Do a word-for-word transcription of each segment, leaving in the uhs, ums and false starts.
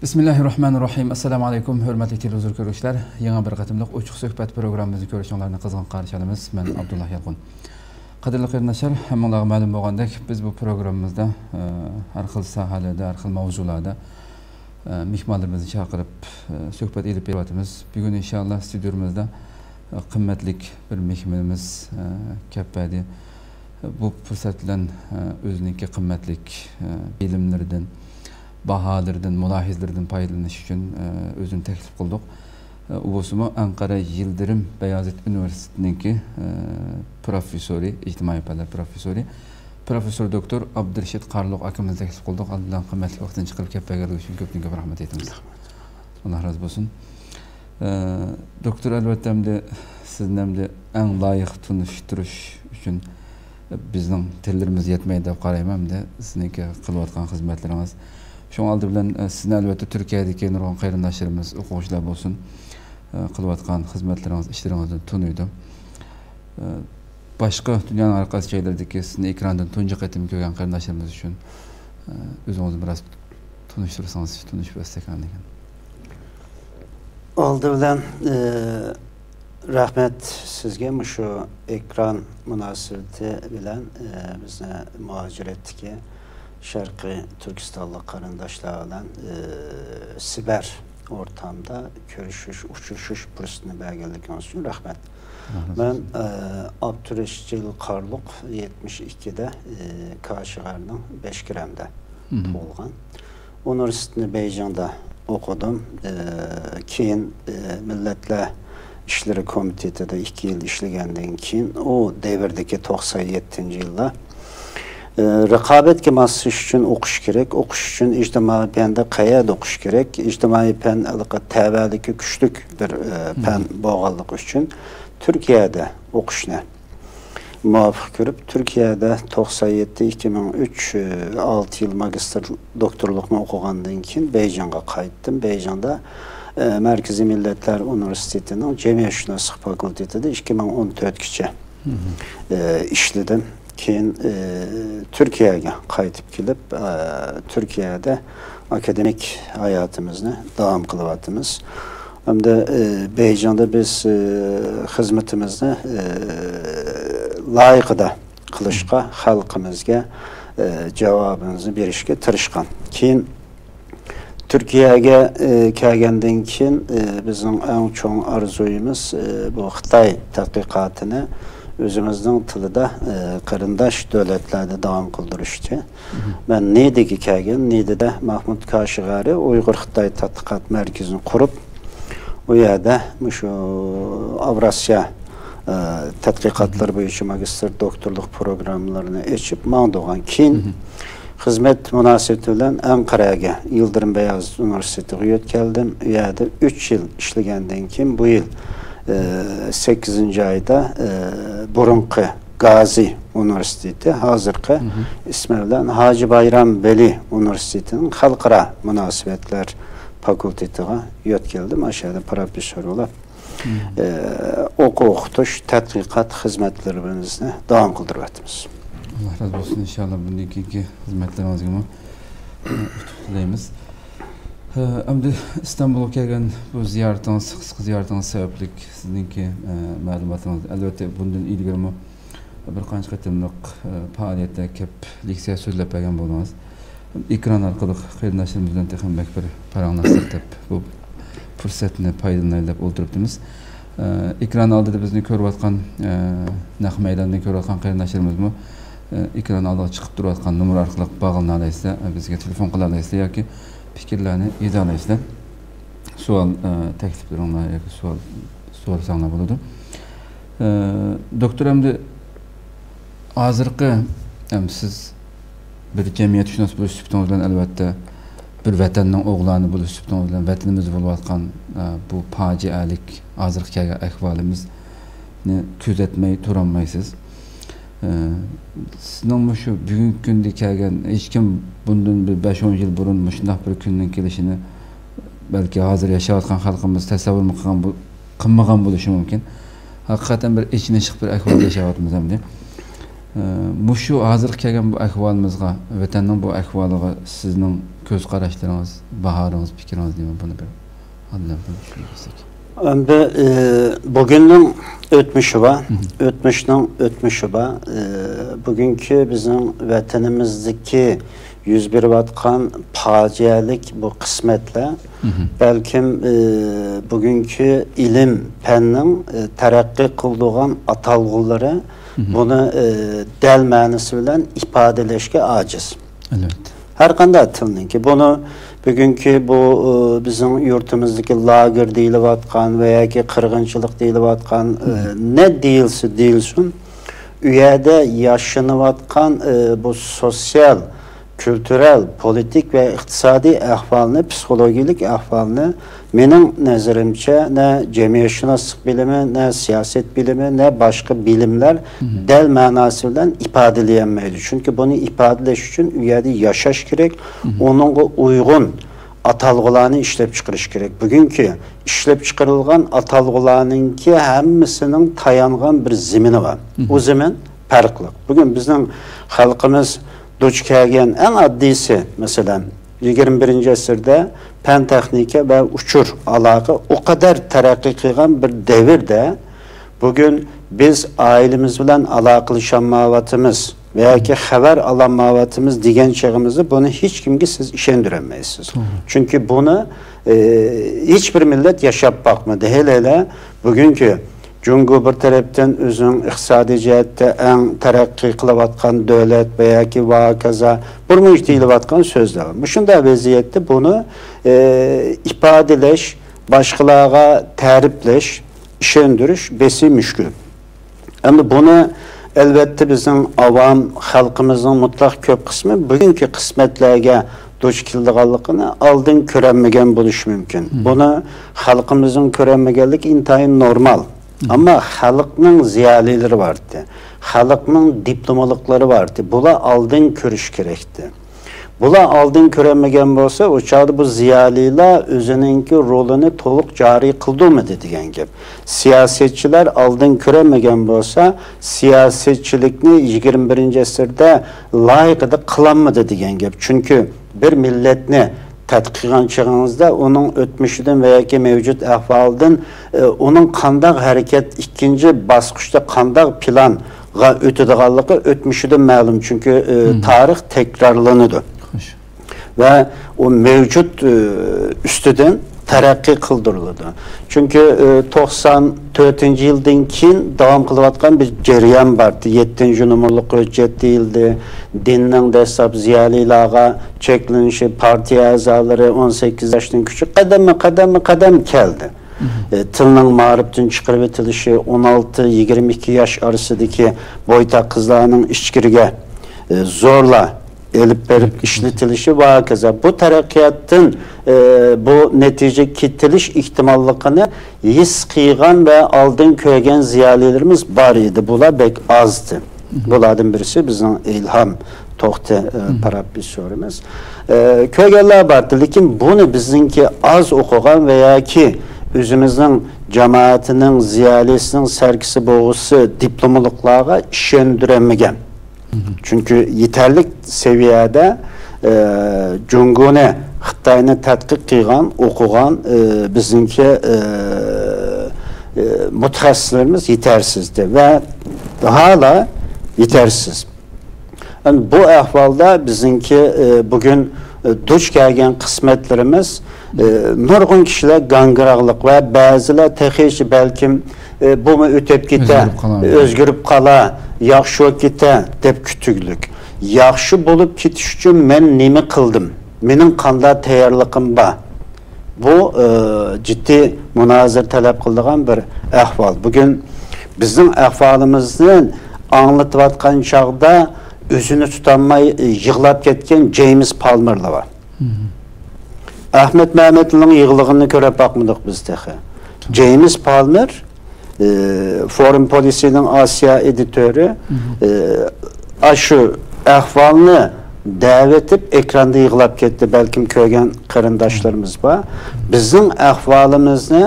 بىسمىللاھىررەھمانىررەھىم. ئەسسالامۇ ئەلەيكۇم، ھۆرمەتلىك تېلېۋىزور كۆرگۈچىلەر. يېڭى بىر قېتىملىق ئوچۇق سۆھبەت پروگراممىمىزنى كۆرۈشۈڭلارنى قىزغىن قارشى ئالىمىز. مەن ئابدۇللا يالقۇن. قەدىرلىك قېرىنداشلار، ھەممىڭلارغا مەلۇم بولغاندەك، بىز بۇ پروگراممىمىزدا، ئە، ھەر خىل ساھەلەردە، ھەر خىل مەۋزۇلاردا، ئە، مېھمانلىرىمىزنى چاقىرىپ، ئە، سۆھبەت ئېلىپ بېرىۋاتىمىز. بۈگۈن ئىنشائاللا ستۇدىيىمىزدا، ئە، قىممەتلىك بىر مېھمىنىمىز، ئە، كەپ بەردى. بۇ پۇرسەت بىلەن، ئە، ئۆزىنىڭكى قىممەتلىك، ئە، بىلىملىرىدىن، باھالىرىدىن، مۇلاھىزىلىرىدىن پايدىلىنىش ئۈچۈن، ئە، ئۆزىنى تەكلىپ قىلدۇق. ئە، ئۇ بولسىمۇ ئەنقەرە يىلدىرىم بايازىت ئۇنىۋېرسىتېتىنىڭكى، ئە، پروفېسسورى، ئىجتىمائىي پەنلەر پروفېسسورى، پروفېسسور دوكتور ئابدۇرېشىت قارلۇق ئاكىمىزنى تەكلىپ قىلدۇق. ئالدىن قىممەتلىك ۋاقتىنى چىقىرىپ كەپ بەرگەنلىكى ئۈچۈن كۆپتىن كۆپ رەھمەت ئېيتىمىز. ئاللا رازى بولسۇن. ئە، دوكتور، ئەلۋەتتە، ئەمدى سىزنى ئەمدى ئەڭ لايىق تونۇشتۇرۇش ئۈچۈن بىزنىڭ تىللىرىمىز يەتمەيدۇ دەپ قارايمەن. ئەمدى سىزنىڭكى قىلىۋاتقان خىزمەتلىرىڭىز. شۇڭا ئالدى بىلەن، ئە، سىزنى ئەلۋەتتە تۈركىيەدىكى نۇرغۇن قېرىنداشلىرىمىز، ئوقۇغۇچىلار بولسۇن، ئە، قىلىۋاتقان خىزمەتلىرىڭىز، ئىشلىرىڭىزدىن تونۇيدۇ. ئە، باشقا دۇنيانىڭ ھەر قايسى جايلىرىدىكى سىزنى ئېكراندىن تۇنجى قېتىم كۆرگەن قېرىنداشلىرىمىز ئۈچۈن، ئە، ئۆزىڭىزنى بىراز تونۇشتۇرسىڭىز، تونۇشۇپ ئۆتسەك ئاندىن كېيىن. ئالدى بىلەن، ئە، رەھمەت سىزگە مۇشۇ ئېكران مۇناسىۋىتى بىلەن، ئە، بىزنى مۇھاجىرەتتىكى شەرقىي تۈركىستانلىق قېرىنداشلار بىلەن، ئە، سىبەر ئورتامدا كۆرۈشۈش، ئۇچرىشىش پۇرسىتىنى بەرگەنلىكىڭىز ئۈچۈن رەھمەت. رەھمەت. مەن، ئە، ئابدۇرېشىت قارلۇق، يەتمىش ئىككىدە، ئە، كاشغەرنىڭ بەشكىرەمدە مم. تۇغۇلغان. ئۇنىۋېرسىتېتنى بېيجىڭدا ئوقۇدۇم. ئە، كېيىن، ئە، مىللەتلەر ئىشلىرى كومىتېتىدا ئىككى يىل ئىشلىگەندىن كېيىن، ئۇ دەۋردىكى توقسان يەتتىنچى يىللار، ئە، رىقابەتكە ماسلىشىش ئۈچۈن ئوقۇش كېرەك، ئوقۇش ئۈچۈن ئىجتىمائىي پەندە قەيەردە ئوقۇش كېرەك، ئىجتىمائىي پەن ھېلىقى تەۋەلىكى كۈچلۈك بىر، ئە، پەن مم. بولغانلىقى ئۈچۈن تۈركىيەدە ئوقۇشنى مۇۋاپىق كۆرۈپ، تۈركىيەدە توقسان يەتتە، ئىككى مىڭ ئۈچ، ئالتە يىل ماگىستىر دوكتورلۇقنى ئوقۇغاندىن كېيىن بېيجىڭغا قايتتىم. بېيجىڭدا، ئە، مەركىزىي مىللەتلەر ئۇنىۋېرسىتېتىنىڭ جەمئىيەتشۇناسلىق فاكۇلتېتىدا ئىككى مىڭ ئون تۆتكىچە، مم. ئە، ئىشلىدىم. كېيىن، ئە، تۈركىيەگە قايتىپ كېلىپ، ئە، تۈركىيەدە ئاكادېمىك ھاياتىمىزنى داۋام قىلىۋاتىمىز. ئەمدى، ئە، بېيجىڭدا بىز، ئە، خىزمىتىمىزنى، ئە، لايىقىدا قىلىشقا، خەلقىمىزگە، ئە، جاۋابىمىزنى بېرىشكە تىرىشقان. كېيىن تۈركىيەگە، ئە، كەلگەندىن كېيىن، ئە، بىزنىڭ ئەڭ چوڭ ئارزۇيىمىز، ئە، بۇ خىتاي تەتقىقاتىنى ئۆزىمىزنىڭ تىلىدا، ئە، قېرىنداش دۆلەتلەردە داۋام قىلدۇرۇشتى. مەن نىدىگە كەلگەن، نىدىدە مەھمۇد كاشغەرى ئۇيغۇر خىتاي تەتقىقات مەركىزىنى قۇرۇپ، ئۇ يەردە مۇشۇ ئاۋراسىيا، ئە، تەتقىقاتلىرى بويىچە ماگىستىر، دوكتورلۇق پروگراممىلىرىنى ئېچىپ ماڭدۇرغان. كېيىن خىزمەت مۇناسىۋىتى بىلەن ئەنقەرەگە، يىلدىرىم بەيازىت ئۇنىۋېرسىتېتىغا يۆتكەلدىم. ئۇ يەردە ئۈچ يىل ئىشلىگەندىن كېيىن، بۇ يىل، ئە، سەككىزىنچى ئايدا، ئە، بۇرۇنقى گازى ئۇنىۋېرسىتېتى، ھازىرقى ئىسمى بىلەن ھاجى بايرام ۋەلى ئۇنىۋېرسىتېتىنىڭ خەلقئارا مۇناسىۋەتلەر فاكۇلتېتىغا يۆتكەلدىم. ئاشۇ يەردە پروفېسسور بولۇپ، ئە، ئوقۇ-ئوقۇتۇش، تەتقىقات خىزمەتلىرىمىزنى داۋام قىلدۇرۇۋاتىمىز. ئاللا رازى بولسۇن. ئىنشاللا بۇندىن كېيىنكى خىزمەتلىرىڭىزگىمۇ ئۇتۇق تىلەيمىز. ئەمدى ئىستانبۇلغا كەلگەن بۇ زىيارىتىڭىز، قىسقا زىيارىتىڭىز سەۋەبلىك سىزنىڭكى، ئە، مەلۇماتىڭىز، ئەلۋەتتە، بۇندىن ئىلگىرىمۇ بىر قانچە قېتىملىق، ئە، پائالىيەتتە كەپ لېكسىيە سۆزلەپ بەرگەن بولدىڭىز. ئېكران ئارقىلىق قېرىنداشلىرىمىز بىلەن تېخىمۇ بەك بىر پاراڭلاشساق دەپ، بۇ پۇرسەتنى پايدىلىنايلى دەپ ئولتۇرۇپتىمىز. ئە، ئېكران ئالدىدا بىزنى كۆرۈۋاتقان، ئە، نەق مەيداندا كۆرۈۋاتقان قېرىنداشلىرىمىزمۇ، ئە، ئېكران ئالدىغا چىقىپ تۇرۇۋاتقان نومۇر ئارقىلىق باغلىنالايسىلەر، بىزگە تېلېفون قىلالايسىلەر ياكى پىكىرلەرنى يېزالايسىلەر. سوئال، ئە، تەكلىپلىرىڭلار ياكى سوئال سورىساڭلار بولىدۇ. ئە، دوكتور، ئەمدى ھازىرقى، ئەم، سىز بىر جەمئىيەتشۇناس بولۇش سۈپىتىڭىز بىلەن، ئەلۋەتتە، بىر ۋەتەننىڭ ئوغلانى بولۇش سۈپىتىڭىز بىلەن ۋەتىنىمىزدە بولۇۋاتقان، ئە، بۇ پاجىئەلىك ھازىرقى كەلگەن ئەھۋالىمىزنى كۆزەتمەي تۇرالمايسىز. ئە، سىزنىڭ مۇشۇ بۈگۈنكى كۈندە كەلگەن، ھېچكىم بۇندىن بىر بەش-ئون يىل بۇرۇن مۇشۇنداق بىر كۈننىڭ كېلىشىنى بەلكى ھازىر ياشاۋاتقان خەلقىمىز تەسەۋۋۇرمۇ قىلغان بۇ-، قىلمىغان بولۇشى مۇمكىن. ھەقىقەتەن بىر ئېچىنىشلىق بىر ئەھۋالدا ياشاۋاتىمىز ئەمدى. ئە، مۇشۇ ھازىرقى كەلگەن بۇ ئەھۋالىمىزغا، ۋەتەننىڭ بۇ ئەھۋالىغا سىزنىڭ كۆز قاراشلىرىڭىز، باھارىڭىز، پىكرىڭىز نېمە؟ بۇنى بىر ئادىلە بىلدۈرۈپ بەرسەك. ئەمدى، ئى، بۈگۈننىڭ ئۆتمۈشى بار، مم. ئۆتمۈشنىڭ ئۆتمۈشى بار. ئى، بۈگۈنكى بىزنىڭ ۋەتىنىمىزدىكى يۈز بېرىۋاتقان پاجىئەلىك بۇ قىسمەتلەر، مم. بەلكىم، ئى، بۈگۈنكى ئىلىم پەننىڭ، ئى، تەرەققىي قىلدۇرغان ئاتالغۇلىرى، مم. بۇنى، ئى، دەل مەنىسى بىلەن ئىپادىلەشكە ئاجىز. ئەلۋەتتە. ھەر قانداق تىلنىڭكى، بۇنى بۈگۈنكى بۇ، ئى، بىزنىڭ يۇرتىمىزدىكى لاگېر دېيىلىۋاتقان ۋە ياكى قىرغىنچىلىق دېيىلىۋاتقان، ئى، مم. نە دېيىلسە دېيىلسۇن، ئۇ يەردە ياشىنىۋاتقان، ئى، بۇ سوتسىيال، كۈلتۈرەل، پولىتىك ۋە ئىقتىسادىي ئەھۋالنى، پسىخولوگىيەلىك ئەھۋالنى مېنىڭ نەزىرىمچە، نە جەمئىيەتشۇناسلىق بىلىمى، نە سىياسەت بىلىمى، نە باشقا بىلىملەر مم. دەل مەناسى بىلەن ئىپادىلىيەلمەيدۇ. چۈنكى بۇنى ئىپادىلەش ئۈچۈن ئۇ يەردە ياشاش كېرەك، مم. ئۇنىڭغا ئۇيغۇن ئاتالغۇلارنى ئىشلەپچىقىرىش كېرەك. بۈگۈنكى ئىشلەپچىقىرىلغان ئاتالغۇلارنىڭكى ھەممىسىنىڭ تايانغان بىر زېمىنى بار. مم. ئۇ زېمىن پەرقلىق. بۈگۈن بىزنىڭ خەلقىمىز دۇچ كەلگەن ئەڭ ئاددىيسى، مەسىلەن، يىگىرمە بىرىنچى ئەسىردە پەن، تېخنىكا ۋە ئۇچۇر ئالاقە ئۇ قەدەر تەرەققىي قىلغان بىر دەۋردە، بۈگۈن بىز ئائىلىمىز بىلەن ئالاقىلىشالمايۋاتىمىز ۋە ياكى خەۋەر ئالالمايۋاتىمىز دېگەن چېغىمىزدا بۇنى ھېچكىمگە سىز ئىشەندۈرەلمەيسىز. توغرا. چۈنكى بۇنى، ئى، ھېچبىر مىللەت ياشاپ باقمىدى. ھېلى، ھېلى بۈگۈنكى جۇڭگو بىر تەرەپتىن ئۆزىنىڭ ئىقتىسادىي جەھەتتە ئەڭ تەرەققىي قىلىۋاتقان دۆلەت ۋە ياكى ۋاكازا بىر مۇنچە دېيىلىۋاتقان سۆزلەر بار. مۇشۇنداق ۋەزىيەتتە بۇنى، ئى، ئىپادىلەش، باشقىلارغا تەرىپلەش، ئىشەندۈرۈش بەسى مۈشكۈل. ئەمدى بۇنى، ئەلۋەتتە، بىزنىڭ ئاۋام خەلقىمىزنىڭ مۇتلەق كۆپ قىسمى بۈگۈنكى قىسمەتلەرگە دۇچ كېلىدىغانلىقىنى ئالدىن كۆرەلمىگەن بولۇشى مۇمكىن. مم. بۇنى خەلقىمىزنىڭ كۆرەلمىگەنلىكى ئىنتايىن نورمال. مم. ئەمما خەلقنىڭ زىيالىيلىرى بارتى، خەلقنىڭ دىپلوملۇقلىرى بارتى. بۇلار ئالدىن كۆرۈش كېرەكتى. بۇلار ئالدىن كۆرەلمىگەن بولسا، ئۇ چاغدا بۇ زىيالىيلار ئۆزىنىڭكى رولىنى تولۇق جارى قىلدۇرمىدى دېگەن گەپ. سىياسەتچىلەر ئالدىن كۆرەلمىگەن بولسا، سىياسەتچىلىكنى يىگىرمە بىرىنچى ئەسىردە لايىقىدا قىلالمىدى دېگەن گەپ. چۈنكى بىر مىللەتنى تەتقىق قىلغان چېغىڭىزدا ئۇنىڭ ئۆتمۈشىدىن ۋە ياكى مەۋجۇت ئەھۋالىدىن، ئى، ئۇنىڭ قانداق ھەرىكەت، ئىككىنچى باسقۇچتا قانداق پىلانغا ئۆتىدىغانلىقى ئۆتمۈشىدىن مەلۇم. چۈنكى، ئى، مم. تارىخ تەكرارلىنىدۇ. خوش. ۋە ئۇ مەۋجۇت، ئى، ئۈستىدىن تەرەققىي قىلدۇرۇلىدۇ. چۈنكى، ئى، توقسان تۆتىنچى يىلدىن كېيىن داۋام قىلىۋاتقان بىر جەريان بار. يەتتىنچى نومۇرلۇق ھۆججەت دېيىلدى. دىننىڭ دەسلەپ زىيالىيلارغا چەكلىنىشى، پارتىيە ئەزالىرى ئون سەككىز ياشتىن كىچىك قەدەممۇ قەدەممۇ قەدەم كەلدى. مم. ئى، تىلنىڭ مائارىپتىن چىقىرىۋېتىلىشى، ئون ئالتە، يىگىرمە ئىككى ياش ئارىسىدىكى بويتاق قىزلارنىڭ ئىچكىرىگە، ئى، زورلا ئېلىپ بېرىپ ئىشلىتىلىشى ۋە ھاكازا. بۇ تەرەققىياتتىن، ئى، بۇ نەتىجىگە كېتىلىش ئېھتىماللىقىنى ھېس قىلغان ۋە ئالدىن كۆرگەن زىيالىيلىرىمىز بار ئىدى. بۇلار بەك ئازدى. مم. بۇلاردىن بىرسى بىزنىڭ ئىلھام توختى، ئى، مم. پروفېسسورىمىز. ئى، كۆرگەنلەر بارتى، لېكىن بۇنى بىزنىڭكى ئاز ئوقۇغان ۋە ياكى ئۆزىمىزنىڭ جامائىتىنىڭ زىيالىيسىنىڭ سەركىسى بولغۇسى دىپلوملۇقلارغا ئىشەندۈرەلمىگەن. مم. چۈنكى يېتەرلىك سەۋىيەدە، ئى، جۇڭگونى، خىتاينى تەتقىق قىلغان، ئوقۇغان، ئى، بىزنىڭكى، ئى، ئى، مۇتەخەسسىسلىرىمىز يېتەرسىزدى ۋە ھالا يېتەرسىز. ئەمدى بۇ ئەھۋالدا بىزنىڭكى، ئى، بۈگۈن، ئى، دۇچ كەلگەن قىسمەتلىرىمىز، ئى، نۇرغۇن كىشىلەر گاڭگىراڭلىق ۋە بەزىلەر تېخىچە بەلكىم، ئى، بۇمۇ ئۆتۈپ كېتە، ئۆزگىرىپ قالار، ئۆزگىرىپ قالار، ياخشى بولۇپ كېتە دەپ كۈتۈگلۈك. ياخشى بولۇپ كېتىش ئۈچۈن مەن نېمە قىلدىم؟ مېنىڭ قانداق تەييارلىقىم بار؟ بۇ، ئى، جىددىي مۇنازىرە تەلەپ قىلىدىغان بىر ئەھۋال. بۈگۈن بىزنىڭ ئەھۋالىمىزنى ئاڭلىتىۋاتقان چاغدا ئۆزىنى تۇتالماي يىغلاپ كەتكەن جېيمس پالمېرلار بار. ئەخمەت مەمەتلىنىڭ يىغلىغىنىنى كۆرۈپ باقمىدۇق بىز تېخى. جېيمس پالمېر، ئى، فورېن پولىسىنىڭ ئاسىيا ئېدىتورى، ئى، ئاشۇ ئەھۋالنى دەۋېتىپ ئېكراندا يىغلاپ كەتتى. بەلكىم كۆرگەن قېرىنداشلىرىمىز بار. بىزنىڭ ئەھۋالىمىزنى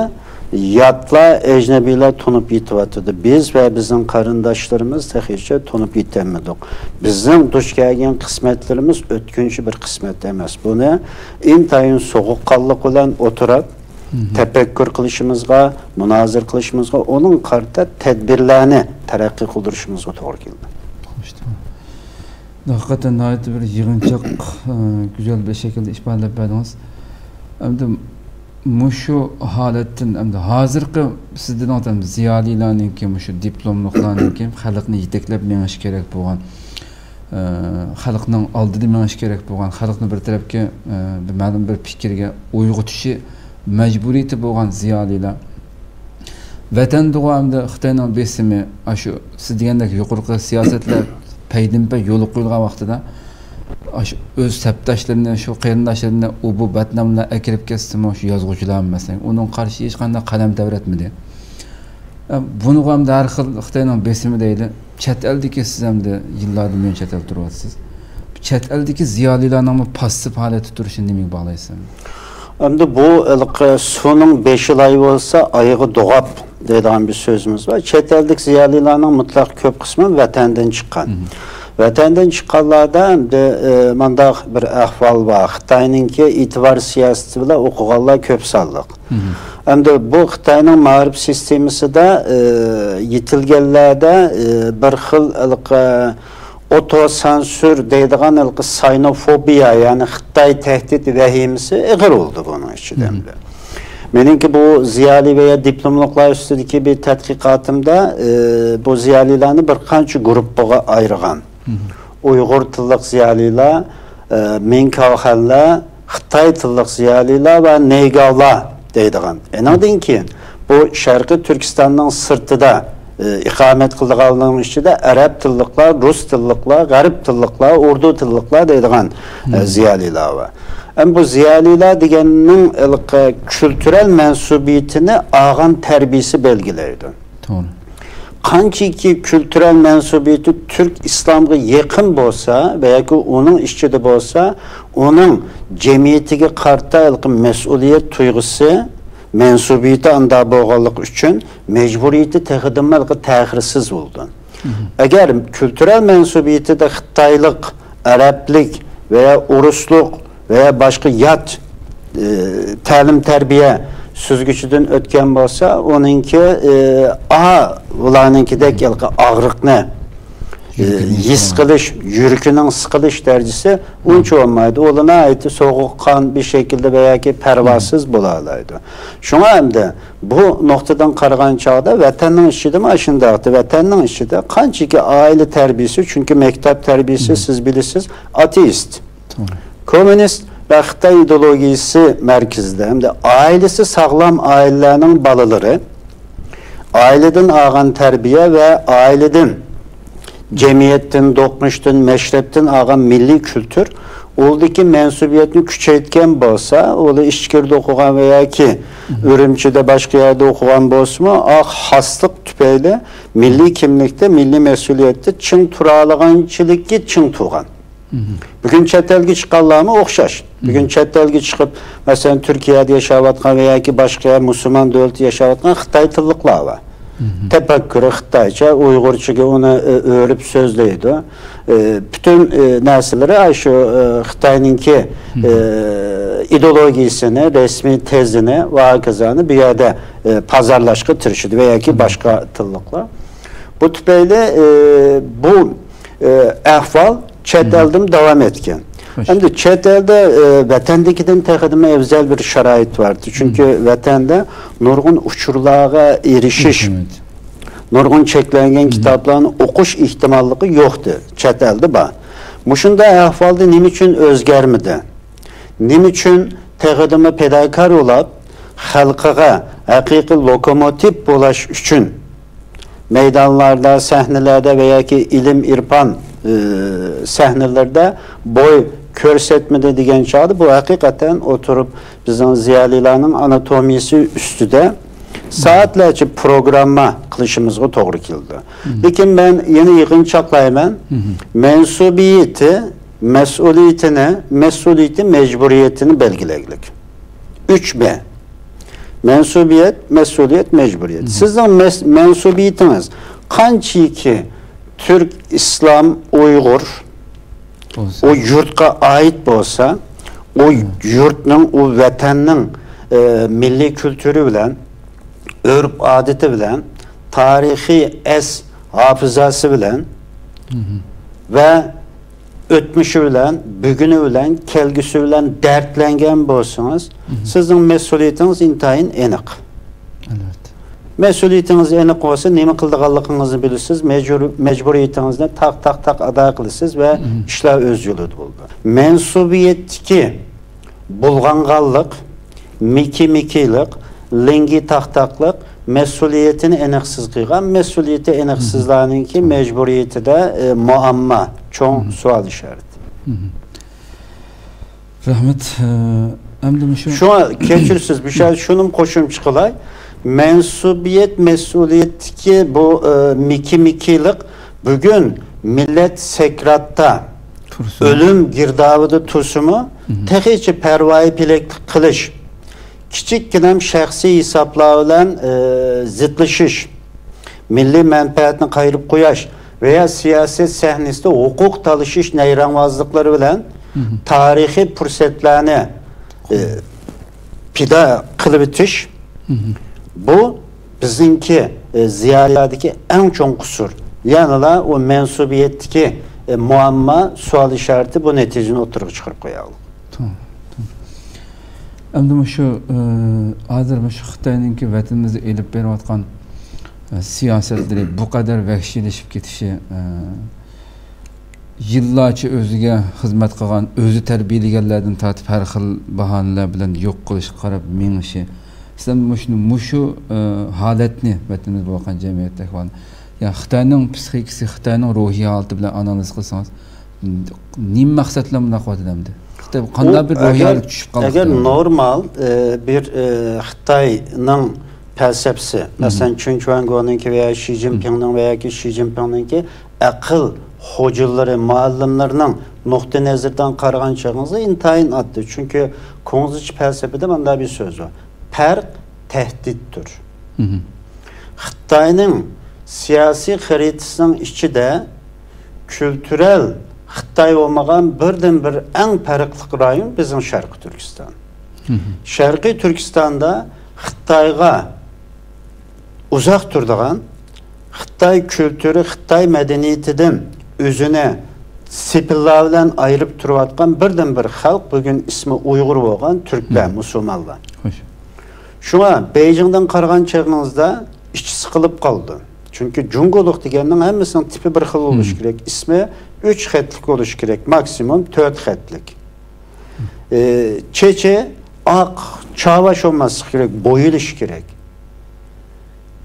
ياتلار، ئەجنەبىيلەر تونۇپ يېتىۋاتىدۇ. بىز ۋە بىزنىڭ قېرىنداشلىرىمىز تېخىچە تونۇپ يېتەلمىدۇق. بىزنىڭ دۇچ كەلگەن قىسمەتلىرىمىز ئۆتكۈنچى بىر قىسمەت ئەمەس. بۇنى ئىنتايىن سوغۇققانلىق بىلەن ئولتۇرۇپ، تەپەككۇر قىلىشىمىزغا، مۇنازىرە قىلىشىمىزغا، ئۇنىڭغا قارىتا تەدبىرلەرنى تەرەققىي قىلدۇرۇشىمىزغا توغرا كېلىدۇ. خوش، تامام. ھەقىقەتەن ناھايىتى بىر يىغىنچاق، ئە، گۈزەل بىر شەكىلدە ئىپادىلەپ بەردىڭىز. ئەمدى مۇشۇ ھالەتتىن، ئەمدى ھازىرقى سىز دېدىڭىز، ئەمدى زىيالىيلارنىڭكى، مۇشۇ دىپلوملۇقلارنىڭكى خەلقنى يېتەكلەپ مېڭىشى كېرەك بولغان، ئە، خەلقنىڭ ئالدىدا مېڭىشى كېرەك بولغان، خەلقنى بىر تەرەپكە، ئە، بىر مەلۇم بىر پىكىرگە ئويغىتىشى مەجبۇرىيىتى بولغان زىيالىيلار. ۋەتەندىغۇ ئەمدى خىتاينىڭ بېسىمى، ئاشۇ سىز دېگەندەك يۇقىرىقى سىياسەتلەر پەيدىنپەي يولغا قويۇلغان ۋاقتىدا، ئاشۇ ئۆز سەپداشلىرىنى، شۇ قېرىنداشلىرىنى ئۇ بۇ بەتنام بىلەن ئەكىرىپ كەتسىمۇ، شۇ يازغۇچىلارمۇ مەسىلەن، ئۇنىڭغا قارشى ھېچقانداق قەلەم تەۋرەتمىدى. ئە، بۇنىغۇ ئەمدى ھەر خىل خىتاينىڭ بېسىمى دەيلى. چەت ئەلدىكى سىز ئەمدى يىللاردىن بۇيان چەت ئەلدە تۇرۇۋاتىسىز. چەت ئەلدىكى زىيالىيلارنىڭمۇ پاسسىپ ھالەتتە تۇرۇشىنى نېمىگە باغلايسىز؟ ئەمدى بۇ ھېلىقى سۇنىڭ بېشى لاي بولسا، ئايىغى دوغاپ دەيدىغان بىر سۆزىمىز بار. چەت ئەلدىكى زىيالىيلارنىڭ مۇتلەق كۆپ قىسمى ۋەتەندىن چىققان. ۋەتەندىن چىققانلاردا ئەمدى، ئە، مانداق بىر ئەھۋال بار. خىتاينىڭكى ئېتىبار سىياسىتى بىلەن ئوقۇغانلار كۆپ سانلىق. ئەمدى بۇ خىتاينىڭ مائارىپ سىستېمىسىدا، ئى، يېتىلگەنلەردە، ئى، بىر خىل ھېلىقى ئوتوسانسۇر دەيدىغان ھېلىقى ساينوفوبىيە، يەنى خىتاي تەھدىت ۋەھىمىسى ئېغىر بولدى بۇنىڭ ئىچىدە ئەمدى. مېنىڭكى بۇ زىيالىي ۋە يا دىپلوملۇقلار ئۈستىدىكى بىر تەتقىقاتىمدا، ئى، بۇ زىيالىيلارنى بىر قانچە گۇرۇپپىغا ئايرىغان. ئۇيغۇر تىللىق زىيالىيلار، ئى، مىڭكاۋخەنلەر، خىتاي تىللىق زىيالىيلار ۋە نەيگاۋلار دەيدىغان. ئېنىڭدىن كېيىن بۇ شەرقىي تۈركىستاننىڭ سىرتىدا، ئى، ئىقامەت قىلىدىغانلارنىڭ ئىچىدە ئەرەب تىللىقلار، رۇس تىللىقلار، غەرب تىللىقلار، ئۇردۇ تىللىقلار دەيدىغان، ئى، زىيالىيلار بار. ئەمما بۇ زىيالىيلار دېگەننىڭ ھېلىقى كۈلتۈرەل مەنسۇبىيىتىنى ئالغان تەربىيىسى بەلگىلەيدۇ. توغرا. قانچىكى كۈلتۈرەل مەنسۇبىيىتى تۈرك ئىسلامغا يېقىن بولسا ۋە ياكى ئۇنىڭ ئىچىدە بولسا، ئۇنىڭ جەمئىيىتىگە قارىتا ھېلىقى مەسئۇلىيەت تۇيغۇسى، مەنسۇبىيىتى ئاندا بولغانلىقى ئۈچۈن مەجبۇرىيىتى تېخىدىنمۇ ھېلىقى تەخىرسىز بولىدۇ. ئەگەر كۈلتۈرەل مەنسۇبىيىتىدە خىتايلىق، ئەرەبلىك ۋە يا ئورۇسلۇق ۋە يا باشقا يات، ئى، تەلىم-تەربىيە سۈزگۈچىدىن ئۆتكەن بولسا، ئۇنىڭكى، ئى، ئا، ئۇلارنىڭكىدەك ھېلىقى ئاغرىقنى، ئى، ھېس قىلىش، يۈرىكىنىڭ سىقىلىش دەرىجىسى ئۇنچە بولمايدۇ. ئۇلار ناھايىتى سوغۇققان بىر شەكىلدە ۋە ياكى پەرۋاسىز بولالايدۇ. شۇڭا ئەمدى بۇ نۇقتىدىن قارىغان چاغدا ۋەتەننىڭ ئىچىدىمۇ ئاشۇنداقتى. ۋەتەننىڭ ئىچىدە قانچىكى ئائىلە تەربىيىسى، چۈنكى مەكتەپ تەربىيىسى، سىز بىلىسىز، ئاتېئىست. توغرا. كوممۇنىست ۋە خىتاي ئىدېئولوگىيىسى مەركىزىدە ھەمدە ئائىلىسى ساغلام ئائىلىلەرنىڭ بالىلىرى ئائىلىدىن ئالغان تەربىيە ۋە ئائىلىدىن، جەمئىيەتتىن، دوقمۇشتىن، مەشرەپتىن ئالغان مىللىي كۈلتۈر ئۇلدىكى مەنسۇبىيەتنى كۈچەيتكەن بولسا، ئۇلار ئىچكىرىدە ئوقۇغان ۋە ياكى ئۈرۈمچىدە، باشقا يەردە ئوقۇغان بولسىمۇ، ئا خاسلىق تۈپەيلى مىللىي كىملىكتە، مىللىي مەسئۇلىيەتتە چىڭ تۇرالايدىغانچىلىكى چىڭ تۇرغان. بۈگۈن چەت ئەلگە چىققانلارمۇ ئوخشاش. بۈگۈن چەت ئەلگە چىقىپ، مەسىلەن، تۈركىيەدە ياشاۋاتقان ۋە ياكى باشقا مۇسۇلمان دۆلىتىدە ياشاۋاتقان خىتاي تىللىقلار بار. تەپەككۇرى خىتايچە، ئۇيغۇرچىگە ئۇنى، ئۆ-، ئۆرۈپ سۆزلەيدۇ. ئۆ، پۈتۈن، ئۆ، نەرسىلىرى شۇ، ئۆ، خىتاينىڭكى، ئۆ، ئىدېئولوگىيىسىنى، رەسمىي تېزىنى ۋە ھاكازانى بۇ يەردە، ئۆ، پازارلاشقا تىرىشىدۇ ۋە ياكى باشقا تىللىقلار. بۇ تۈپەيلى، ئۆ، بۇ ئى، ئەھۋال چەت ئەلدىمۇ داۋام ئەتكەن. ئەمدى چەت ئەلدە، ئى، ۋەتەندىكىدىن تېخىدىمۇ ئەۋزەل بىر شارائىت بار ئىدى. چۈنكى ۋەتەندە نۇرغۇن ئۇچۇرلارغا ئېرىشىش، نۇرغۇن چەكلەنگەن كىتابلارنى ئوقۇش ئېھتىماللىقى يوق ئىدى. چەت ئەلدە بار. مۇشۇنداق ئەھۋالدا نېمە ئۈچۈن ئۆزگەرمىدى؟ نېمە ئۈچۈن تېخىدىمۇ پىداكار بولاپ، خەلقىگە ھەقىقىي لوكوموتىپ بولاش ئۈچۈن مەيدانلاردا، سەھنىلەردە ۋە ياكى ئىلىم-ئىرپان ئى، سەھنىلىرىدە بوي كۆرسەتمىدى دېگەن چاغدا، بۇ ھەقىقەتەن ئولتۇرۇپ بىزنىڭ زىيالىيلارنىڭ ئاناتومىيىسى ئۈستىدە سائەتلەرچە پروگرامما قىلىشىمىزغا توغرا كېلىدۇ. لېكىن مەن يەنە يىغىنچاقلايمەن، مەنسۇبىيىتى، مەسئۇلىيىتىنى، مەسئۇلىيىتى، مەجبۇرىيىتىنى بەلگىلەيلىك. ئۈچ مە. مەنسۇبىيەت، مەسئۇلىيەت، مەجبۇرىيەت. سىزنىڭ مەس-، مەنسۇبىيىتىڭىز قانچىكى تۈرك، ئىسلام، ئۇيغۇر، بولسا. ئۇ يۇرتقا ئائىت بولسا، ئۇ يۇرتنىڭ، ئۇ ۋەتەننىڭ، ئە، مىللىي كۈلتۈرى بىلەن، ئۆرپ-ئادىتى بىلەن، تارىخىي ئەس ھاپىزاسى بىلەن ۋە ئۆتمۈشى بىلەن، بۈگۈنى بىلەن، كەلگۈسى بىلەن دەردلەنگەن بولسىڭىز، سىزنىڭ مەسئۇلىيىتىڭىز ئىنتايىن ئېنىق. ئەلۋەتتە. مەسئۇلىيىتىڭىز ئېنىق بولسا، نېمە قىلىدىغانلىقىڭىزنى بىلىسىز، مەجبۇر-، مەجبۇرىيىتىڭىزنى تاق، تاق، تاق ئادا قىلىسىز ۋە ئىشلار ئۆز يولىدا بولىدۇ. مەنسۇبىيەتتىكى بۇلغانغانلىق، مىكى-مىكىلىق، لىڭگى تاق-تاقلىق، مەسئۇلىيىتىنى ئېنىقسىز قىلغان، مەسئۇلىيىتى ئېنىقسىزلارنىڭكى مەجبۇرىيىتىدە، ئە، مۇئەمما، چوڭ سوئال ئىشارىتى. رەھمەت. ئە، ئەمدى مۇشۇ شۇڭا كەچۈرسىز، بىر شۇنىمۇ قوشۇمچە قىلاي. مەنسۇبىيەت، مەسئۇلىيەتتىكى بۇ، ئە، مىكى-مىكىلىق بۈگۈن مىللەت سەكراتتا، تۇرسىمۇ. ئۆلۈم گىردابىدا تۇرسىمۇ، تېخىچە پەرۋايى پېلەكلىك قىلىش، كىچىككىنەم شەخسىي ھېسابلار بىلەن، ئى، زىتلىشىش، مىللىي مەنپەئەتنى قايرىپ قويۇش ۋەيا سىياسەت سەھنىسىدە ھوقۇق تالىشىش نەيرەڭۋازلىقلىرى بىلەن تارىخىي پۇرسەتلەرنى، ئى، پىدا قىلىۋېتىش، بۇ بىزنىڭكى، ئى، زىيالىيلاردىكى ئەڭ چوڭ قۇسۇر. يەنىلا ئۇ مەنسۇبىيەتتىكى، ئى، مۇئەمما، سوئال ئىشارىتى بۇ نەتىجىنى ئوتتۇرىغا چىقىرىپ قويالىغۇ. توغرا، توغرا. ئەمدى مۇشۇ، ئى، ھازىر مۇشۇ خىتاينىڭكى ۋەتىنىمىزدە ئېلىپ بېرىۋاتقان، ئى، سىياسەتلىرى بۇ قەدەر ۋەھشىيلىشىپ كېتىشى، ئى، يىللارچە ئۆزىگە خىزمەت قىلغان، ئۆزى تەربىيەلىگەنلەردىن تارتىپ ھەر خىل باھانىلەر بىلەن يوق قىلىشقا قاراپ مېڭىشى. سىلەر مۇشۇنى، مۇشۇ، ئى، ھالەتنى، ۋەتىنىمىزدە بولغان جەمئىيەت ئەھۋالىنى، يا خىتاينىڭ پسىخىكىسى، خىتاينىڭ روھىي ھالىتى بىلەن ئانالىز قىلسىڭىز، نېمە مەقسەت بىلەن بۇنداق قىلىۋاتىدۇ ئەمدى؟ خىتاي قانداق بىر روھىي ھالەتكە چۈشۈپ قالدى ئەگەر خىتاي؟ نورمال، ئى، بىر، ئى، خىتاينىڭ پەلسەپىسى، مەسىلەن، چۈن چۈەنگونىڭكى ۋەيا شى جىنپىڭنىڭ ۋە ياكى شى جىنپىڭنىڭكى ئەقىل خوجىلىرى، مۇئەللىملىرىنىڭ نۇقتىئىنەزىرىدىن قارىغان چېغىڭىزدا ئىنتايىن ئاددىي. چۈنكى كۇڭزىچە پەلسەپىدە مۇنداق بىر سۆز بار، پەرق تەھدىتتۇر. خىتاينىڭ سىياسىي خەرىتىسىنىڭ ئىچىدە كۈلتۈرەل خىتاي بولمىغان بىردىنبىر ئەڭ پەرقلىق رايون بىزنىڭ شەرقىي تۈركىستان. شەرقىي تۈركىستاندا خىتايغا ئۇزاق تۇرىدىغان، خىتاي كۈلتۈرى، خىتاي مەدەنىيىتىدىن ئۆزىنى سېپىللار بىلەن ئايرىپ تۇرۇۋاتقان بىردىنبىر خەلق بۈگۈن ئىسمى ئۇيغۇر بولغان تۈركلەر، مۇسۇلمانلار. خوش. شۇڭا بېيجىڭدىن قارىغان چېغىڭىزدا ئىچى سىقىلىپ قالىدۇ. چۈنكى جۇڭگولۇق دېگەننىڭ ھەممىسىنىڭ تىپى بىر خىل بولۇشى كېرەك. ئىسمى ئۈچ خەتلىك بولۇشى كېرەك، ماكسىموم تۆت خەتلىك. ئى، چېچى ئاق، چاۋاش بولماسلىقى كېرەك، بويىلىشى كېرەك.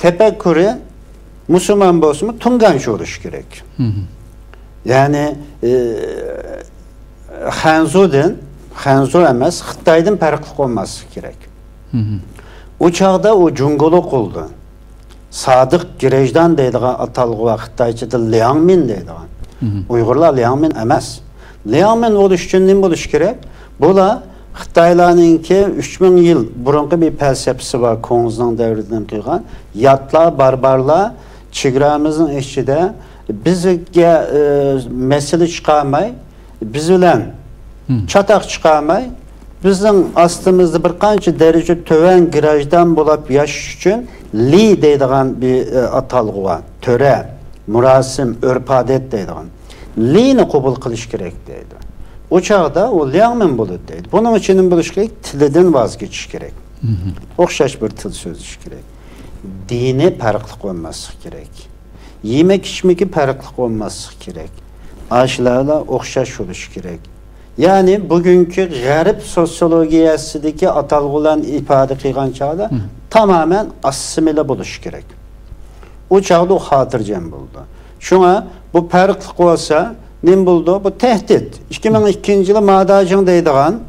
تەپەككۇرى مۇسۇلمان بولسىمۇ تۇڭگانچە بولۇشى كېرەك. يەنى، ئى، خەنزۇدىن، خەنزۇ ئەمەس، خىتايدىن پەرقلىق بولماسلىقى كېرەك. ئۇ چاغدا ئۇ جۇڭگولۇق بولىدۇ. سادىق گرېجدان دەيدىغان ئاتالغۇ بار، خىتايچىدا لياڭمىن دەيدىغان. ئۇيغۇرلار لياڭمىن ئەمەس. لياڭمىن بولۇش ئۈچۈن نېمە بولۇشى كېرەك؟ بۇلار خىتايلارنىڭكى ئۈچ مىڭ يىل بۇرۇنقى بىر پەلسەپىسى بار، كۇڭزىنىڭ دەۋرىدىن قىلغان. ياتلار، باربارلار چېگرامىزنىڭ ئىچىدە بىزگە، ئى، مەسىلە چىقارماي، بىز بىلەن چاتاق چىقارماي، بىزنىڭ ئاستىمىزدا بىر قانچە دەرىجە تۆۋەن گراژدان بولاپ ياشاش ئۈچۈن لى دەيدىغان بىر، ئى، ئاتالغۇ بار. تۆرە، مۇراسىم، ئۆرپ-ئادەت دەيدىغان. لىنى قوبۇل قىلىش كېرەك دەيدۇ. ئۇ چاغدا ئۇ لياڭمىن بولىدۇ دەيدۇ. بۇنىڭ ئۈچۈن نېمە بولۇش كېرەك؟ تىلىدىن ۋاز كېچىش كېرەك. ئوخشاش بىر تىل سۆزلىشى كېرەك. دىنى پەرقلىق بولماسلىقى كېرەك. يېمەك-ئىچمىكى پەرقلىق بولماسلىقى كېرەك. ئاشۇلارلا ئوخشاش بولۇشى كېرەك. يەنى بۈگۈنكى غەرب سوتسىيولوگىيەسىدىكى ئاتالغۇلارنى ئىپادە قىلغان چاغدا تامامەن ئاسسىمىلە بولۇشى كېرەك. ئۇ چاغدا ئۇ خاتىرجەم بولىدۇ. شۇڭا بۇ پەرقلىق بولسا، نېمە بولىدۇ؟ بۇ تەھدىت. ئىككى مىڭ ئىككىنچى يىلى ماداجىڭ دەيدىغان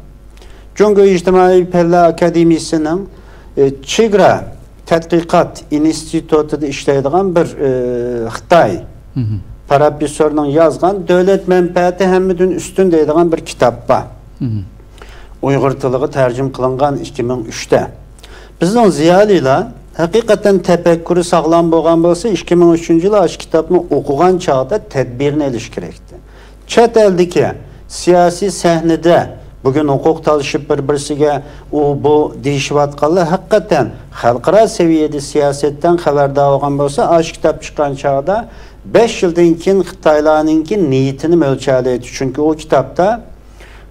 جۇڭگو ئىجتىمائىي پەنلەر ئاكادېمىيىسىنىڭ، ئى، چېگرا تەتقىقات ئىنستىتۇتىدا ئىشلەيدىغان بىر، ئى، خىتاي پروفېسسورنىڭ يازغان «دۆلەت مەنپەئەتى ھەممىدىن ئۈستۈن» دەيدىغان بىر كىتاب بار. ئۇيغۇر تىلىغا تەرجىمە قىلىنغان ئىككى مىڭ ئۈچتە. بىزنىڭ زىيالىيلار ھەقىقەتەن تەپەككۇرى ساغلام بولغان بولسا، ئىككى مىڭ ئۈچىنچى يىلى ئاشۇ كىتابنى ئوقۇغان چاغدا تەدبىرنى ئېلىش كېرەكتى. چەت ئەلدىكى سىياسىي سەھنىدە بۈگۈن ھوقۇق تالىشىپ بىر-بىرسىگە ئۇ بۇ دېيىشىۋاتقانلار ھەقىقەتەن خەلقئارا سەۋىيەدە سىياسەتتىن خەۋەردار بولغان بولسا، ئاشۇ كىتاب چىققان چاغدا بەش يىلدىن كېيىن خىتايلارنىڭكى نىيىتىنى مۆلچەرلەيدۇ. چۈنكى ئۇ كىتابتا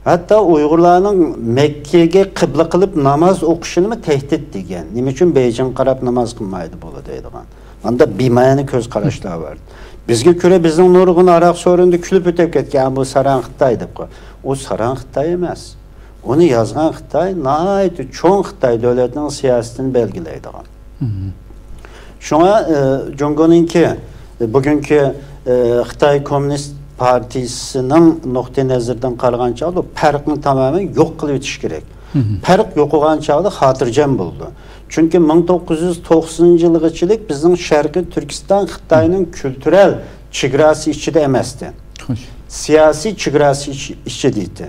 ھەتتا ئۇيغۇرلارنىڭ مەككىگە قىبلە قىلىپ ناماز ئوقۇشىنىمۇ تەھدىت دېگەن. نېمە ئۈچۈن بېيجىڭغا قاراپ ناماز قىلمايدۇ بولىدۇ دەيدىغان. ئاندا بىمەنە كۆز قاراشلار بار. بىزگە كۆرە بىزنىڭ نۇرغۇن ھاراق سورۇندا كۈلۈپ ئۆتۈپ كەتكەن، بۇ ساراڭ خىتاي دەپ قوي. ئۇ ساراڭ خىتاي ئەمەس. ئۇنى يازغان خىتاي ناھايىتى چوڭ خىتاي دۆلىتىنىڭ سىياسىتىنى بەلگىلەيدىغان. شۇڭا، ئى، جۇڭگونىڭكى، ئى، بۈگۈنكى، ئى، خىتاي كوممۇنىست پارتىيىسىنىڭ نۇقتىئى نەزىرىدىن قارىغان چاغدا پەرقنى تامامەن يوق قىلىۋېتىش كېرەك. پەرق يوقىغان چاغدا خاتىرجەم بولىدۇ. چۈنكى مىڭ توققۇز يۈز توقسىنىنچى يىلغىچىلىك بىزنىڭ شەرقىي تۈركىستان خىتاينىڭ كۈلتۈرەل چېگراسى ئىچىدە ئەمەستى. سىياسىي چېگراسى ئىچ-، ئىچىدە ئىدى.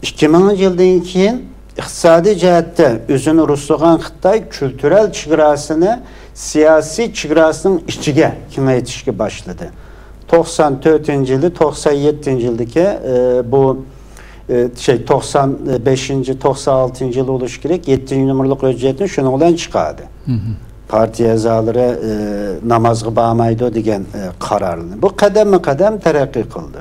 ئىككى مىڭىنچى يىلدىن كېيىن ئىقتىسادىي جەھەتتە ئۆزىنى رۇسلىغان خىتاي كۈلتۈرەل چېگراسىنى سىياسىي چېگراسىنىڭ ئىچىگە كېڭەيتىشكە باشلىدى. توقسان تۆتىنچى يىلى، توقسان يەتتىنچى يىلدىكى، ئى، بۇ، ئى، شەي، توقسان بەشىنچى، توقسان ئالتىنچى يىل بولۇشى كېرەك، يەتتىنچى نومۇرلۇق ھۆججەتنى شۇنىڭ بىلەن چىقاردى. پارتىيە ئەزالىرى، ئى، نامازغا بارمايدۇ دېگەن، ئى، قارارنى. بۇ قەدەممۇ قەدەم تەرەققىي قىلدى.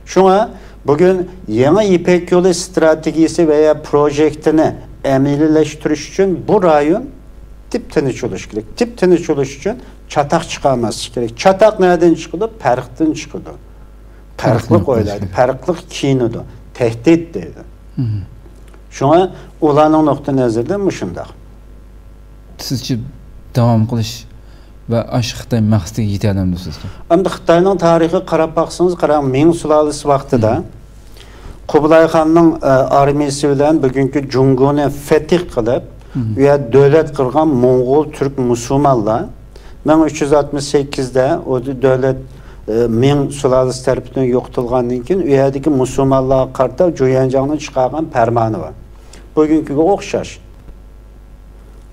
شۇڭا بۈگۈن يېڭى يىپەك يولى ستراتېگىيىسى ۋەيا پروژېكتىنى ئەمەلىيلەشتۈرۈش ئۈچۈن بۇ رايون تىپ-تىنچ بولۇشى كېرەك. تىپ-تىنچ بولۇش ئۈچۈن چاتاق چىقارماسلىق كېرەك. چاتاق نەدىن چىقىدۇ؟ پەرقتىن چىقىدۇ. پەرقلىق ئويلايدۇ، پەرقلىق كىيىنىدۇ. تەھدىت دەيدۇ. شۇڭا ئۇلارنىڭ نۇقتىئى نەزىرىدىن مۇشۇنداق. سىزچە داۋام قىلىش ۋە ئاشۇ خىتاي مەقسىتىگە يېتەلەمدۇ سىزچە؟ ئەمدى خىتاينىڭ تارىخىغا قاراپ باقسىڭىز، قاراڭ، مىڭ سۇلالىسى ۋاقتىدا قۇبلاي خاننىڭ، ئە، ئارمىيىسى بىلەن بۈگۈنكى جۇڭگونى فەتھ قىلىپ، ئۇ يەردە دۆلەت قۇرغان موڭغۇل، تۈرك، مۇسۇلمانلار مىڭ ئۈچ يۈز ئاتمىش سەككىزدە ئۇ دۆلەت، ئە، مىڭ سۇلالىسى تەرىپىدىن يوقىتىلغاندىن كېيىن، ئۇ يەردىكى مۇسۇلمانلارغا قارىتا جۇيەنجاڭنىڭ چىقارغان پەرمانى بار. بۈگۈنكىگە ئوخشاش.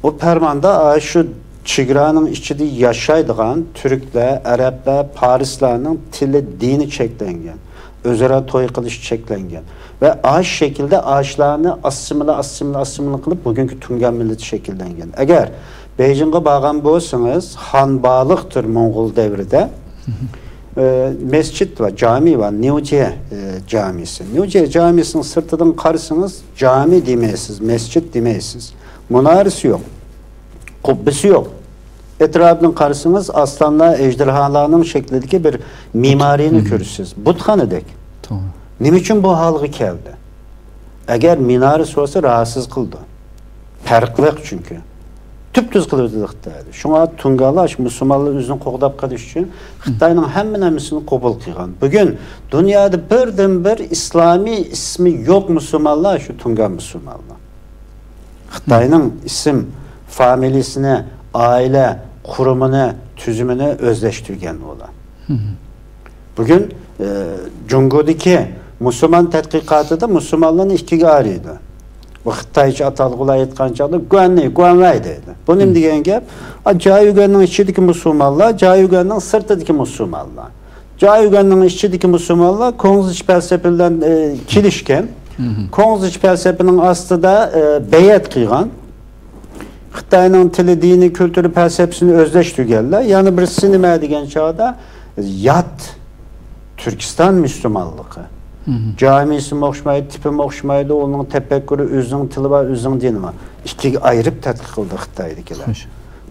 بۇ پەرماندا ئاشۇ چېگرانىڭ ئىچىدە ياشايدىغان تۈركلەر، ئەرەبلەر، پارسلارنىڭ تىلى، دىنى چەكلەنگەن، ئۆزئارا توي قىلىش چەكلەنگەن ۋە ئاشۇ شەكىلدە ئاشۇلارنى ئاسسىمىلە، ئاسسىمىلە، ئاسسىمىلە قىلىپ بۈگۈنكى تۇڭگان مىللىتى شەكىللەنگەن. ئەگەر بېيجىڭغا بارغان بولسىڭىز، خانبالىقتۇر موڭغۇل دەۋرىدە، ئە، مەسچىت بار، جامى بار، نيۇجيې، ئە، جامىسى. نيۇجيې جامىسىنىڭ سىرتىدىن قارىسىڭىز، جامى دېمەيسىز، مەسچىت دېمەيسىز. مۇنارىسى يوق، قۇببىسى يوق. ئەتراپىدىن قارىسىڭىز، ئاسلانلار، ئەجدىھالارنىڭ شەكلىدىكى بىر مىمارىينى كۆرىسىز. بۇتخانىدەك. توغرا. نېمە ئۈچۈن بۇ ھالغا كەلدى؟ ئەگەر مىنارىسى بولسا، راھەتسىز قىلىدۇ. پەرقلىق چۈنكى. تۈپتۈز قىلىۋېتىلدى خىتايدا. شۇڭا تۇڭگانلار شۇ مۇسۇلمانلار ئۆزىنى قوغداپ قېلىش ئۈچۈن خىتاينىڭ ھەممە نەرسىنى قوبۇل قىلغان. بۈگۈن دۇنيادا بىردىنبىر ئىسلامىي ئىسمى يوق مۇسۇلمانلار شۇ تۇڭگان مۇسۇلمانلار. خىتاينىڭ ئىسىم فامىلىسىنى، ئائىلە قۇرۇمىنى، تۈزۈمىنى ئۆزلەشتۈرگەن ئۇلار. بۈگۈن، ئە، جۇڭگودىكى مۇسۇلمان تەتقىقاتىدا مۇسۇلمانلارنى ئىككىگە ئايرىيدۇ. بۇ خىتايچە ئاتالغۇلار ئېيتقان چاغدا گۇەننى، گۇەنۋەي دەيدۇ. بۇ نېمە دېگەن گەپ؟ ئا، جايۈگەننىڭ ئىچىدىكى مۇسۇلمانلار، جايۈگەننىڭ سىرتىدىكى مۇسۇلمانلار. جايۈگەننىڭ ئىچىدىكى مۇسۇلمانلار كۇڭزىچ پەلسەپە بىلەن، ئە، كېلىشكەن. كۇڭزىچ پەلسەپىنىڭ ئاستىدا، ئە، بەيئەت قىلغان. خىتاينىڭ تىلى، دىنى، كۈلتۈرى، پەلسەپىسىنى ئۆزلەشتۈرگەنلەر. يەنە بىرسى نېمە دېگەن چاغدا، يات تۈركىستان مۇسۇلمانلىقى. جامىسىمۇ ئوخشىمايدۇ، تىپىمۇ ئوخشىمايدۇ، ئۇنىڭ تەپەككۇرى، ئۆزىنىڭ تىلى بار، ئۆزىنىڭ دىنى بار. ئىككىگە ئايرىپ تەتقىق قىلدى خىتايدىكىلەر. خوش.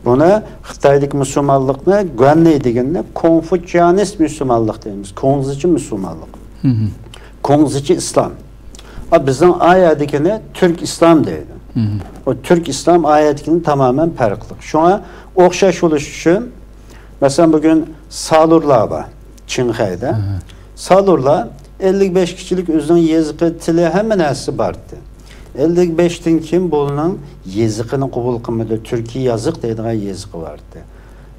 بۇنى خىتايدىكى مۇسۇلمانلىقنى گۇەننى دېگەننى كونفۇتسىانىست مۇسۇلمانلىق دەيمىز. كۇڭزىچى مۇسۇلمانلىق. كۇڭزىچى ئىسلام. ئا، بىزنىڭ ئايەدىكىنى تۈرك ئىسلام دەيدۇ. ئۇ تۈرك ئىسلام ئايەدىكىنى تامامەن پەرقلىق. شۇڭا ئوخشاش بولۇش ئۈچۈن، مەسىلەن، بۈگۈن سالۇرلار بار چىڭخەيدە. سالۇرلار ئەللىك بەشكىچىلىك ئۆزىنىڭ يېزىقى، تىلى، ھەممە نەرسىسى بار ئىدى. ئەللىك بەشتىن كېيىن بۇنىڭ يېزىقىنى قوبۇل قىلمىدى. تۈركىي يازىق دەيدىغان يېزىقى بار ئىدى.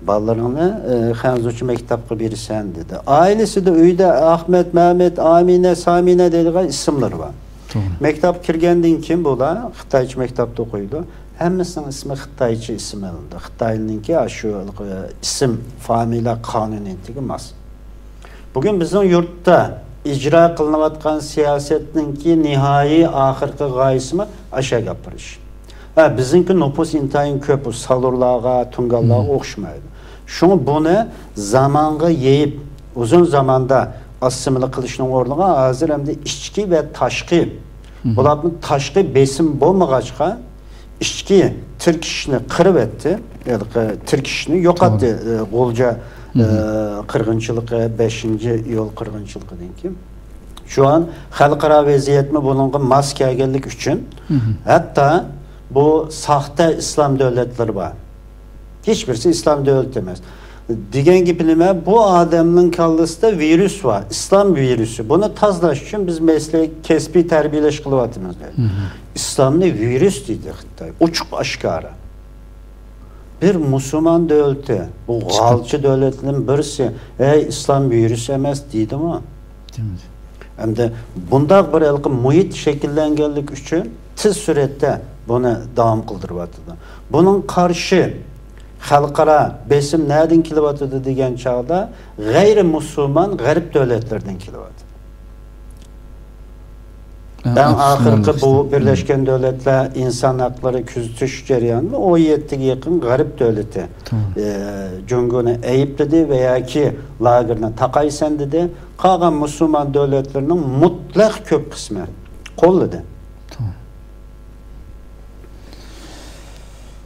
بالىلىرىڭنى، ئە، خەنزۇچە مەكتەپكە بېرىسەن، دېدى. ئائىلىسىدە، ئۆيدە ئاخمەت، مەمەت، ئامىنە، سامىنە دەيدىغان ئىسىملىرى بار. توغرا. مەكتەپكە كىرگەندىن كېيىن بۇلار خىتايچە مەكتەپتە ئوقۇيدۇ. ھەممىسىنىڭ ئىسمى خىتايچە ئىسىم ئېلىندى. خىتاينىڭكى ئاشۇ، ئە، ئىسىم، فامىلە قانۇنىيىتىگە ماس. بۈگۈن بىزنىڭ يۇرتتا ئىجرا قىلىنىۋاتقان سىياسەتنىڭكى نىھايىي ئاخىرقى غايىسىمۇ ئاشۇ يەرگە ئاپىرىش. ھە، بىزنىڭكى نوپۇس ئىنتايىن كۆپ، ئۇ سالۇرلارغا، تۇڭگانلارغا ئوخشىمايدۇ. شۇڭا بۇنى زامانغا يېيىپ، ئۇزۇن زاماندا ئاسسىمىلە قىلىشنىڭ ئورنىغا ھازىر ئەمدى ئىچكى ۋە تاشقى، بۇلارنى تاشقى بېسىم بولمىغاچقا، ئىچكى تىركىشىشنى قىرىۋەتتى. ھېلىقى تىركىشىشنى يوقاتتى. توغرا. ئى، غۇلجا، ئى، قىرغىنچىلىقى، بەشىنچى ئىيۇل قىرغىنچىلىقىدىن كېيىن. شۇ ئان خەلقئارا ۋەزىيەتمۇ بۇنىڭغا ماس كەلگەنلىكى ئۈچۈن، ھەتتا بۇ ساختا ئىسلام دۆلەتلىرى بار. ھېچ بىرسى ئىسلام دۆلىتى ئەمەس. دېگەن گېپى نېمە؟ بۇ ئادەمنىڭ كاللىسىدا ۋىرۇس بار، ئىسلام ۋىرۇسى. بۇنى تازىلاش ئۈچۈن بىز مەسلىكىي كەسپىي تەربىيەلەش قىلىۋاتىمىز، دەيدۇ. ئىسلامنى ۋىرۇس دېدى خىتاي، ئوچۇق ئاشكارا. بىر مۇسۇلمان دۆلىتى، بۇ غالچى دۆلەتلەرنىڭ بىرسى، «ھەي، ئىسلام ۋىرۇس ئەمەس» دېدىمۇ؟ دېمىدى. ئەمدى بۇنداق بىر ھېلىقى مۇھىت شەكىللەنگەنلىكى ئۈچۈن تېز سۈرئەتتە بۇنى داۋام قىلدۇرۇۋاتىدۇ. بۇنىڭ قارشى خەلقئارا بېسىم نەدىن كېلىۋاتىدۇ دېگەن چاغدا، غەيرىي مۇسۇلمان غەرب دۆلەتلىرىدىن كېلىۋاتىدۇ. ئەڭ ئاخىرقى بۇ بىرلەشكەن دۆلەتلەر ئىنسان ھەقلىرى كۆزىتىش جەريانىدا ئون يەتتىگە يېقىن غەرب دۆلىتى، ئى، جۇڭگونى ئەيىبلىدى ۋە ياكى لاگېرنى تاقايسەن دېدى. قالغان مۇسۇلمان دۆلەتلىرىنىڭ مۇتلەق كۆپ قىسمى قوللىدى.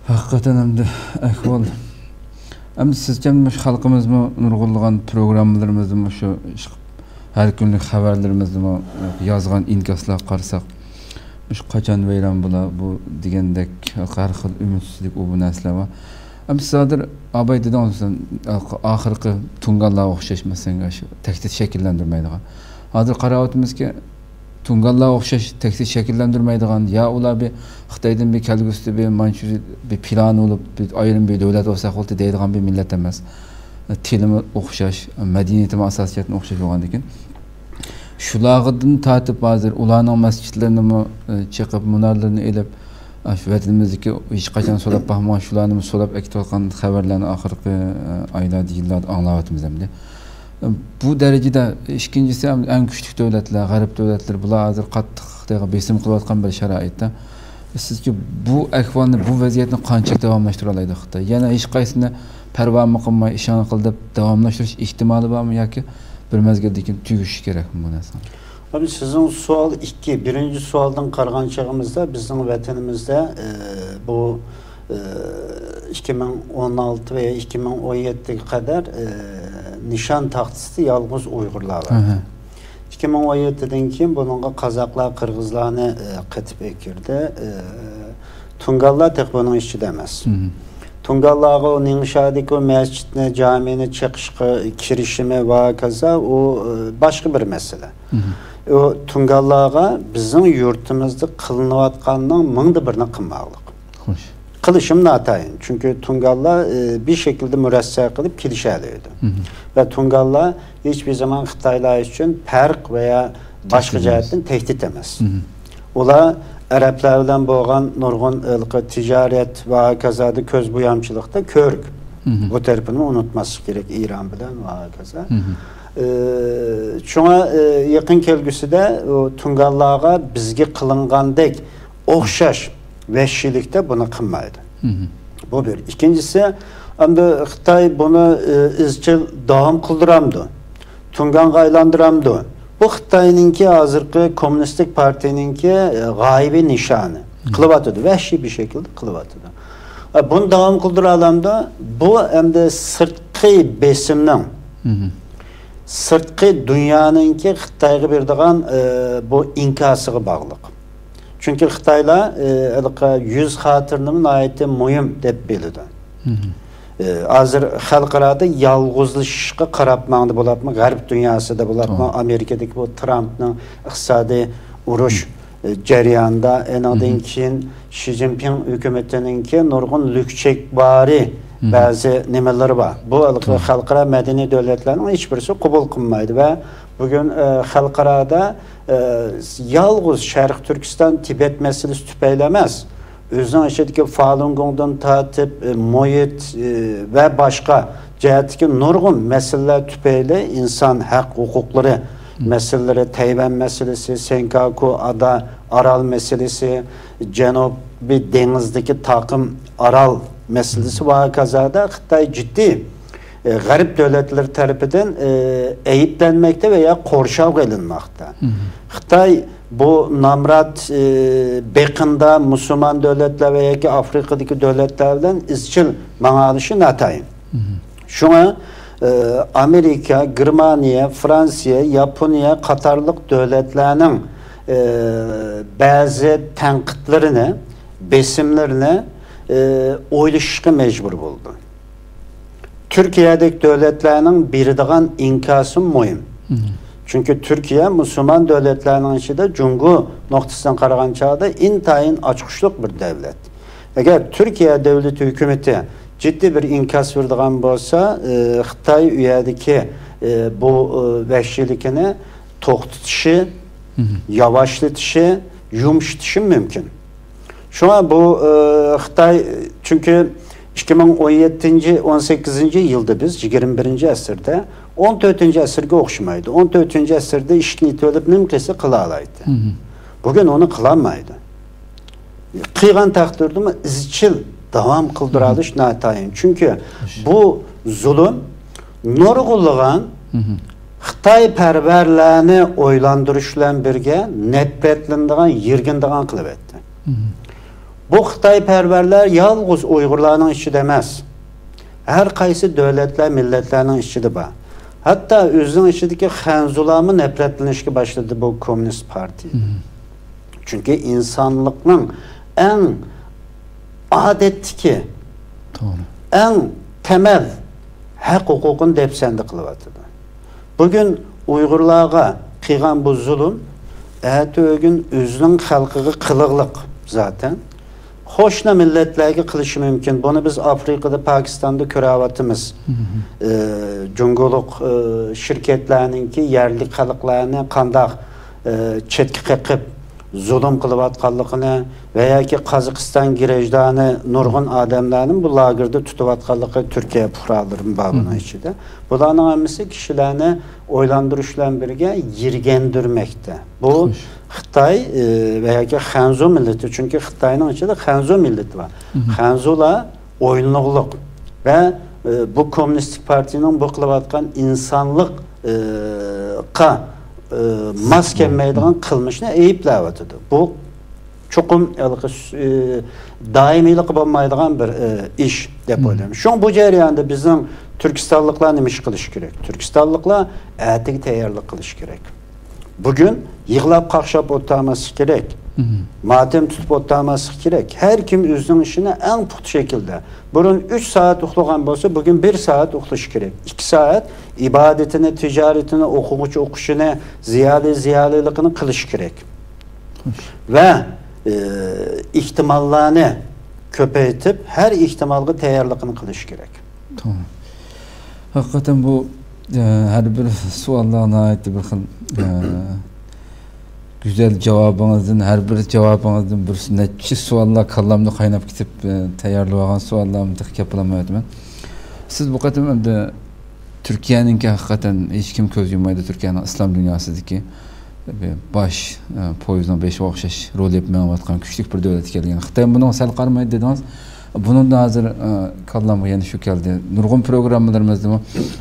ھەقىقەتەن ئەمدى ئەھۋال. ئەمدى سىزچە مۇشۇ خەلقىمىزمۇ نۇرغۇنلىغان پروگراممىلىرىمىزدىمۇ، شۇ ھەر كۈنلۈك خەۋەرلىرىمىزدىمۇ يازغان ئىنكاسلارغا قارىساق، مۇشۇ قاچان ۋەيران بولا، بۇ دېگەندەك ھەر خىل ئۈمىدسىزلىك، ئۇ بۇ نەرسىلەر بار. ئەمدى سىز ھازىر ئاباي دېدىڭىز، مەسىلەن، ئاخىرقى تۇڭگانلارغا ئوخشاش، مەسىلەن، شۇ تەھدىت شەكىللەندۈرمەيدىغان. ھازىر قاراۋاتىمىزكى، تۇڭگانلارغا ئوخشاش تەھدىت شەكىللەندۈرمەيدىغان، يا ئۇلار بىر خىتايدىن بىر كەلگۈسىدە بىر مانچۇرىيە بىر پىلانى بولۇپ، بىر ئايرىم بىر دۆلەت بولساق بولدى دەيدىغان بىر مىللەت ئەمەس. تىلىمۇ ئوخشاش، مەدەنىيىتىمۇ ئاساسىي جەھەتتىن ئوخشاش بولغاندىكىن، شۇلارغىدىن تارتىپ ھازىر ئۇلارنىڭ مەسچىتلىرىنىمۇ، ئى، چېقىپ، مۇنارلىرىنى ئېلىپ، ئاشۇ ۋەتىنىمىزدىكى ھېچقاچان سولاپ باقمىغان شۇلارنىمۇ سولاپ ئەكېتىۋاتقان خەۋەرلەرنى ئاخىرقى، ئى، ئايلاردا، يىللاردا ئاڭلاۋاتىمىز ئەمدى. بۇ دەرىجىدە، ئىككىنچىسى، ئەڭ كۈچلۈك دۆلەتلەر، غەرب دۆلەتلىرى، بۇلار ھازىر قاتتىق بېسىم قىلىۋاتقان بىر شارائىتتا. سىزچە بۇ ئەھۋالنى، بۇ ۋەزىيەتنى قانچىلىك داۋاملاشتۇرالايدۇ خىتاي؟ يەنە ھېچقايسىنى پەرۋامۇ قىلماي، ئىشىڭنى قىل دەپ داۋاملاشتۇرۇش ئېھتىمالى بارمۇ ياكى بىر مەزگىلدىن كېيىن تۈگىشى كېرەكمۇ بۇ نەرسە؟ ئەمدى سىزنىڭ سوئال ئىككى. بىرىنچى سوئالدىن قارىغان چېغىمىزدا، بىزنىڭ ۋەتىنىمىزدە، ئى، بۇ، ئى، ئىككى مىڭ ئون ئالتە ۋە ئىككى مىڭ ئون يەتتىگە قەدەر، ئى، نىشان تاختىسىدا يالغۇز ئۇيغۇرلار بار. ئىككى مىڭ ئون يەتتىدىن كېيىن بۇنىڭغا قازاقلار، قىرغىزلارنى، ئى، قېتىپ ئەكىردى. ئى، تۇڭگانلار تېخى بۇنىڭ ئىچىدە ئەمەس. تۇڭگانلارغا ئۇ نىڭشادىكى ئۇ مەسچىتنى، جامىنى چېقىشقا كىرىشىمى ۋە ھاكازا، ئۇ، ئى، باشقا بىر مەسىلە. ئۇ تۇڭگانلارغا بىزنىڭ يۇرتىمىزدا قىلىنىۋاتقاننىڭ مىڭدا بىرىنى قىلماقلىق. خوش. قىلىشىمۇ ناتايىن. چۈنكى تۇڭگانلار، ئى، بىر شەكىلدە مۇرەسسە قىلىپ كېلىشەلەيدۇ. ۋە تۇڭگانلار ھېچبىر زامان خىتايلار ئۈچۈن پەرق ۋە يا باشقا جەھەتتىن تەھدىت ئەمەس. ئۇلار ئەرەبلەر بىلەن بولغان نۇرغۇن ھېلىقى تىجارەت ۋە ھاكازادا كۆز بويامچىلىقتا كۆرۈك. بۇ تەرىپىنى ئۇنتۇماسلىق كېرەك، ئىران بىلەن ۋە ھاكازا. ئى، شۇڭا، ئى، يېقىن كەلگۈسىدە ئۇ تۇڭگانلارغا بىزگە قىلىنغاندەك ئوخشاش ۋەھشىيلىكتە بۇنى قىلمايدۇ. بۇ بىر. ئىككىنچىسى، ئەمدى خىتاي بۇنى، ئى، ئىزچىل داۋام قىلدۇرامدۇ؟ تۇڭگانغا ئايلاندۇرامدۇ؟ بۇ خىتاينىڭكى ھازىرقى كوممۇنىستىك پارتىيىنىڭكى، ئى، غايىۋى نىشانى. قىلىۋاتىدۇ، ۋەھشىي بىر شەكىلدە قىلىۋاتىدۇ. ئە، بۇنى داۋام قىلدۇرالامدۇ؟ بۇ ئەمدى سىرتقى بېسىمنىڭ، سىرتقى دۇنيانىڭكى خىتايغا بېرىدىغان، ئى، بۇ ئىنكاسىغا باغلىق. چۈنكى خىتايلار، ئى، ھېلىقى يۈز خاتىرىنىمۇ ناھايىتى مۇھىم دەپ بىلىدۇ. ئى، ھازىر خەلقئارادا يالغۇزلىشىشقا قاراپ ماڭدى بولۇپمۇ، غەرب دۇنياسىدا بولۇپمۇ، ئامېرىكىدىكى بۇ ترامپنىڭ ئىقتىسادىي ئۇرۇش، ئى، جەريانىدا، ئېنىڭدىن كېيىن شى جىنپىڭ ھۆكۈمىتىنىڭكى نۇرغۇن لۈكچەك بارى بەزى نېمىلىرى بار. بۇ خەلقئارا مەدەنىي دۆلەتلەرنىڭ ھېچ بىرسى قوبۇل قىلمايدۇ ۋە بۈگۈن، ئى، خەلقئارادا، ئى، يالغۇز شەرقىي تۈركىستان، تىبەت مەسىلىسى تۈپەيلى ئەمەس، ئۆزىنىڭ ئىچىدىكى فالۇنگوڭدىن تارتىپ، ئى، مۇھىت، ئى، ۋە باشقا جەھەتتىكى نۇرغۇن مەسىلىلەر تۈپەيلى ئىنسان ھەق ھوقۇقلىرى مەسىلىلىرى، تەيۋەن مەسىلىسى، سېنكاكۇ ئادا ئارال مەسىلىسى، جەنۇبىي دېڭىزدىكى تاقىم ئارال مەسىلىسى ۋە ھاكازادا خىتاي جىددىي، ئى، غەرب دۆلەتلىرى تەرىپىدىن، ئى، ئەيىبلەنمەكتە ۋە يا قورشاۋغا ئېلىنماقتا. خىتاي بۇ نامرات، ئى، بېقىندا مۇسۇلمان دۆلەتلەر ۋە ياكى ئافرىقىدىكى دۆلەتلەر بىلەن ئىزچىل ماڭالىشى ناتايىن. شۇڭا، ئى، ئامېرىكا، گېرمانىيە، فرانسىيە، ياپونىيە قاتارلىق دۆلەتلەرنىڭ، ئى، بەزى تەنقىدلىرىنى، بېسىملىرىنى، ئى، ئويلىشىشقا مەجبۇر بولدى. تۈركىيەدەك دۆلەتلەرنىڭ بېرىدىغان ئىنكاسىمۇ مۇھىم. چۈنكى تۈركىيە مۇسۇلمان دۆلەتلەرنىڭ ئىچىدە جۇڭگو نۇقتىسىدىن قارىغان چاغدا ئىنتايىن ئاچقۇچلۇق بىر دۆلەت. ئەگەر تۈركىيە دۆلىتى ھۆكۈمىتى جىددىي بىر ئىنكاس بېرىدىغان بولسا، ئى، خىتاي ئۇ يەردىكى، ئى، بۇ، ئى، ۋەھشىيلىكىنى توختىتىشى، ياۋاشلىتىشى، يۇمشىتىشى مۇمكىن. شۇڭا بۇ، ئى، خىتاي، چۈنكى ئىككى مىڭ ئون يەتتىنچى، ئون سەككىزىنچى يىلدا بىز، يىگىرمە بىرىنچى ئەسىردە، ئون تۆتىنچى ئەسىرگە ئوخشىمايدۇ. ئون تۆتىنچى ئەسىردە ئىشىكنى ئېتىۋېلىپ نېمە قىلسا قىلالايتتى. بۈگۈن ئۇنى قىلالمايدۇ. قىلغان تەقدىردىمۇ ئىزچىل داۋام قىلدۇرالىش ناتايىن. چۈنكى بۇ زۇلۇم نۇرغۇنلىغان خىتايپەرۋەرلەرنى ئويلاندۇرۇش بىلەن بىرگە نەپرەتلىنىدىغان، يىرگىنىدىغان قىلىۋەتتى. بۇ خىتايپەرۋەرلەر يالغۇز ئۇيغۇرلارنىڭ ئىچىدە ئەمەس، ھەر قايسى دۆلەتلەر، مىللەتلەرنىڭ ئىچىدە بار. ھەتتا ئۆزىنىڭ ئىچىدىكى خەنزۇلارمۇ نەپرەتلىنىشكە باشلىدى بۇ كوممۇنىست پارتىيە. چۈنكى ئىنسانلىقنىڭ ئەڭ ئادەتتىكى، توغرا، ئەڭ تەمەل ھەق ھوقۇقىنى دەپسەندە قىلىۋاتىدۇ. بۈگۈن ئۇيغۇرلارغا قىلغان بۇ زۇلۇم ئەتە ئۆگۈن ئۆزىنىڭ خەلقىگە قىلىغلىق زاتەن. قوشنا مىللەتلەرگە قىلىشى مۇمكىن. بۇنى بىز ئافرىقىدا، پاكىستاندا كۆرۈۋاتىمىز. ئى، جۇڭگولۇق، ئى، شىركەتلەرنىڭكى يەرلىك خەلقلەرنى قانداق، ئى، چەتكە قېقىپ زۇلۇم قىلىۋاتقانلىقىنى ۋە ياكى قازاقىستان گرېجدانى نۇرغۇن ئادەملەرنى بۇ لاگېردا تۇتۇۋاتقانلىقى، تۈركىيە پۇقرالىرىمۇ بار بۇنىڭ ئىچىدە. بۇلارنىڭ ھەممىسى كىشىلەرنى ئويلاندۇرۇش بىلەن بىرگە يىرگەندۈرمەكتە. بۇ خىتاي، ئى، ۋە ياكى خەنزۇ مىللىتى، چۈنكى خىتاينىڭ ئىچىدە خەنزۇ مىللىتى بار. خەنزۇلار ئويلىنىغلىق ۋە، ئى، بۇ كوممۇنىستىك پارتىيىنىڭ بۇ قىلىۋاتقان ئىنسانلىق، ئى، قا، ئى، ماس كەلمەيدىغان قىلمىشنى ئەيىبلەۋاتىدۇ. بۇ چوقۇم ھېلىقى، ئى، دائىمىيلىقى بولمايدىغان بىر، ئى، ئىش دەپ ئويلايمەن. شۇڭا بۇ جەرياندا بىزنىڭ تۈركىستانلىقلار نېمە ئىش قىلىشى كېرەك؟ تۈركىستانلىقلار ئەتىگە تەييارلىق قىلىشى كېرەك. بۈگۈن يىغلاپ قاقشاپ ئولتۇرماسلىقى كېرەك. ماتەم تۇتۇپ ئولتۇرماسلىقى كېرەك. ھەر كىم ئۆزىنىڭ ئىشىنى ئەڭ پۇختا شەكىلدە. بۇرۇن ئۈچ سائەت ئۇخلىغان بولسا، بۈگۈن بىر سائەت ئۇخلىشى كېرەك. ئىككى سائەت ئىبادىتىنى، تىجارىتىنى، ئوقۇغۇچى ئوقۇشىنى، زىيالىي زىيالىيلىقىنى قىلىشى كېرەك. ۋە، ئى، ئېھتىماللارنى كۆپەيتىپ، ھەر ئېھتىمالغا تەييارلىقىنى قىلىشى كېرەك. توغرا. ھەقىقەتەن بۇ، ئە، ھەر بىر سوئاللار ناھايىتى بىر خىل، ئە، گۈزەل جاۋابىڭىزدىن، ھەر بىر جاۋابىڭىزدىن بىر نەچچە سوئاللار كاللامدا قايناپ كېتىپ، ئە، تەييارلىۋالغان سوئاللارمۇ تېخى گەپ قىلالمايۋاتىمەن. سىز بۇ قېتىم ئەمدى تۈركىيەنىڭكى ھەقىقەتەن ھېچكىم كۆز يۇممايدۇ، تۈركىيەنىڭ ئىسلام دۇنياسىدىكى باش، ئە، پويىزنىڭ بېشىغا ئوخشاش رول ئېلىپ مېڭىۋاتقان كۈچلۈك بىر دۆلەتكە ئەيلەنگەن. خىتاي بۇنىڭغا سەل قارىمايدۇ دېدىڭىز. بۇنىڭدا ھازىر، ئە، كاللامغا يەنە شۇ كەلدى. نۇرغۇن پروگراممىلىرىمىزدىمۇ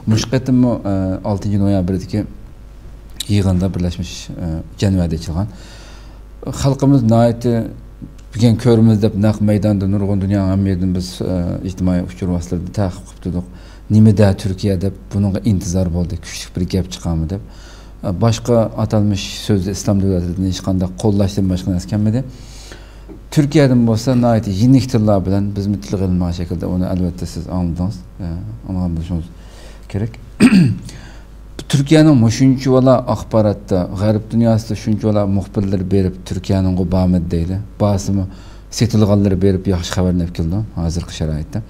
مۇشۇ قېتىممۇ، ئە، ئالتىنچى نويابىردىكى يىغىندا بىرلەشمىش، ئە، جەنۋەدە ئېچىلغان. خەلقىمىز ناھايىتى بۈگۈن كۆرىمىز دەپ نەق مەيداندا نۇرغۇن دۇنيانىڭ ھەممە يېرىدىن بىز، ئە، ئىجتىمائىي ئۇچۇر ۋاسىتىلىرىدە تەقىب قىلىپ تۇردۇق. نېمە دە تۈركىيە دەپ بۇنىڭغا ئىنتىزار بولدى. كۈچلۈك بىر گەپ چىقارمۇ دەپ. ئە، باشقا ئاتالمىش سۆزدە ئىسلام دۆلىتىدىن ھېچقانداق قوللاشتىن باشقا نەرسە كەلمىدى. تۈركىيەدىن بولسا ناھايىتى يېنىك تىللار بىلەن بىزمۇ تىلغا ئېلىنمىغان شەكىلدە ئۇنى ئەلۋەتتە سىز ئاڭلىدىڭىز، ئە، ئاڭلىغان بولۇشىڭىز كېرەك. تۈركىيەنىڭ مۇشۇنچىۋالا ئاخباراتتا، غەرب دۇنياسىدا شۇنچىۋالا مۇخبىرلىرى بېرىپ تۈركىيەنىڭغۇ بارمىدى دەيلى. بارسىمۇ سېتىلغانلىرى بېرىپ ياخشى خەۋەرنى ئېلىپ كېلىدۇ ھازىرقى شارائىتتا.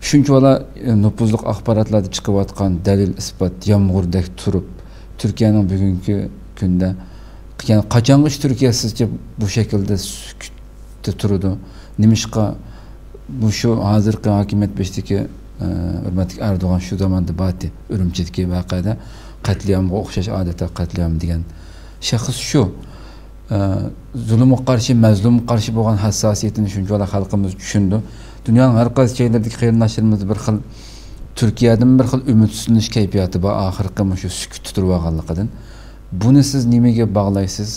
شۇنچىۋالا، ئە، نوپۇزلۇق ئاخباراتلاردا چىقىۋاتقان دەلىل-ئىسپات يامغۇردەك تۇرۇپ، تۈركىيەنىڭ بۈگۈنكى كۈندە، يەنى قاچانغىچە تۈركىيە سىزچە بۇ شەكىلدە سۈكۈتتە تۇرىدۇ؟ نېمىشقا مۇشۇ ھازىرقى ھاكىمىيەت بېشىدىكى، ئە، ھۆرمەتلىك ئەردوغان شۇ زاماندا بارتى، ئۈرۈمچىدىكى ۋەقەدە قەتلىئامغا ئوخشاش، ئادەتتە قەتلىئام دېگەن شەخس شۇ. ئە، زۇلۇمغا قارشى، مەزلۇمغا قارشى بولغان ھەسساسىيىتىنى شۇنچىۋالا خەلقىمىز چۈشىنىدۇ. دۇنيانىڭ ھەر قايسى جايلىرىدىكى قېرىنداشلىرىمىز بىر خىل، تۈركىيەدىن بىر خىل ئۈمىدسىزلىنىش كەيپىياتى بار، ئاخىرقى مۇشۇ سۈكۈتتە تۇرۇۋالغانلىقىدىن. بۇنى سىز نېمىگە باغلايسىز؟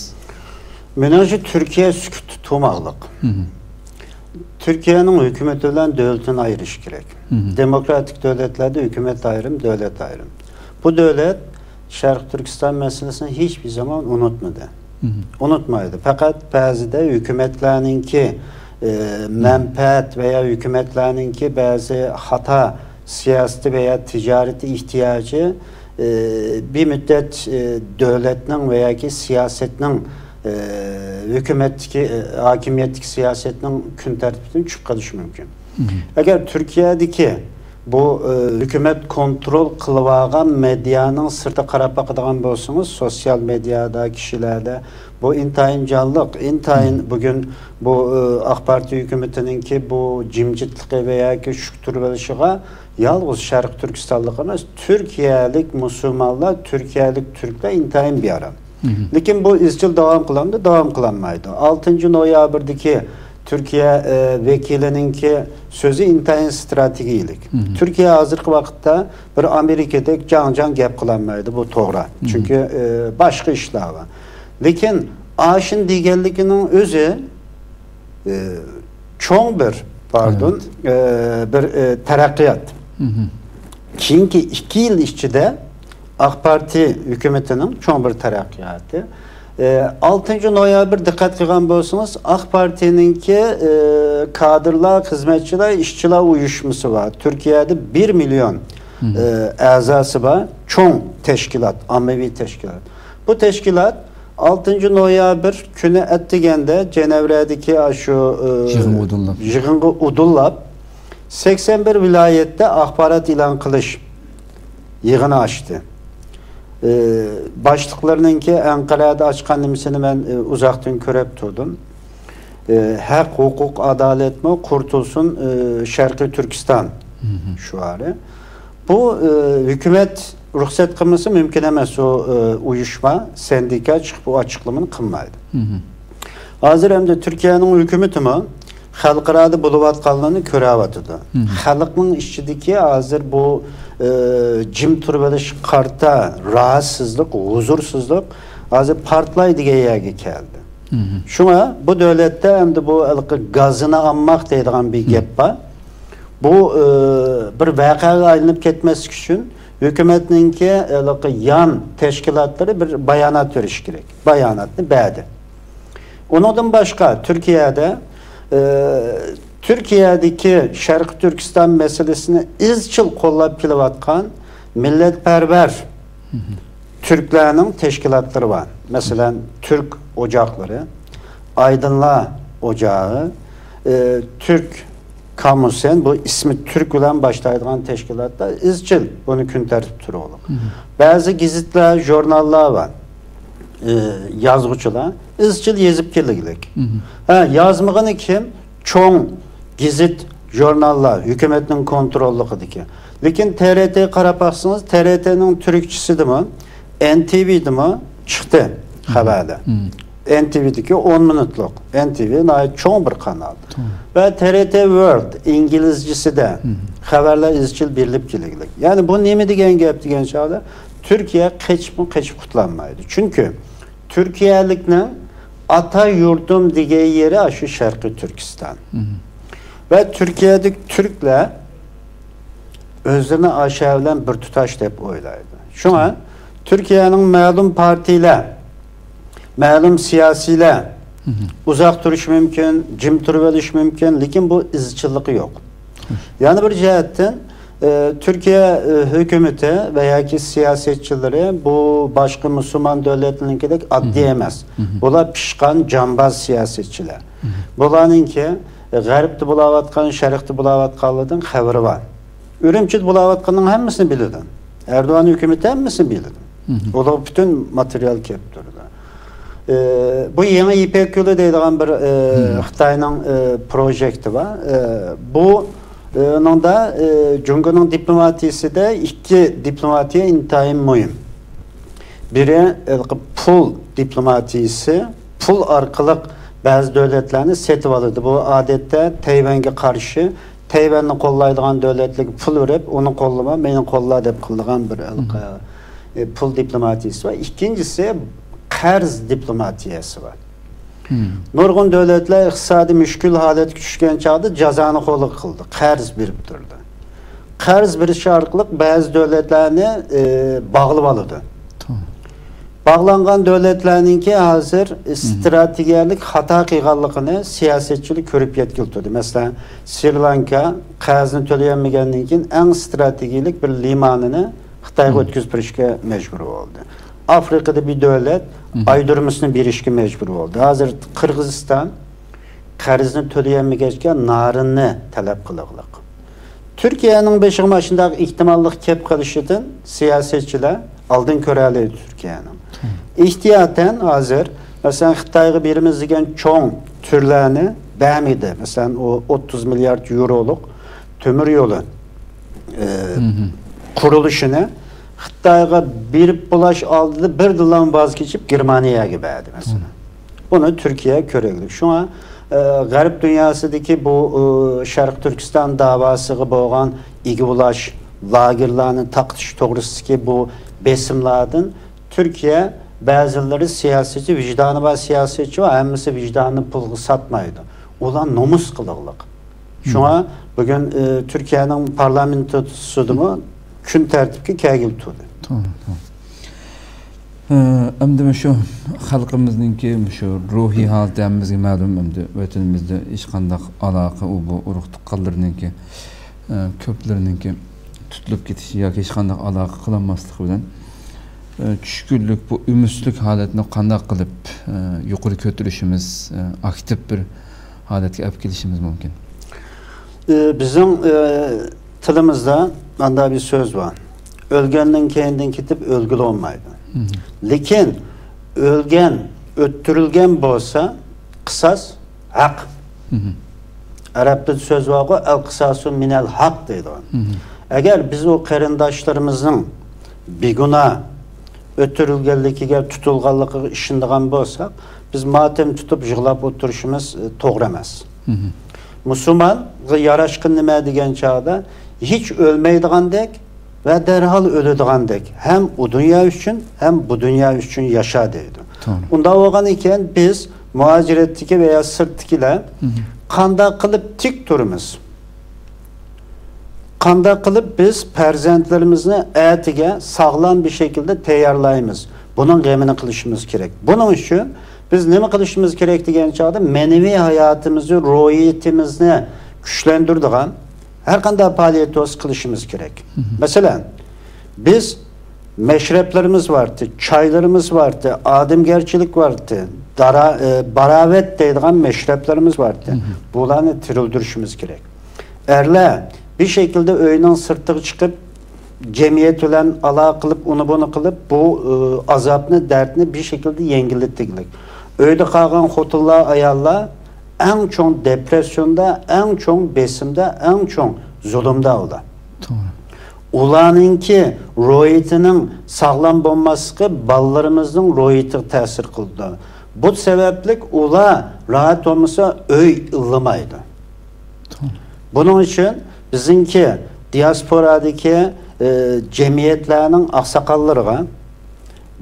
مېنىڭچە، تۈركىيە سۈكۈتتە تۇرماقلىق. مم. تۈركىيەنىڭ ھۆكۈمىتى بىلەن دۆلىتىنى ئايرىش كېرەك. مم. دېموكراتىك دۆلەتلەردە ھۆكۈمەت ئايرىم، دۆلەت ئايرىم. بۇ دۆلەت شەرقىي تۈركىستان مەسىلىسىنى ھېچبىر زامان ئۇنتمىدى. مم. ئۇنتمايدۇ. پەقەت بەزىدە ھۆكۈمەتلەرنىڭكى، ئى، مم. مەنپەئەت ۋەيا ھۆكۈمەتلەرنىڭكى بەزى خاتا سىياسىتى ۋەيا تىجارىتى ئېھتىياجى، ئى، بىر مۇددەت، ئى، دۆلەتنىڭ ۋە ياكى سىياسەتنىڭ، ئى، ھۆكۈمەتتىكى، ئى، ھاكىمىيەتتىكى سىياسەتنىڭ كۈن تەرتىپىدىن چۈشۈپ قېلىشى مۇمكىن. مم. ئەگەر تۈركىيەدىكى بۇ، ئى، ھۆكۈمەت كونترول قىلىۋالغان مېدىيانىڭ سىرتىغا قاراپ باقىدىغان بولسىڭىز، سوتسىيال مېدىيادا، كىشىلەردە بۇ ئىنتايىن جانلىق، ئىنتايىن مم. بۈگۈن بۇ، ئى، ئاق پارتىيە ھۆكۈمىتىنىڭكى بۇ جىمجىتلىقى ۋە ياكى شۈكتۈرۈۋېلىشىغا يالغۇز شەرقىي تۈركىستانلىق ئەمەس، تۈركىيەلىك مۇسۇلمانلار، تۈركىيەلىك تۈركلەر ئىنتايىن بىئارام. مم. لېكىن بۇ ئىزچىل داۋام قىلامدۇ؟ داۋام قىلالمايدۇ. ئالتىنچى نويابىردىكى تۈركىيە، ئى، ۋەكىلىنىڭكى سۆزى ئىنتايىن ستراتېگىيىلىك. مم. تۈركىيە ھازىرقى ۋاقىتتا بىر ئامېرىكىدەك جاڭ-جاڭ گەپ قىلالمايدۇ، بۇ توغرا. مم. چۈنكى، ئى، باشقا ئىشلار بار. لېكىن ئاشۇنى دېگەنلىكىنىڭ ئۆزى، ئى، چوڭ بىر، پاردون، ئەلۋەتتە. ئى، بىر، ئى، تەرەققىيات. مم. كېيىنكى ئىككى يىل ئىچىدە ئاق پارتىيە ھۆكۈمىتىنىڭ چوڭ بىر تەرەققىياتى. ئى، ئالتىنچى نويابىر دىققەت قىلغان بولسىڭىز، ئاق پارتىيەنىڭكى، ئى، كادىرلار، خىزمەتچىلەر، ئىشچىلار ئۇيۇشمىسى بار. تۈركىيەدە بىر مىليون، مم. ئى، ئەزاسى بار. چوڭ تەشكىلات، ئاممىۋى تەشكىلات. بۇ تەشكىلات ئالتىنچى نويابىر كۈنى ئەتىگەندە جەنەۋرەدىكى ئاشۇ، ئى، يىغىنغا ئۇدۇللاپ. يىغىنغا ئۇدۇللاپ، سەكسەن بىر ۋىلايەتتە ئاخبارات ئېلان قىلىش يىغىنى ئاچتى. ئى، باشلىقلىرىنىڭكى ئەنقەرەدە ئاچقان نېمىسىنى مەن، ئى، ئۇزاقتىن كۆرۈپ تۇردۇم. ئى، ھەق، ھوقۇق، ئادالەتمۇ قۇرتۇلسۇن، ئى، شەرقىي تۈركىستان مم. شوئارى. بۇ، ئى، ھۆكۈمەت رۇخسەت قىلمىسا مۇمكىن ئەمەس، ئۇ، ئى، ئۇيۇشما، سەندىكا چىقىپ بۇ ئاچىقلىمىنى قىلمايدۇ. مم. ھازىر ئەمدى تۈركىيەنىڭ ھۆكۈمىتىمۇ خەلقئارادا بولۇۋاتقانلىرىنى كۆرۈۋاتىدۇ. مم. خەلقنىڭ ئىچىدىكى ھازىر بۇ، ئى، جىم تۇرۇۋېلىش، قارتا راھەتسىزلىق، ھۇزۇرسىزلىق ھازىر پارتلايدىغان يەرگە كەلدى. مم. شۇڭا بۇ دۆلەتتە ئەمدى بۇ ھېلىقى گازىنى ئالماق دەيدىغان بىر مم. گەپ بار. بۇ، ئى، بىر ۋەقەگە ئايلىنىپ كەتمەسلىك ئۈچۈن ھۆكۈمەتنىڭكى ھېلىقى يان تەشكىلاتلىرى بىر بايانات بېرىشى كېرەك. باياناتنى بەردى. ئۇنىڭدىن باشقا، تۈركىيەدە، ئى، تۈركىيەدىكى شەرقىي تۈركىستان مەسىلىسىنى ئىزچىل قوللاپ كېلىۋاتقان مىللەتپەرۋەر مم. تۈركلەرنىڭ تەشكىلاتلىرى بار. مەسىلەن، تۈرك ئوچاقلىرى، ئايدىنلار ئوچاغى، ئى، تۈرك كامۇسەن، بۇ ئىسمى تۈرك بىلەن باشلايدىغان تەشكىلاتلار ئىزچىل بۇنى كۈن تەرتىپتە تۇرۇۋالىدۇ. مم. بەزى گېزىتلەر، ژۇرناللار بار. ئى، يازغۇچىلار ئىزچىل يېزىپ كېلىگلىك. مم. ھە، يازمىغىنى كىم؟ چوڭ گېزىت، ژۇرناللار، ھۆكۈمەتنىڭ كونتروللۇقىدىكى. لېكىن تې رې تېغا قاراپ باقسىڭىز، تې رې تېنىڭ تۈركچىسىدىمۇ، ئېن تى ۋىدىمۇ چىقتى مم. خەۋەردە. مم. ئېن تى ۋىدىكى ئون مىنۇتلۇق. ئېن تى ۋى ناھايىتى چوڭ بىر قانال. توغرا. ۋە تې رې تې ۋورلد ئىنگلىزچىسىدە مم. خەۋەرلەر ئىزچىل بېرىلىپ كېلىگلىك. يەنى بۇ نېمە دېگەن گەپ دېگەن چاغدا، تۈركىيە قېچىپمۇ قېچىپ قۇتۇلالمايدۇ. چۈنكى تۈركىيەلىكنىڭ ئاتا يۇرتۇم دېگەن يېرى ئاشۇ شەرقىي تۈركىستان. مم. ۋە تۈركىيەدىكى تۈركلەر ئۆزلىرىنى ئاشۇ بىلەن بىر تۇتاش دەپ ئويلايدۇ. شۇڭا تۈركىيەنىڭ مەلۇم پارتىيىلەر، مەلۇم سىياسىيلەر، ئۇزاق تۇرۇش مۇمكىن، جىم تۇرۇۋېلىش مۇمكىن، لېكىن بۇ ئىزچىللىقى يوق. يەنە بىر جەھەتتىن، ئى، تۈركىيە، ئى، ھۆكۈمىتى ۋە ياكى سىياسەتچىلىرى بۇ باشقا مۇسۇلمان دۆلەتلىرىنىڭكىدەك ئاددىي ئەمەس. بۇلار پىشقان جامباز سىياسەتچىلەر. بۇلارنىڭكى، ئى، غەربتە بولاۋاتقان، شەرقتە بولاۋاتقانلىرىدىن خەۋىرى بار. ئۈرۈمچىدە بولاۋاتقاننىڭ ھەممىسىنى بىلىدۇ. ئەردوغان ھۆكۈمىتى ھەممىسىنى بىلىدۇ. ئۇلارغا پۈتۈن ماتېرىيال كەپ تۇرىدۇ. ئى، بۇ يېڭى يىپەك يولى دەيدىغان بىر، ئى، خىتاينىڭ، ئى، پروژېكتى بار. ئى، بۇ، ئى، نىڭدا، ئى، جۇڭگونىڭ دىپلوماتىيىسىدە ئىككى دىپلوماتىيە ئىنتايىن مۇھىم. بىرى، ھېلىقى پۇل دىپلوماتىيىسى، پۇل ئارقىلىق بەزى دۆلەتلەرنى سېتىۋالىدۇ. بۇ ئادەتتە تەيۋەنگە قارشى، تەيۋەننى قوللايدىغان دۆلەتلەرگە پۇل بېرىپ، ئۇنى قوللىما، مېنى قوللا دەپ قىلىدىغان بىر ھېلىقى، ئى، پۇل دىپلوماتىيىسى بار. ئىككىنچىسى، قەرز دىپلوماتىيەسى بار. نۇرغۇن دۆلەتلەر ئىقتىسادىي مۈشكۈل ھالەتكە چۈشكەن چاغدا جازانى قولغا قىلىدۇ، قەرز بېرىپ تۇرىدۇ. قەرز بېرىش ئارقىلىق بەزى دۆلەتلەرنى، ئى، باغلىۋالىدۇ. باغلانغان دۆلەتلەرنىڭكى ھازىر ئىستراتېگىيەلىك خاتا قىلغانلىقىنى سىياسەتچىلەر كۆرۈپ يەتكىلى تۇردى. مەسىلەن، سرى لانكا قەرزنى تۆلىيەلمىگەندىن كېيىن ئەڭ ئىستراتېگىيەلىك بىر لىمانىنى خىتايغا ئۆتكۈزۈپ بېرىشكە مەجبۇر بولدى. ئافرىقىدا بىر دۆلەت ئايدۇرمىسىنى بېرىشكە مەجبۇر بولدى. ھازىر قىرغىزىستان قەرزنى تۆلىيەلمىگەچكە نارىننى تەلەپ قىلغلىق. تۈركىيەنىڭ بېشىغا مانا شۇنداق ئېھتىماللىق كەپ قېلىشىدىن سىياسەتچىلەر ئالدىن كۆرەلەيدۇ تۈركىيەنىڭ. ئېھتىياتەن ھازىر، مەسىلەن، خىتايغا بېرىمىز دېگەن چوڭ تۈرلەرنى بەرمىدى. مەسىلەن، ئۇ ئوتتۇز مىليارد يورولۇق تۆمۈر يولى، ئى، قۇرۇلۇشىنى خىتايغا بېرىپ بولاش ئالدىدا بىردىنلا ۋاز كېچىپ گېرمانىيەگە بەردى، مەسىلەن. بۇنى تۈركىيە كۆرەلمىدى. شۇڭا، ئى، غەرب دۇنياسىدىكى بۇ، ئى، شەرقىي تۈركىستان داۋاسىغا بولغان ئىگە بولاش، لاگېرلارنى تاقىتىش توغرىسىدىكى بۇ بېسىملاردىن تۈركىيە بەزىلىرى سىياسەتچى، ۋىجدانى بار سىياسەتچى بار، ھەممىسى ۋىجدانىنى پۇلغا ساتمايدۇ. ئۇلار نومۇس قىلغلىق. شۇڭا بۈگۈن، ئى، تۈركىيەنىڭ پارلامېنتىسىدىمۇ كۈن تەرتىپكە كەلگىلى تۇردى. توغرا، توغرا. ئى، ئەمدى مۇشۇ خەلقىمىزنىڭكى مۇشۇ روھىي ھالىتى ھەممىمىزگە مەلۇم. ئەمدى ۋەتىنىمىزدە ھېچقانداق ئالاقە، ئۇ بۇ ئۇرۇق تۇغقانلىرىنىڭكى، ئى، كۆپلىرىنىڭكى تۇتۇلۇپ كېتىشى ياكى ھېچقانداق ئالاقە قىلالماسلىقى بىلەن، ئى، چۈشكۈنلۈك، بۇ ئۈمىدسىزلىك ھالەتنى قانداق قىلىپ، ئى، يۇقىرى كۆتۈرۈشىمىز، ئى، ئاكتىپ بىر ھالەتكە ئەپ كېلىشىمىز مۇمكىن؟ ئى، بىزنىڭ، ئى، تىلىمىزدا مانداق بىر سۆز بار. ئۆلگەندىن كېيىندىن كېتىپ ئۆلگىلى بولمايدۇ. لېكىن ئۆلگەن، ئۆلتۈرۈلگەن بولسا، قىساس ھەق. ئەرەبتە سۆز بارغۇ، «ئەل قىساسۇ مىنەل ھەق» دەيدىغان. ئەگەر بىز ئۇ قېرىنداشلىرىمىزنىڭ بىگۇناھ ئۆلتۈرۈلگەنلىكىگە، تۇتۇلغانلىقىغا ئىشىنىدىغان بولساق، بىز ماتەم تۇتۇپ يىغلاپ ئولتۇرۇشىمىز، ئى، توغرا ئەمەس. مۇسۇلمانغا ياراشقىنى نېمە دېگەن چاغدا، ھېچ ئۆلمەيدىغاندەك ۋە دەرھال ئۆلىدىغاندەك، ھەم ئۇ دۇنيا ئۈچۈن، ھەم بۇ دۇنيا ئۈچۈن ياشا دەيدۇ. توغرا. ئۇنداق بولغان ئىكەن، بىز مۇھاجىرەتتىكى ۋە يا سىرتتىكىلەر قانداق قىلىپ تىك تۇرىمىز؟ قانداق قىلىپ بىز پەرزەنتلىرىمىزنى ئەتىگە ساغلام بىر شەكىلدە تەييارلايمىز؟ بۇنىڭ غېمىنى قىلىشىمىز كېرەك. بۇنىڭ ئۈچۈن بىز نېمە قىلىشىمىز كېرەك دېگەن چاغدا، مەنىۋى ھاياتىمىزنى، روھىيىتىمىزنى كۈچلەندۈرىدىغان ھەر قانداق پائالىيەت بولسا قىلىشىمىز كېرەك. مەسىلەن، بىز مەشرەپلىرىمىز بارتى، چايلىرىمىز بارتى، ئادەمگەرچىلىك بارتى، دارا-، ئى، باراۋەت دەيدىغان مەشرەپلىرىمىز بارتى. بۇلارنى تىرىلدۈرۈشىمىز كېرەك. ئەرلەر بىر شەكىلدە ئۆينىڭ سىرتىغا چىقىپ، جەمئىيەت بىلەن ئالاقە قىلىپ، ئۇنى-بۇنى قىلىپ، بۇ، ئى، ئازابنى، دەردنى بىر شەكىلدە يەڭگىللەتكىلىك. ئۆيدە قالغان خوتۇنلار، ئاياللار ئەڭ چوڭ دېپرېسسىيوندا، ئەڭ چوڭ بېسىمدا، ئەڭ چوڭ زۇلۇمدا ئۇلار. توغرا. ئۇلارنىڭكى روھىيىتىنىڭ ساغلام بولماسلىقى بالىلىرىمىزنىڭ روھىيىتىگە تەسىر قىلىدۇ. بۇ سەۋەبلىك ئۇلار راھەت بولمىسا، ئۆي ئىللىمايدۇ. توغرا. بۇنىڭ ئۈچۈن بىزنىڭكى دىياسپورادىكى، ئى، جەمئىيەتلەرنىڭ ئاقساقاللىرىغا،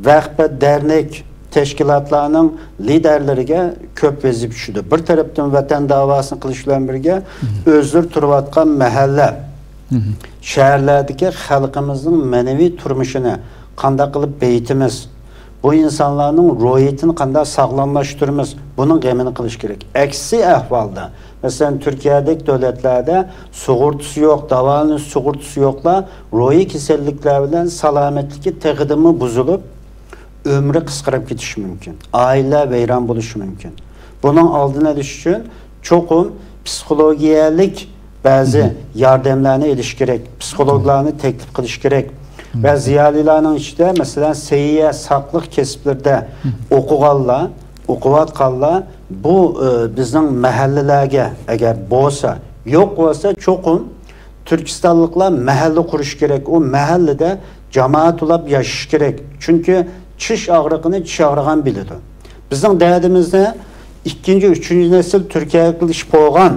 ۋەخپە دەرنەك تەشكىلاتلارنىڭ لىدەرلىرىگە كۆپ ۋەزىپە چۈشىدۇ. بىر تەرەپتىن ۋەتەن داۋاسىنى قىلىش بىلەن بىرگە، ئۆزلىرى تۇرۇۋاتقان مەھەللە، شەھەرلەردىكى خەلقىمىزنىڭ مەنىۋى تۇرمۇشىنى قانداق قىلىپ بېيىتىمىز، بۇ ئىنسانلارنىڭ روھىيىتىنى قانداق ساغلاملاشتۇرىمىز؟ بۇنىڭ غېمىنى قىلىش كېرەك. ئەكسى ئەھۋالدا، مەسىلەن، تۈركىيەدەك دۆلەتلەردە سۇغۇرتىسى يوق، داۋالىنىش سۇغۇرتىسى يوقلار روھىي كېسەللىكلەر بىلەن سالامەتلىكى تېخىدىنمۇ بۇزۇلۇپ، ئۆمرى قىسقىرىپ كېتىشى مۇمكىن. ئائىلە ۋەيران بولۇشى مۇمكىن. بۇنىڭ ئالدىنى ئېلىش ئۈچۈن چوقۇم پسىخولوگىيەلىك بەزى ياردەملەرنى ئېلىش كېرەك، پسىخولوگلارنى تەكلىپ قىلىش كېرەك. ۋە زىيالىيلارنىڭ ئىچىدە، مەسىلەن، سەھىيە ساقلىق كەسىپلىرىدە ئوقۇغانلار، ئوقۇۋاتقانلار بۇ، ئى، بىزنىڭ مەھەللىلەرگە ئەگەر بولسا، يوق بولسا، چوقۇم تۈركىستانلىقلار مەھەللە قۇرۇش كېرەك. ئۇ مەھەللىدە جامائەت بولاپ ياشاش كېرەك. چۈنكى چىش ئاغرىقىنى چىش ئاغرىغان بىلىدۇ. بىزنىڭ دەردىمىزنى ئىككىنچى، ئۈچىنچى نەسىل تۈركىيەگە كېلىشىپ قالغان،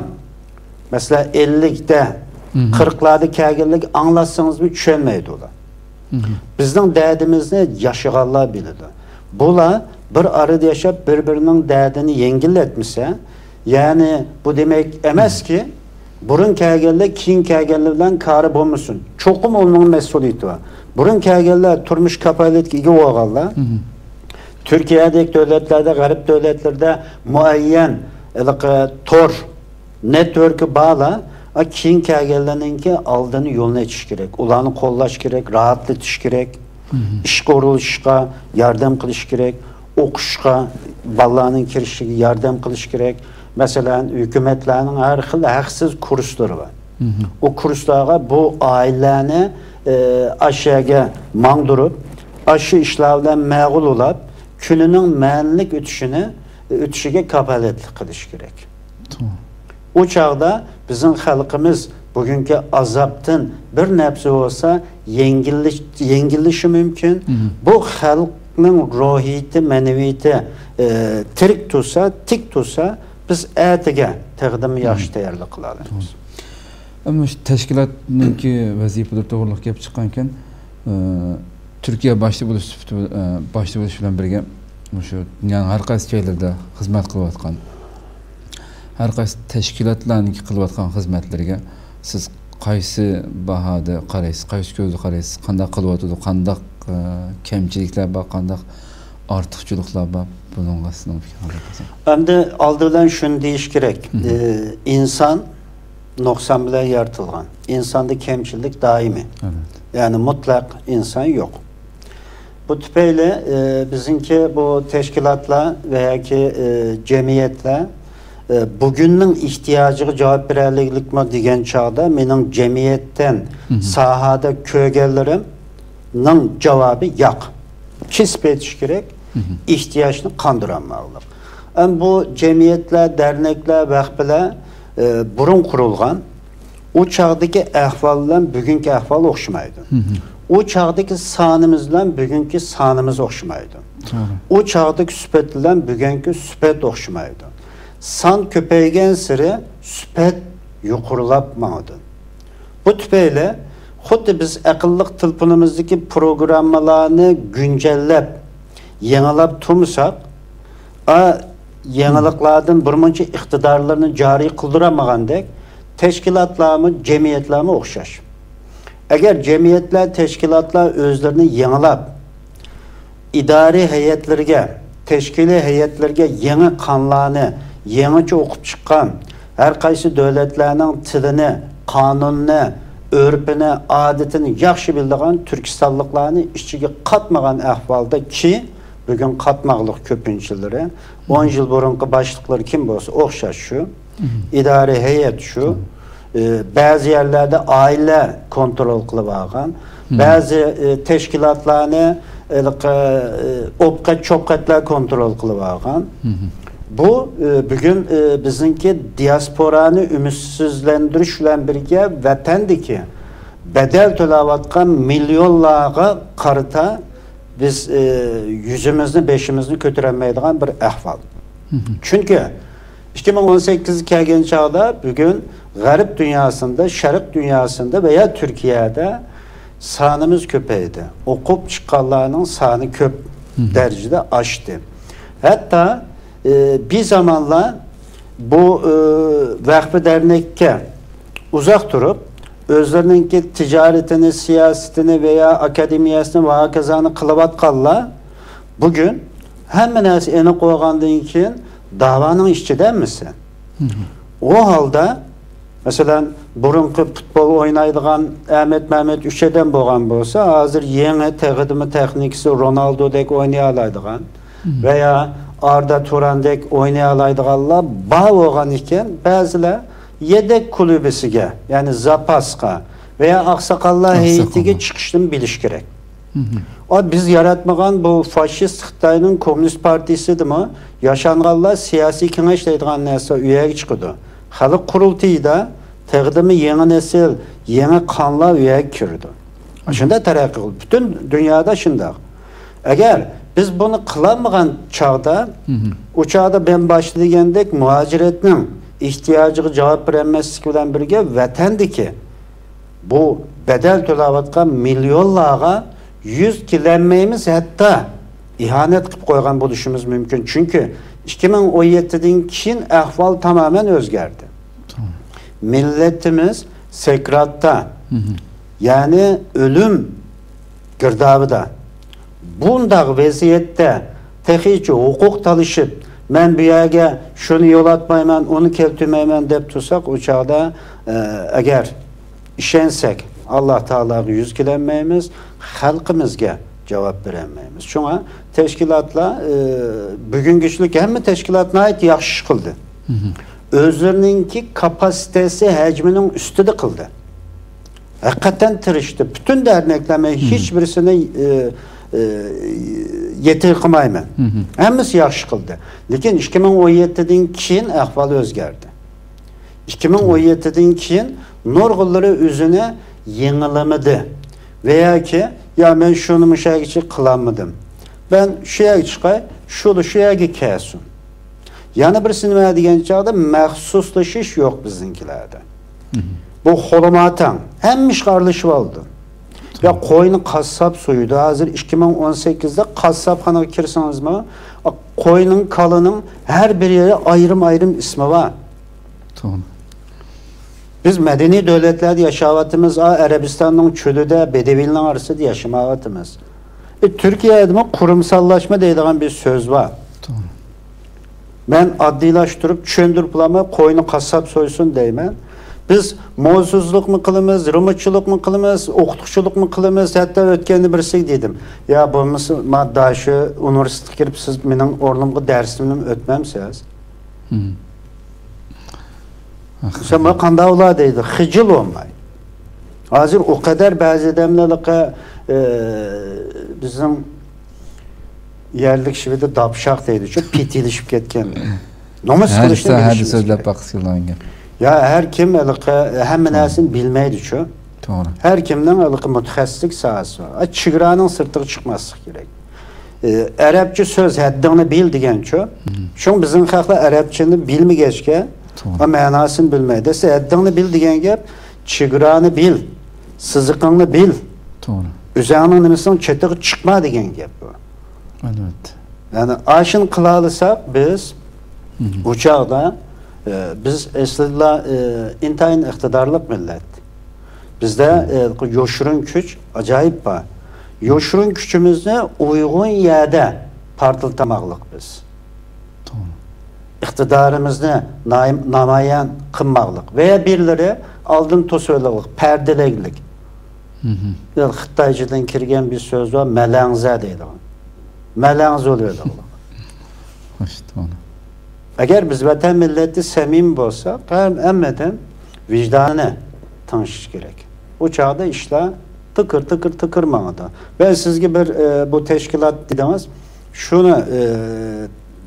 مەسىلەن، ئەللىكتە، قىرىقلاردا كەلگەنلەرگە ئاڭلاتسىڭىزمۇ چۈشەنمەيدۇ ئۇلار. بىزنىڭ دەردىمىزنى ياشىغانلار بىلىدۇ. بۇلار بىر ئارىدا ياشاپ، بىر-بىرىنىڭ دەردىنى يەڭگىللەتمىسە، يەنى بۇ دېمەك ئەمەسكى، بۇرۇن كەلگەنلەر كېيىن كەلگەنلەر بىلەن كارى بولمىسۇن. چوقۇم ئۇنىڭ مەسئۇلىيىتى بار. بۇرۇن كەلگەنلەر تۇرمۇش كاپالىتىگە ئىگە بولغانلار، تۈركىيەدەك دۆلەتلەردە، غەرب دۆلەتلىرىدە مۇئەييەن، ھېلىقى تور، نېتۋېركى بارلار، ئا، كېيىن كەلگەنلەرنىڭكى ئالدىنى، يولىنى ئېچىش كېرەك. ئۇلارنى قوللاش كېرەك، راھەتلىتىش كېرەك. ئىشقا ئورۇنلىشىشقا ياردەم قىلىش كېرەك. ئوقۇشقا، بالىلارنىڭ كىرىشىگە ياردەم قىلىش كېرەك. مەسىلەن، ھۆكۈمەتلەرنىڭ ھەر خىل ھەقسىز كۇرسلىرى بار. ئۇ كۇرسلارغا بۇ ئائىلىلەرنى، ئى، ئاشۇ يەرگە ماڭدۇرۇپ، ئاشۇ ئىشلار بىلەن مەغۇل بولاپ، كۈنىنىڭ مەنىلىك ئۆتۈشىنى، ئۆتۈشىگە كاپالەتلىك قىلىش كېرەك. توغرا. ئۇ چاغدا بىزنىڭ خەلقىمىز بۈگۈنكى ئازابتىن بىر نەپسى بولسا يەڭگىللىش-، يەڭگىللىشى مۇمكىن. بۇ خەلقنىڭ روھىيىتى، مەنىۋىيىتى، ئى، تىرىك تۇرسا، تىك تۇرسا، بىز ئەتىگە تېخىدىنمۇ ياخشى تەييارلىق قىلالايمىز. ئەمما شۇ تەشكىلاتنىڭكى ۋەزىپىلىرى توغرىلىق گەپ چىققانكەن، ئى، تۈركىيە باشتا بولۇش سۈپىتى، ئى، باشتا بولۇش بىلەن بىرگە، مۇشۇ دۇنيانىڭ ھەر قايسى جايلىرىدا خىزمەت قىلىۋاتقان، ھەر قايسى تەشكىلاتلارنىڭكى قىلىۋاتقان خىزمەتلىرىگە سىز قايسى باھادا قارايسىز، قايسى كۆزدە قارايسىز، قانداق قىلىۋاتىدۇ، قانداق، ئى، كەمچىلىكلەر بار، قانداق ئارتۇقچىلىقلار بار، بۇنىڭغا سىزنىڭ پىكرىڭىزنى ئاڭلاپ قالسام. ئەمدى ئالدى بىلەن شۇنى دېيىش كېرەك. ئى، ئىنسان نۇقسان بىلەن يارىتىلغان. ئىنساندا كەمچىلىك دائىمىي. يەنى مۇتلەق ئىنسان يوق. بۇ تۈپەيلى، ئى، بىزنىڭكى بۇ تەشكىلاتلار ۋە ياكى، ئى، جەمئىيەتلەر، ئى، بۈگۈننىڭ ئېھتىياجىغا جاۋاب بېرەلىگىلىكمۇ دېگەن چاغدا مېنىڭ جەمئىيەتتىن، ساھەدە كۆرگەنلىرىمنىڭ جاۋابى ياق. كېسىپ ئېيتىش كېرەك، ئېھتىياجنى قاندۇرالماغلىق. ئەمما بۇ جەمئىيەتلەر، دەرنەكلەر، ۋەخپىلەر، ئى، بۇرۇن قۇرۇلغان. ئۇ چاغدىكى ئەھۋال بىلەن بۈگۈنكى ئەھۋال ئوخشىمايدۇ. ئۇ چاغدىكى سانىمىز بىلەن بۈگۈنكى سانىمىز ئوخشىمايدۇ. ئۇ چاغدىكى سۈپەت بىلەن بۈگۈنكى سۈپەت ئوخشىمايدۇ. سان كۆپەيگەنسېرى سۈپەت يۇقىرىلاپ ماڭىدۇ. بۇ تۈپەيلى خۇددى بىز ئەقىللىق تېلېفونىمىزدىكى پروگراممىلارنى گۈنجەللەپ، يېڭىلاپ تۇرمىساق، ئا، يېڭىلىقلاردىن بىرمۇنچە ئىقتىدارلىرىنى جارى قىلدۇرالمىغاندەك، تەشكىلاتلارمۇ، جەمئىيەتلەرمۇ ئوخشاش. ئەگەر جەمئىيەتلەر، تەشكىلاتلار ئۆزلىرىنى يېڭىلاپ، ئىدارىي ھەيئەتلىرىگە، تەشكىلىي ھەيئەتلىرىگە يېڭى قانلارنى، يېڭىچە ئوقۇپ چىققان، ھەر قايسى دۆلەتلەرنىڭ تىلىنى، قانۇنىنى، ئۆرپىنى، ئادىتىنى ياخشى بىلىدىغان تۈركىستانلىقلارنى ئىچىگە قاتمىغان ئەھۋالدا، كى، بۈگۈن قاتماقلىق كۆپىنچىلىرى، ئون يىل بۇرۇنقى باشلىقلىرى كىم بولسا ئوخشاش شۇ، ئىدارىي ھەيئەت شۇ، ئى، بەزى يەرلەردە ئائىلە كونترول قىلىۋالغان، بەزى، ئى، تەشكىلاتلارنى، ھېلىقى، ئى، ئوپقەت، چوپقەتلەر كونترول قىلىۋالغان. بۇ، ئى، بۈگۈن، ئى، بىزنىڭكى دىياسپورانى ئۈمىدسىزلەندۈرۈش بىلەن بىرگە، ۋەتەندىكى بەدەل تۆلەۋاتقان مىليونلارغا قارىتا بىز، ئى، يۈزىمىزنى، بېشىمىزنى كۆتۈرەلمەيدىغان بىر ئەھۋال. چۈنكى ئىككى مىڭ ئون سەككىزگە كەلگەن چاغدا بۈگۈن غەرب دۇنياسىندا، شەرق دۇنياسىندا ۋە يا تۈركىيەدە سانىمىز كۆپەيدى. ئوقۇپ چىققانلارنىڭ سانى كۆپ دەرىجىدە ئاشتى. ھەتتا، ئى، بىر زامانلار بۇ، ئى، ۋەخپە دەرنەككە ئۇزاق تۇرۇپ، ئۆزلىرىنىڭكى تىجارىتىنى، سىياسىتىنى ۋە يا ئاكادېمىيەسىنى ۋە ھاكازانى قىلىۋاتقانلار بۈگۈن ھەممە نەرسە ئېنىق بولغاندىن كېيىن داۋانىڭ ئىچىدە ھەممىسى. ئۇ ھالدا، مەسىلەن، بۇرۇنقى پۇتبول ئوينايدىغان ئەمەت مەمەت ئۈچ ئادەم بولغان بولسا، ھازىر يېڭى، تېخىدىمۇ تېخنىكىسى رونالدودەك ئوينىيالايدىغان ۋەيا ئاردا تۇراندەك ئوينىيالايدىغانلار بار بولغان ئىكەن، بەزىلەر يېدەك كۇلۇبىسىگە، يەنى زاپاسقا ۋەيا ئاقساقاللار ھەيئىتىگە چىقىشنى بىلىش كېرەك. ئا، بىز ياراتمىغان بۇ فاشىست خىتاينىڭ كوممۇنىست پارتىيىسىدىمۇ ياشانغانلار سىياسىي كېڭەش دەيدىغان نەرسە ئۇ يەرگە چىقىدۇ. خەلق قۇرۇلتىيىدا تېخىدىمۇ يېڭى نەسىل، يېڭى قانلار ئۇ يەرگە كىرىدۇ. شۇنداق تەرەققىي قىلدى. پۈتۈن دۇنيادا شۇنداق. ئەگەر بىز بۇنى قىلالمىغان چاغدا، ئۇ چاغدا مەن باشتا دېگەندەك مۇھاجىرەتنىڭ ئېھتىياجىغا جاۋاب بېرەلمەسلىك بىلەن بىرگە، ۋەتەندىكى بۇ بەدەل تۆلەۋاتقان مىليونلارغا يۈز كېلەلمەيمىز، ھەتتا ئىھانەت قىلىپ قويغان بولۇشىمىز مۇمكىن. چۈنكى ئىككى مىڭ ئون يەتتىدىن كېيىن ئەھۋال تامامەن ئۆزگەردى. مىللىتىمىز سەكراتتا، يەنى ئۆلۈم گىردابىدا. بۇنداق ۋەزىيەتتە تېخىچە ھوقۇق تالىشىپ، مەن بۇ يەرگە شۇنى يولاتمايمەن، ئۇنى كەلتۈرمەيمەن دەپ تۇرساق، ئۇ چاغدا، ئە، ئەگەر ئىشەنسەك، ئاللا تائالاغا يۈز كېلەلمەيمىز، خەلقىمىزگە جاۋاب بېرەلمەيمىز. شۇڭا تەشكىلاتلار، ئە، بۈگۈنگىچىلىك ھەممە تەشكىلات ناھايىتى ياخشى ئىش قىلدى. ئۆزلىرىنىڭكى كاپاسىتېسى ھەجمىنىڭ ئۈستىدە قىلدى. ھەقىقەتەن تىرىشتى. پۈتۈن دەرنەكلەرنى ھېچ بىرسىنى، ئى، ئى، يېتىر قىلمايمەن. ھەممىسى ياخشى قىلدى. لېكىن ئىككى مىڭ ئون يەتتىدىن كېيىن ئەھۋال ئۆزگەردى. ئىككى مىڭ ئون يەتتىدىن كېيىن نۇرغۇنلىرى ئۆزىنى يېڭىلىمىدى. ۋە ياكى، يا مەن شۇنى مۇشۇ يەرگىچە قىلالمىدىم. مەن شۇ يەرگە چىقاي، شۇلا شۇ يەرگە كەلسۇن. يەنە بىرسى نېمە دېگەن چاغدا مەخسۇسلىشىش يوق بىزنىڭكىلەردە. بۇ خولىماتاڭ، ھەممە ئىشقا ئارىلىشىۋالىدۇ. يا قوينى قاسساپ سويىدۇ. ھازىر ئىككى مىڭ ئون سەككىزدە قاسساپخانىغا كىرسىڭىزمۇ، قوينىڭ، كالىنىڭ ھەر بىر يېرى ئايرىم-ئايرىم ئىسمى بار. توغرا. بىز مەدەنىي دۆلەتلەردە ياشاۋاتىمىز، ئا، ئەرەبىستاننىڭ چۆلىدە، بەدەۋىيلەرنىڭ ئارىسىدا ياشىمايۋاتىمىز. ئى، تۈركىيەدىمۇ قۇرۇمساللاشما دەيدىغان بىر سۆز بار. توغرا. مەن ئاددىيلاشتۇرۇپ، چۈشەندۈرۈپ بولالماي، قوينى قاسساپ سويسۇن دەيمەن. بىز موزىسىزلىقمۇ قىلىمىز، رېمونتچىلىقمۇ قىلىمىز، ئوقۇتقۇچىلىقمۇ قىلىمىز. ھەتتا ئۆتكەندە بىرسىگە دېدىم، يا بولمىسا، ما داشۇ ئۇنىۋېرسىتېتقا كىرىپ، سىز مېنىڭ ئورنۇمغا دەرسىمنىمۇ ئۆتمەمسىز؟ دېسەم، ما قانداق بولا دەيدۇ، خىجىل بولماي. ھازىر ئۇ قەدەر بەزى ئادەملەر، ئە، بىزنىڭ يەرلىك شىۋىدە داپشاق دەيدۇچۇ، پېتىلىشىپ كەتكەن. نومۇس قىلىشنى بىلىشىمىز كېرەك. يا ھەر كىم ھېلىقى ھەممە نەرسىنى بىلمەيدىچۇ. توغرا. ھەر كىمنىڭ ھېلىقى مۇتەخەسسىسلىك ساھەسى بار. ئا، چېگرانىڭ سىرتىغا چىقماسلىق كېرەك. ئە، ئەرەبچە سۆز ھەددىڭنى بىل دېگەنچۇ. شۇڭا بىزنىڭ خەقلەر ئەرەبچىنى بىلمىگەچكە، توغرا، ئا، مەناسىنى بىلمەيدۇ. سەن ھەددىڭنى بىل دېگەن گەپ، چېگرانى بىل، سىزىقىڭنى بىل. توغرا. ئۆزۈڭنىڭ نېمىسىنىڭ چېتىغا چىقما دېگەن گەپ بۇ. ئەلۋەتتە. يەنى ئاشۇنى قىلالىساق بىز، ئۇ چاغدا، ئە، بىز ئەسلىدىلا، ئە، ئىنتايىن ئىقتىدارلىق مىللەت. بىزدە، ئە، يوشۇرۇن كۈچ ئاجايىپ بار. يوشۇرۇن كۈچىمىزنى ئۇيغۇن يەردە پارتلىتالماقلىق بىز. توغرا. ئىقتىدارىمىزنى نايىم-، نامايان قىلماقلىق. ۋە بىرلىرى ئالدىن توسۇۋېلىقلىق، پەردىلەگلىك. خىتايچىدىن كىرگەن بىر سۆز بار، مەلەڭزە دەيدىغان. مەلەڭزە بولۇۋېلىقلىق. خوش، توغرا. ئەگەر بىز ۋەتەن مىللەتتە سەمىمىي بولساق، ھەم-، ھەممىدىن ۋىجدانىنى تىڭشىش كېرەك. ئۇ چاغدا ئىشلار تىكىر، تىكىر، تىكىر ماڭىدۇ. مەن سىزگە بىر، ئە، بۇ تەشكىلات دېدىڭىز، شۇنى، ئە،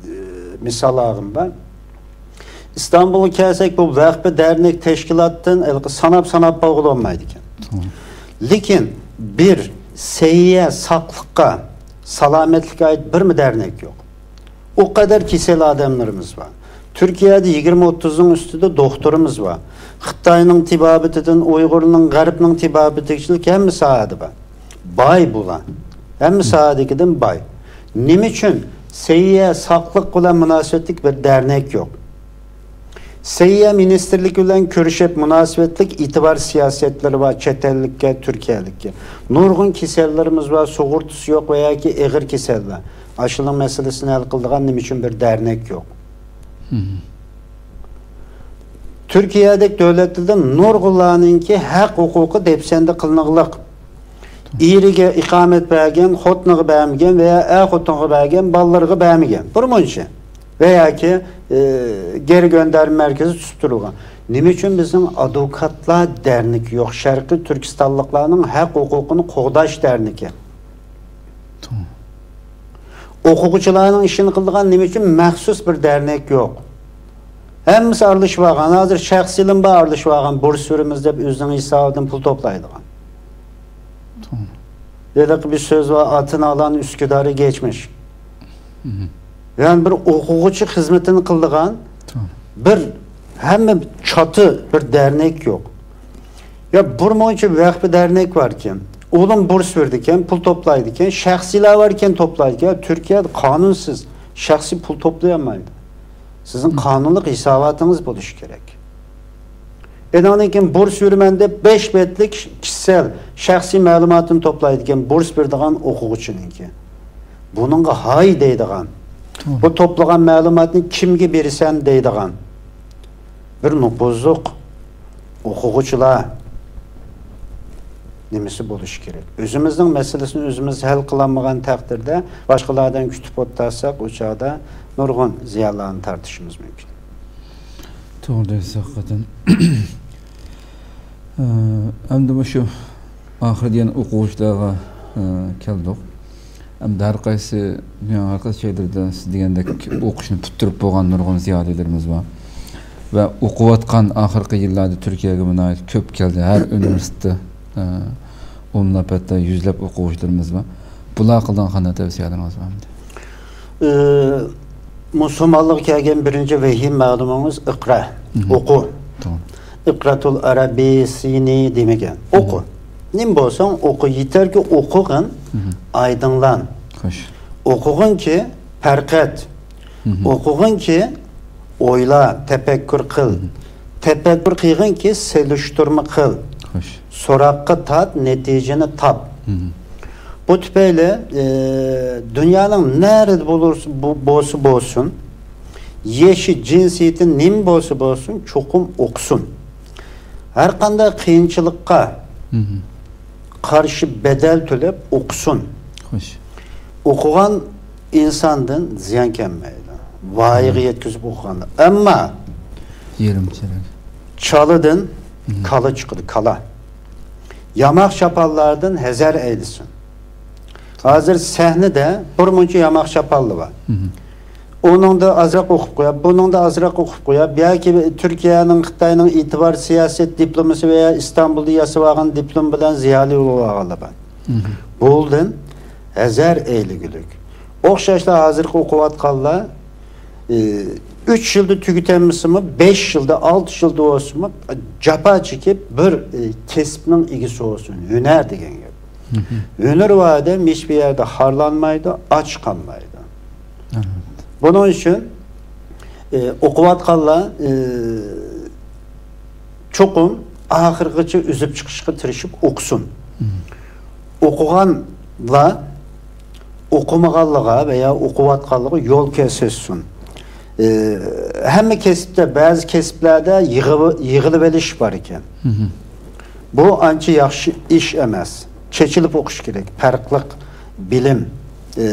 ئە، مىسال ئالغۇم بار. ئىستانبۇلغا كەلسەك، بۇ ۋەخپە دەرنەك تەشكىلاتتىن ھېلىقى ساناپ-ساناپ باغلىۋالمايدىكەن. توغرا. لېكىن بىر سەھىيە، ساقلىققا، سالامەتلىككە ئائىت بىرمۇ دەرنەك يوق. ئۇ قەدەر كېسەل ئادەملىرىمىز بار. تۈركىيەدە يىگىرمە ئوتتۇزنىڭ ئۈستىدە دوختۇرىمىز بار. خىتاينىڭ تېبابىتىدىن، ئۇيغۇرنىڭ، غەربنىڭ تېبابىتىدىكىچىلىك ھەممە ساھەدە بار. باي بۇلار. ھەممە ساھەدىكىدىن باي. نېمە ئۈچۈن سەھىيە، ساقلىق بىلەن مۇناسىۋەتلىك بىر دەرنەك يوق؟ سەھىيە مىنىستىرلىكى بىلەن كۆرۈشۈپ، مۇناسىۋەتلىك ئېتىبار سىياسەتلىرى بار چەت ئەللىككە، تۈركىيەلىككە. نۇرغۇن كېسەللىرىمىز بار، سۇغۇرتىسى يوق ۋە ياكى ئېغىر كېسەللەر. ئاشۇنىڭ مەسىلىسىنى ھەل قىلىدىغان نېمە ئۈچۈن بىر دەرنەك يوق؟ تۈركىيەدەك دۆلەتلەردە نۇرغۇنلارنىڭكى ھەق ھوقۇقى دەپسەندە قىلىنغلىق. ئېرىگە ئىقامەت بەرگەن، خوتۇنىغا بەرمىگەن ۋەيا ئەر خوتۇنغا بەرگەن، بالىلىرىغا بەرمىگەن. بىر مۇنچە. ۋە ياكى، ئى، گېرى گۆندەرمە مەركىزى تۇتۇپ تۇرۇلغان. نېمە ئۈچۈن بىزنىڭ ئادۋوكاتلار دەرنىكى يوق؟ شەرقىي تۈركىستانلىقلارنىڭ ھەق ھوقۇقىنى قوغداش دەرنىكى. ئوقۇغۇچىلارنىڭ ئىشىنى قىلىدىغان نېمە ئۈچۈن مەخسۇس بىر دەرنەك يوق؟ ھەممىسى ئارىلىشىۋالغان. ھازىر شەخسىيلىرىمۇ بار ئارىلىشىۋالغان، بۇرس بېرىمىز دەپ ئۆزىنىڭ ھېسابىدىن پۇل توپلايدىغان. ھېلىقى بىر سۆز بار، ئاتىنى ئالان ئۈسكۈدارى گەچمىش. يەنى بىر ئوقۇغۇچى خىزمىتىنى قىلىدىغان بىر ھەممە چاتى بىر دەرنەك يوق. يا بىر مۇنچە ۋەخپە دەرنەك باركەن، ئۇلار بۇرس بېرىدىكەن، پۇل توپلايدىكەن، شەخسىيلار باركەن توپلايدىكەن. تۈركىيەدە قانۇنسىز شەخسىي پۇل توپلىيالمايدۇ. سىزنىڭ قانۇنلۇق ھېساباتىڭىز بولۇشى كېرەك. ئېنىڭدىن كېيىن بۇرس بېرىمەن دەپ بەش بەتلىك كىشىسەل شەخسىي مەلۇماتىنى توپلايدىكەن، بۇرس بېرىدىغان ئوقۇغۇچىنىڭكى. بۇنىڭغا ھاي دەيدىغان، بۇ توپلىغان مەلۇماتنى كىمگە بېرىسەن دەيدىغان بىر نوپۇزلۇق ئوقۇغۇچىلار نېمىسى بولۇشى كېرەك؟ ئۆزىمىزنىڭ مەسىلىسىنى ئۆزىمىز ھەل قىلالمىغان تەقدىردە، باشقىلاردىن كۈتۈپ ئولتۇرساق، ئۇ چاغدا نۇرغۇن زىيانلارنى تارتىشىمىز مۇمكىن. توغرا دەيسىز، ھەقىقەتەن. ئە، ئەمدى مۇشۇ ئاخىرىدا يەنە ئوقۇغۇچىلارغا، ئە، كەلدۇق. ئەمدى ھەر قايسى، دۇنيانىڭ ھەر قايسى جايلىرىدا سىز دېگەندەك ئوقۇشنى پۈتتۈرۈپ بولغان نۇرغۇن زىيالىيلىرىمىز بار. ۋە ئوقۇۋاتقان ئاخىرقى يىللاردا تۈركىيەگە ناھايىتى كۆپ كەلدى. ھەر ئۇنىۋېرسىتېتتا، ئە، ئونلاپ، ھەتتا يۈزلەپ ئوقۇغۇچىلىرىمىز بار. بۇلارغا قىلىدىغان قانداق تەۋسىيەلىرىڭىز بار ئەمدى؟ ئى، مۇسۇلمانلىققا كەلگەن بىرىنچى ۋەھىي مەلۇمىڭىز ئىقرا، ئوقۇ. توغرا. ئىقراتۇل ئەرەبىسىنى دېمىگەن. ئوقۇ. نېمە بولساڭ ئوقۇ، يېتەركى ئوقۇغىن، ئايدىڭلان. خوش. ئوقۇغىنكى پەرقەت. ئوقۇغىنكى ئويلا، تەپەككۇر قىل. تەپەككۇر قىلغىنكى سېلىشتۇرما قىل. خوش. سوراققا تارت، نەتىجىنى تاپ. بۇ تۈپەيلى، ئى، دۇنيانىڭ نەرىدە بولۇرسا، بو-، بولسا بولسۇن، يېشى، جىنسىيىتى نېمە بولسا بولسۇن، چوقۇم ئوقۇسۇن. ھەر قانداق قىيىنچىلىققا قارشى بەدەل تۆلەپ ئوقۇسۇن. خوش. ئوقۇغان ئىنساندىن زىيان كەلمەيدۇ. ۋايىغا يەتكۈزۈپ ئوقۇغاندا. ئەمما يېرىم چېرەك. چالىدىن كالا چىقىدۇ، كالا. ياماق چاپانلاردىن ھەزەر ئەيلىسۇن. ھازىر سەھنىدە بىر مۇنچە ياماق چاپانلى بار. ئۇنىڭدا ئازراق ئوقۇپ قوياپ، بۇنىڭدا ئازراق ئوقۇپ قوياپ، ياكى تۈركىيەنىڭ، خىتاينىڭ ئېتىبار سىياسەت دىپلومىسى ۋەيا ئىستانبۇلدا ياسىۋالغان دىپلوم بىلەن زىيالىي بولۇۋالغانلار بار. بۇلدىن ھەزەر ئەيلىگۈلۈك. ئوخشاشلا ھازىرقى ئوقۇۋاتقانلار، ئى، ئۈچ يىلدا تۈگىتەلمىسىمۇ، بەش يىلدا، ئالتە يىلدا بولسىمۇ، جاپا چېكىپ بىر، ئى، كەسىپنىڭ ئىگىسى بولسۇن، ھۈنەر دېگەن گەپ. ھۈنەر بار ئادەم ھېچبىر يەردە خارلانمايدۇ، ئاچ قالمايدۇ. بۇنىڭ ئۈچۈن، ئى، ئوقۇۋاتقانلار، ئى، چوقۇم ئاخىرغىچە ئۈزۈپ چىقىشقا تىرىشىپ ئوقۇسۇن. ئوقۇغانلار ئوقۇمىغانلىقىغا ۋەيا ئوقۇۋاتقانلىقىغا يول كۆرسەتسۇن. ئى، ھەممە كەسىپتە، بەزى كەسىپلەردە يىغىۋ-، يىغىلىۋېلىش بار ئىكەن. بۇ ئانچە ياخشى ئىش ئەمەس. چېچىلىپ ئوقۇش كېرەك. پەرقلىق بىلىم، ئى،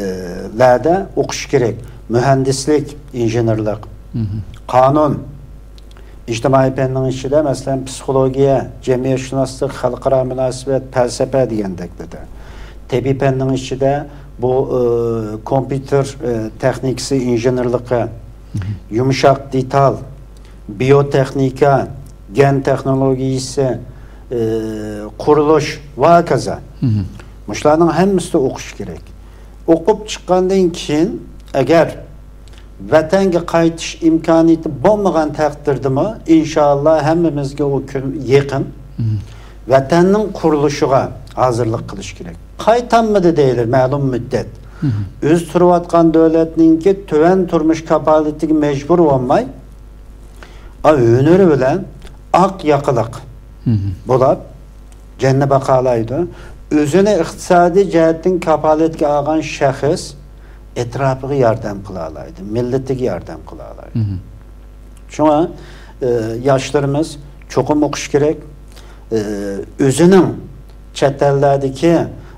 لەردە ئوقۇش كېرەك. مۇھەندىسلىك، ئىنژېنېرلىق، قانۇن، ئىجتىمائىي پەننىڭ ئىچىدە، مەسىلەن، پسىخولوگىيە، جەمئىيەتشۇناسلىق، خەلقئارا مۇناسىۋەت، پەلسەپە دېگەندەكلىرى. تېببىي پەننىڭ ئىچىدە بۇ، ئى، كومپيۇتېر، ئى، تېخنىكىسى ئىنژېنېرلىقى، يۇمشاق دېتال، بىيوتېخنىكا، گەن تېخنولوگىيىسى، ئى، قۇرۇلۇش ۋە ھاكازا. مۇشۇلارنىڭ ھەممىسىدە ئوقۇش كېرەك. ئوقۇپ چىققاندىن كېيىن، ئەگەر ۋەتەنگە قايتىش ئىمكانىيىتى بولمىغان تەقدىردىمۇ، ئىنشائاللا، ھەممىمىزگە ئۇ كۈن يېقىن. ۋەتەننىڭ قۇرۇلۇشىغا ھازىرلىق قىلىش كېرەك. قايتالمىدى دەيلى مەلۇم مۇددەت. ئۆزى تۇرۇۋاتقان دۆلەتنىڭكى تۆۋەن تۇرمۇش كاپالىتىگە مەجبۇر بولماي، ئا، ھۈنىرى بىلەن ئاق ياقىلىق بولاپ، جەننى باقالايدۇ. ئۆزىنى ئىقتىسادىي جەھەتتىن كاپالەتكە ئالغان شەخس ئەتراپىغا ياردەم قىلالايدۇ، مىللىتىگە ياردەم قىلالايدۇ. شۇڭا، ئە، ياشلىرىمىز چوقۇم ئوقۇش كېرەك. ئە، ئۆزىنىڭ چەت ئەللەردىكى،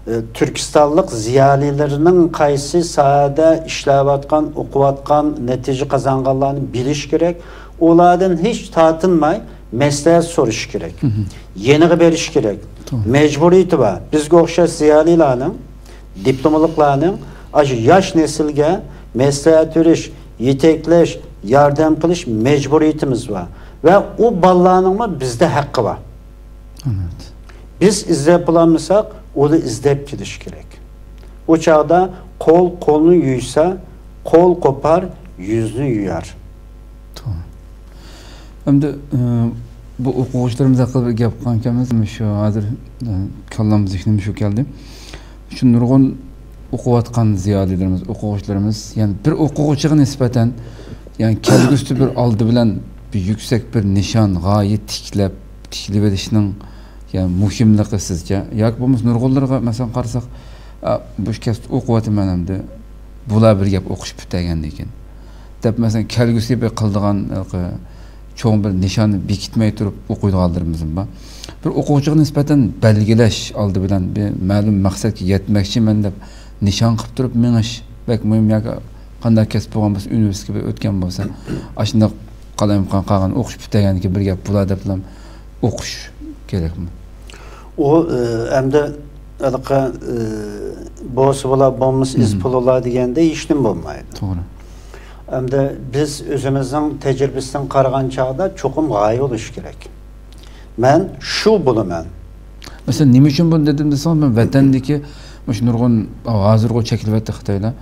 ئە، تۈركىستانلىق زىيالىيلىرىنىڭ قايسى ساھەدە ئىشلەۋاتقان، ئوقۇۋاتقان، نەتىجە قازانغانلارنى بىلىش كېرەك. ئۇلاردىن ھېچ تارتىنماي مەسلىھەت سورىشى كېرەك. يېنىغا بېرىشى كېرەك. مەجبۇرىيىتى بار. بىزگە ئوخشاش زىيالىيلارنىڭ، دىپلوملۇقلارنىڭ ئاشۇ ياش نەسىلگە مەسلىھەت بېرىش، يېتەكلەش، ياردەم قىلىش مەجبۇرىيىتىمىز بار. ۋە ئۇ بالىلارنىڭمۇ بىزدە ھەققى بار. بىز ئىزدەپ بولالمىساق، ئۇلار ئىزدەپ كېلىشى كېرەك. ئۇ چاغدا قول قولنى يۇيسا، قول قوپار، يۈزنى يۇيار. توغرا. ئەمدى، ئى، بۇ ئوقۇغۇچىلىرىمىز ھەققىدە بىر گەپ قىلغانكەنمىز، شۇ ھازىر، ئى، كاللام زېھنىمگە شۇ كەلدى. شۇ نۇرغۇن ئوقۇۋاتقان زىيالىيلىرىمىز، ئوقۇغۇچىلىرىمىز، يەنى بىر ئوقۇغۇچىغا نىسبەتەن، يەنى كەلگۈسىدە بىر ئالدى بىلەن بىر يۈكسەك بىر نىشان، غايە تىكلەپ، تىكلىۋېلىشنىڭ، يەنى مۇھىملىقى سىزچە؟ ياكى بولمىسا نۇرغۇنلىرىغا، مەسىلەن، قارىساق، ئا، بۇ كەسىپتە ئوقۇۋاتىمەن ئەمدى، بۇلار بىر گەپ ئوقۇش پۈتتۈرگەندىن كېيىن دەپ، مەسىلەن، كەلگۈسى بىر قىلىدىغان، ھېلىقى، چوڭ بىر نىشاننى بېكىتمەي تۇرۇپ ئوقۇيدىغانلىرىمىزمۇ بار. بىر ئوقۇغۇچىغا نىسبەتەن بەلگىلەش ئالدى بىلەن، بىر مەلۇم مەقسەتكە يەتمەكچىمەن دەپ نىشان قىلىپ تۇرۇپ مېڭىش بەك مۇھىم. ياكى قانداق كەسىپ بولغان بولسا، ئۇنىۋېرسىتېتكە بىر ئۆتكەن بولسا، ئاشۇنداق قالايمىقان قالغان ئوقۇش پۈتتۈرگەندىن كېيىن بىر گەپ بۇلار دەپلا ئوقۇش كېرەكمۇ؟ ئۇ، ئە، ئەمدى ھېلىقى، ئە، بولسا بولا، بولمىسا ئىز پۇلۇلا دېگەندە ھېچنېمە بولمايدۇ. توغرا. ئەمدى بىز ئۆزىمىزنىڭ تەجرىبىسىدىن قارىغان چاغدا چوقۇم غايە بولۇشى كېرەك. مەن شۇ بولىمەن. مەسىلەن، نېمە ئۈچۈن بۇنى دېدىم دېسىڭىز، مەن ۋەتەندىكى مۇشۇ نۇرغۇن، ھازىرغۇ چەكلىۋەتتى خىتايلار.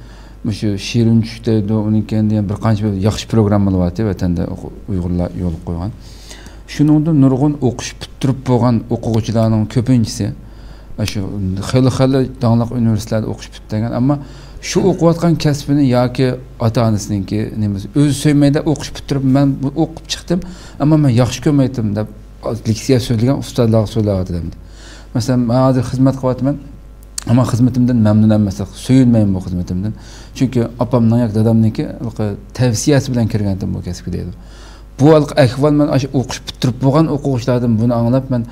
مۇشۇ شېرىن چۈش دەيدۇ، ئۇنىڭ كەينىدە يەنە بىر قانچە بىر ياخشى پروگراممىلار بارتى، ۋەتەندە ئوقۇ-، ئۇيغۇرلار يولغا قويغان. شۇنىڭدىن نۇرغۇن ئوقۇش پۈتتۈرۈپ بولغان ئوقۇغۇچىلارنىڭ كۆپىنچىسى، شۇ خېلى، خېلى داڭلىق ئۇنىۋېرسىتېتلاردا ئوقۇش پۈتتۈرگەن، ئەمما شۇ ئوقۇۋاتقان كەسپىنى ياكى ئاتا-ئانىسىنىڭكى نېمىسى، ئۆزى سۆيمەيدۇ، ئوقۇش پۈتتۈرۈپ، مەن بۇ ئوقۇپ چىقتىم، ئەمما مەن ياخشى كۆرمەيتتىم دەپ، لېكسىيە سۆزلىگەن ئۇستازلارغا سۆزلەۋاتىدۇ ئەمدى. مەسىلەن، مەن ھازىر خىزمەت قىلىۋاتىمەن، ئەمما خىزمىتىمدىن مەمنۇن ئەمەس، سۆيۈنمەيمەن بۇ خىزمىتىمدىن. چۈنكى ئاپامنىڭ ياكى دادامنىڭكى تەۋسىيەسى بىلەن كىرگەنتىم بۇ كەسىپكە دەيدۇ. بۇ ھالقا ئەھۋال مەن ئاشۇ ئوقۇش پۈتتۈرۈپ بولغان ئوقۇغۇچىلاردىن بۇنى ئاڭلاپ، مەن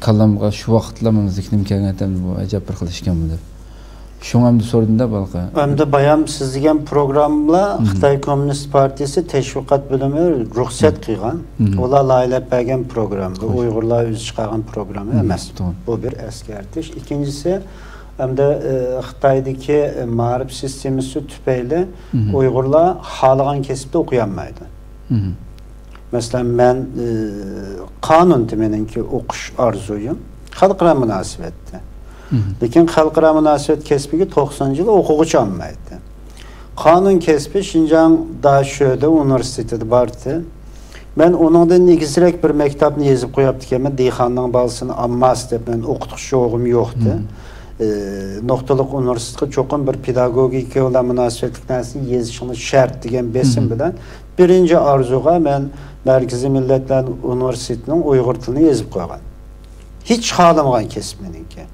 كاللامغا شۇ ۋاقىتلا مېنىڭ زېھنىمگە كەلگەنتى، بۇ ئەجەب بىر خىل ئىشكەن بۇ دەپ. شۇڭا ئەمدى سورىدىم-دە بۇ ھالقا. ئەمدى بايام سىز دېگەن پروگراممىلار خىتاي كوممۇنىست پارتىيىسى تەشۋىقات بۆلۈمى رۇخسەت قىلغان. ئۇلار لايىھەلەپ بەرگەن پروگرامما، بۇ ئۇيغۇرلار ئۆزى چىقارغان پروگرامما ئەمەس. بۇ بىر ئەسكەرتىش. ئىككىنچىسى، ئەمدى، ئە، خىتايدىكى، ئە، مائارىپ سىستېمىسى تۈپەيلى ئۇيغۇرلار خالىغان كەسىپتە ئوقۇيالمايدۇ. مەسىلەن، مەن، ئە، قانۇنتى مېنىڭكى ئوقۇش ئارزۇيۇم، خەلقئارا مۇناسىۋەتتە. لېكىن خەلقئارا مۇناسىۋەت كەسپىگە توقسىنىنچى يىلى ئوقۇغۇچى ئالمايتتى. قانۇن كەسپى شىنجاڭ داشۆدە ئۇنىۋېرسىتېتىدا بارتتى. مەن ئۇنىڭدىن ئېگىزرەك بىر مەكتەپنى يېزىپ قوياپتىكەنمەن، دېھقاننىڭ بالىسىنى ئالماس دەپ، مەن ئوقۇتقۇچى چوغۇم يوقتى. ئە، نۇقتىلىق ئۇنىۋېرسىتېتقا چوقۇم بىر پېداگوگىكا بىلەن مۇناسىۋەتلىك نەرسىنى يېزىشىڭىز شەرت دېگەن بېسىم بىلەن بىرىنچى ئارزۇغا مەن مەركىزىي مىللەتلەر ئۇنىۋېرسىتېتىنىڭ ئۇيغۇر تىلىنى يېزىپ قويغان. ھېچ خالىمىغان كەسىپ مېنىڭكى.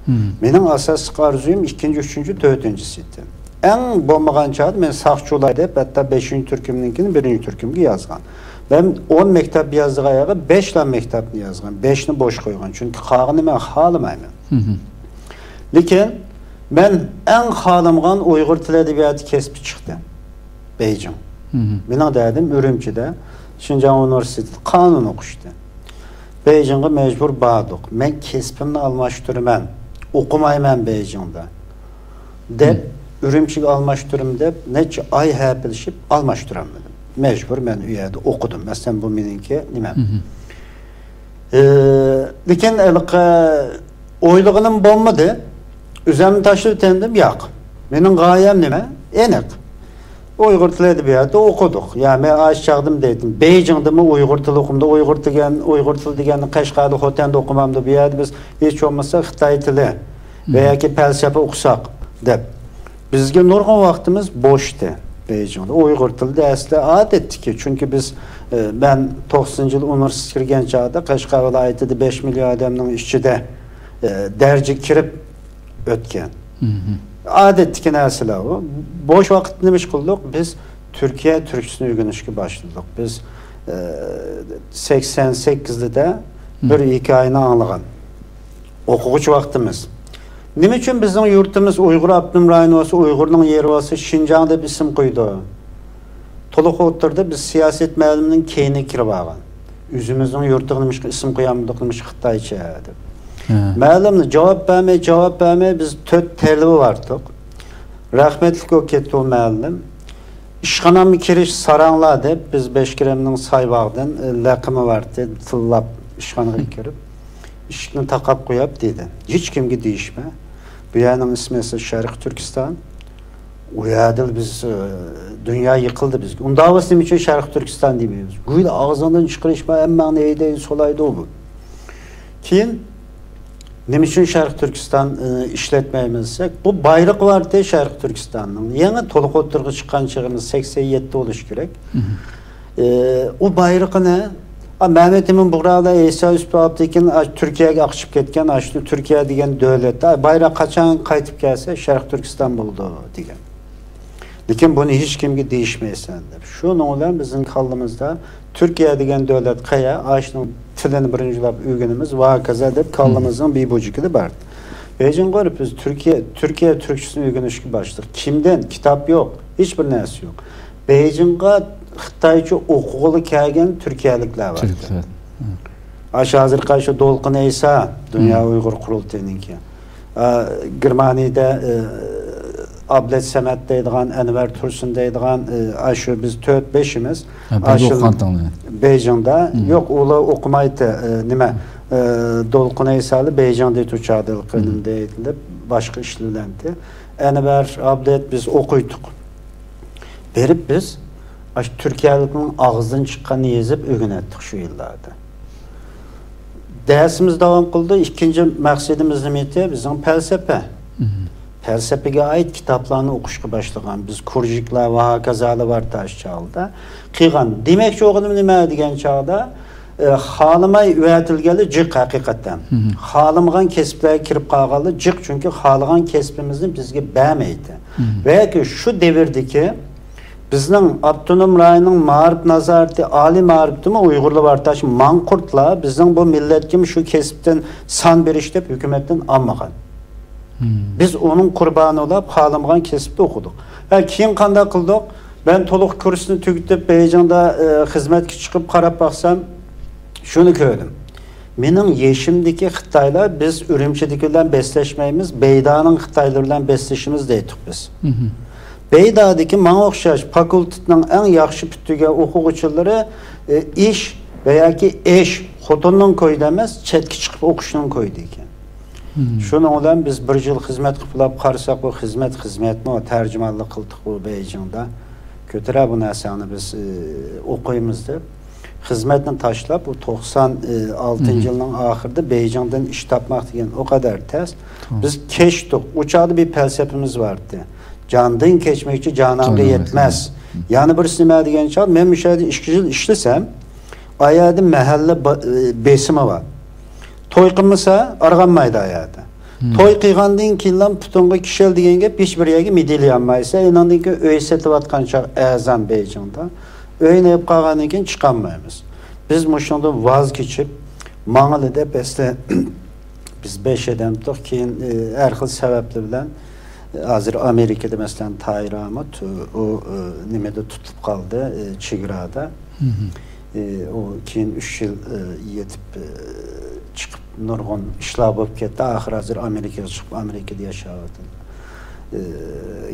مېنىڭ ئاساسلىق ئارزۇيۇم ئىككىنچى، ئۈچىنچى، تۆتىنچى سېتىم. ئەڭ بولمىغان چاغدا مەن ساقچى بولاي دەپ، ھەتتا بەشىنچى تۈركۈمنىڭكىنى بىرىنچى تۈركۈمگە يازغان. مەن ئون مەكتەپ يازدىغان يەرگە بەشلا مەكتەپنى يازغان، بەشنى بوش قويغان. چۈنكى قالغىنىنى مەن خالىمايمەن. لېكىن مەن ئەڭ خالىمىغان ئۇيغۇر تىلى ئەدەبىياتى كەسپى چىقتى. بېيجىڭ. مېنىڭ دەدىم ئۈرۈمچىدە شىنجاڭ ئۇنىۋېرسىتېتىدا قانۇن ئوقۇشتى. بېيجىڭغا مەجبۇر باردۇق. مەن كەسپىمنى ئالماشتۇرىمەن، ئوقۇمايمەن بېيجىڭدا دەپ، ئۈرۈمچىگە ئالماشتۇرىمەن دەپ، نەچچە ئاي ھەپىلىشىپ ئالماشتۇرالمىدىم. مەجبۇر مەن ئۇ يەردە ئوقۇدۇم. مەسىلەن، بۇ مېنىڭكى نېمەم. ئى، لېكىن ھېلىقى ئويلىغىنىم بولمىدى. ئۆزۈمنى تاشلىۋېتەمدىم، ياق. مېنىڭ غايەم نېمە؟ ئېنىق. ئۇيغۇر تىلى ئەدەبىياتى ئوقۇدۇق. يا، مەن ئاشۇ چاغدىمۇ دەيتتىم، بېيجىڭدىمۇ ئۇيغۇر تىلى ئوقۇمدۇ. ئۇيغۇر دېگەن، ئۇيغۇر تىلى دېگەننى قەشقەردە، خوتەندە ئوقۇمامدۇ. بۇ يەردە بىز ھېچ بولمىسا خىتاي تىلى ۋە ياكى پەلسەپە ئوقۇساق دەپ. بىزگە نۇرغۇن ۋاقتىمىز بوشتى بېيجىڭدا. ئۇيغۇر تىلى ئەسلى ئادەتتىكى، چۈنكى بىز، ئە، مەن توقسىنىنچى يىل ئۇنىۋېرسىتېتقا كىرگەن چاغدا قەشقەر ۋىلايىتىدە بەش مىليون ئادەمنىڭ ئىچىدە، ئە، دەرىجىگە كىرىپ ئۆتكەن. ئادەتتىكى نەرسىلەر ئۇ. بوش ۋاقىتتا نېمە ئىش قىلدۇق؟ بىز تۈركىيە تۈركچىسىنى ئۆگىنىشكە باشلىدۇق. بىز، ئە، سەكسەن سەككىزدە بىر ھېكايىنى ئاڭلىغان. ئوقۇغۇچى ۋاقتىمىز. نېمە ئۈچۈن بىزنىڭ يۇرتىمىز ئۇيغۇر ئاپتونوم رايونى بولسا، ئۇيغۇرنىڭ يېرى بولسا، شىنجاڭ دەپ ئىسىم قويىدۇ؟ تولۇق ئوتتۇرىدا بىز سىياسەت مەلۇمىنىڭ كەينىگە كىرىپ ئالغان. ئۆزىمىزنىڭ يۇرتىغا نېمىشقا ئىسىم قويالمىدۇق، نېمىشقا خىتايچە دەپ. ھە. مەلۇمنى جاۋاب بەرمەي، جاۋاب بەرمەي، بىز تۆت تەلۋە باردۇق. رەھمەتلىك بولۇپ كەتتى ئۇ مەلۇم. ئىشخانامغا كىرىش ساراڭلار دەپ، بىز بەشكىرەمنىڭ سايباغدىن، ئە، لەقىمى بارتى، تىللاپ ئىشخانىغا كىرىپ، ئىشىكنى تاقاپ قويۇپ دېدى: «ھېچكىمگە دېيىشمە. بۇ يەرنىڭ ئىسمى ئەسلى شەرقىي تۈركىستان. ئۇ يەردە بىز، ئە، دۇنيا يىقىلدى بىزگە. ئۇنداق بولسا نېمە ئۈچۈن شەرقىي تۈركىستان دېمەيمىز؟ گويلا ئاغزىڭدىن چىقىرىشما، ھەممەڭنى ھەيدەيدۇ، سولايدۇ بۇ.» كېيىن نېمە ئۈچۈن شەرقىي تۈركىستان، ئە، ئىشلەتمەيمىز دېسەك، بۇ بايرىقى بارتى شەرقىي تۈركىستاننىڭ. يېڭى تولۇق ئوتتۇرىغا چىققان چېغىمىز سەكسەن يەتتە بولۇشى كېرەك. ئە، ئۇ بايرىقىنى، ئا، مەمەت ئىمىن بۇغرالا ئەيسا يۈسۈپ ئابدىكىن، ئا، تۈركىيەگە ئاقىشىپ كەتكەن، ئاشۇ تۈركىيە دېگەن دۆلەتتە، ئا، بايراق قاچان قايتىپ كەلسە، شەرقىي تۈركىستان بولىدۇ دېگەن. لېكىن بۇنى ھېچكىمگە دېيىشمەيسەن دەپ. شۇنىڭ بىلەن بىزنىڭ كاللىمىزدا تۈركىيە دېگەن دۆلەت قەيە، ئاشۇنىڭ تىلىنى بىرىنچىلاپ ئۆگىنىمىز ۋە ھاكازا دەپ كاللىمىزنىڭ بىر بۇجىكىدە بار. بېيجىڭغا بېرىپ بىز تۈركىيە، تۈركىيە تۈركچىسىنى ئۆگىنىشكە باشلىدۇق. كىمدىن؟ كىتاب يوق، ھېچ بىر نەرسە يوق. بېيجىڭغا خىتايچە ئوقۇغىلى كەلگەن تۈركىيەلىكلەر بار. تۈركلەر. ئاشۇ ھازىرقى شۇ دولقۇن ئەيسا، دۇنيا ئۇيغۇر قۇرۇلتىيىنىڭكى. ئا، گېرمانىيەدە، ئە، ئابلەت سەمەت دەيدىغان، ئەنۋەر تۇرسۇن دەيدىغان، ئە، ئاشۇ بىز تۆت بېشىمىز. ھە، بىرگە ئاشۇ ئوقۇغانتىڭلار. بېيجىڭدا. يوق، ئۇلار ئوقۇمايتتى. ئە، نېمە، ئە، دولقۇن ئەيسالار بېيجىڭدا تۇرچادىل قېنىم دەيدىلىپ، باشقا ئىشلىۋالدى. ئەنۋەر، ئابلەت بىز ئوقۇيتتۇق. بېرىپ بىز ئاشۇ تۈركىيەلىكنىڭ ئاغزىدىن چىققاننى يېزىپ ئۆگىنەتتۇق شۇ يىللاردا. دەرسىمىز داۋام قىلدى. ئىككىنچى مەقسىتىمىز نېمە ئىدى؟ بىزنىڭ پەلسەپە. پەلسەپىگە ئائىت كىتابلارنى ئوقۇشقا باشلىغان. بىز كۇرژۇكلار ۋە ھاكازالار بار ئاشۇ چاغدا. قىلغان. دېمەكچى بولغىنىم نېمە دېگەن چاغدا، ئە، خالىماي ئەۋەتىلگەنلەر جىق ھەقىقەتەن. خالىمىغان كەسىپلەرگە كىرىپ قالغانلار جىق، چۈنكى خالىغان كەسپىمىزنى بىزگە بەرمەيتتى. ۋە ياكى شۇ دەۋردىكى بىزنىڭ ئاپتونوم رايوننىڭ مائارىپ نازارىتى، ئالىي مائارىپتىمۇ ئۇيغۇرلار بار ئاشۇ ماڭقۇرتلار بىزنىڭ بۇ مىللەتكىمۇ شۇ كەسىپتىن سان بېرىش دەپ ھۆكۈمەتتىن ئالمىغان. بىز ئۇنىڭ قۇربانى بولاپ، خالىمىغان كەسىپتە ئوقۇدۇق. ھە، كېيىن قانداق قىلدۇق؟ مەن تولۇق كۇرسنى تۈگىتىپ، بېيجىڭدا، ئە، خىزمەتكە چىقىپ قاراپ باقسام، شۇنى كۆردۈم. مېنىڭ يېشىمدىكى خىتايلار، بىز ئۈرۈمچىدىكى بىلەن بەسلەشمەيمىز، بەيدانىڭ خىتايلىرى بىلەن بەسلىشىمىز دەيتتۇق بىز. بەيدادىكى ماڭا ئوخشاش فاكۇلتېتنىڭ ئەڭ ياخشى پۈتتۈرگەن ئوقۇغۇچىلىرى، ئە، ئىش ۋە ياكى ئىش، خوتۇننىڭ كويىدا ئەمەس، چەتكە چىقىپ ئوقۇشنىڭ كويىدا ئىكەن. شۇنىڭ بىلەن بىز بىر يىل خىزمەت قىلىپ قارىساق، بۇ خىزمەت خىزمەتمۇ، تەرجىمانلىق قىلدۇق بۇ بېيجىڭدا. كۆتۈرە بۇ نەرسەڭنى بىز، ئى، ئوقۇيمىز دەپ. خىزمەتنى تاشلاپ، بۇ توقسان ئالتىنچى يىلنىڭ ئاخىرىدا بېيجىڭدىن ئىش تاپماق دېگەن ئۇ قەدەر تەس. بىز كەچتۇق. ئۇ چاغدا بىر پەلسەپىمىز بار ئىدى. جاندىن كەچمەكچى جانانغا يەتمەس. يەنە بىرسى نېمە دېگەن چاغدا، مەن مۇشۇ يەردە ئىككى يىل ئىشلىسەم، ئايەردە مەھەللە با-، ئى، بېسىمى بار. توي قىلمىسا، ئارغانمايدۇ ئايەردە. توي قىلغاندىن كېيىنلا پۇتۇڭغا كىشەل دېگەن گەپ، ھېچ بىر يەرگە مىدىلىيالمايسەن. ئېنىڭدىن كېيىن ئۆي سېتىۋاتقان چاغ ئەرزان بېيجىڭدا. ئۆينى ئېلىپ قالغاندىن كېيىن چىقالمايمىز. بىز مۇشۇنىڭدىن ۋاز كېچىپ، ماڭىلى دەپ ئەسلى بىز بەش ئادەمتۇق، كېيىن، ئى، ھەر خىل سەۋەبلەر بىلەن، ئى، ھازىر ئامېرىكىدا، مەسىلەن، تاھىر ئامۇت، ئۇ، ئى، نېمىدە تۇتۇلۇپ قالدى، ئى، چېگرادا. ئى، ئۇ كېيىن ئۈچ يىل، ئى، يېتىپ، ئى، چىقىپ، نۇرغۇن ئىشلار بولۇپ كەتتى. ئاخىر ھازىر ئامېرىكىغا چىقىپ، ئامېرىكىدا ياشاۋاتىدۇ. ئى،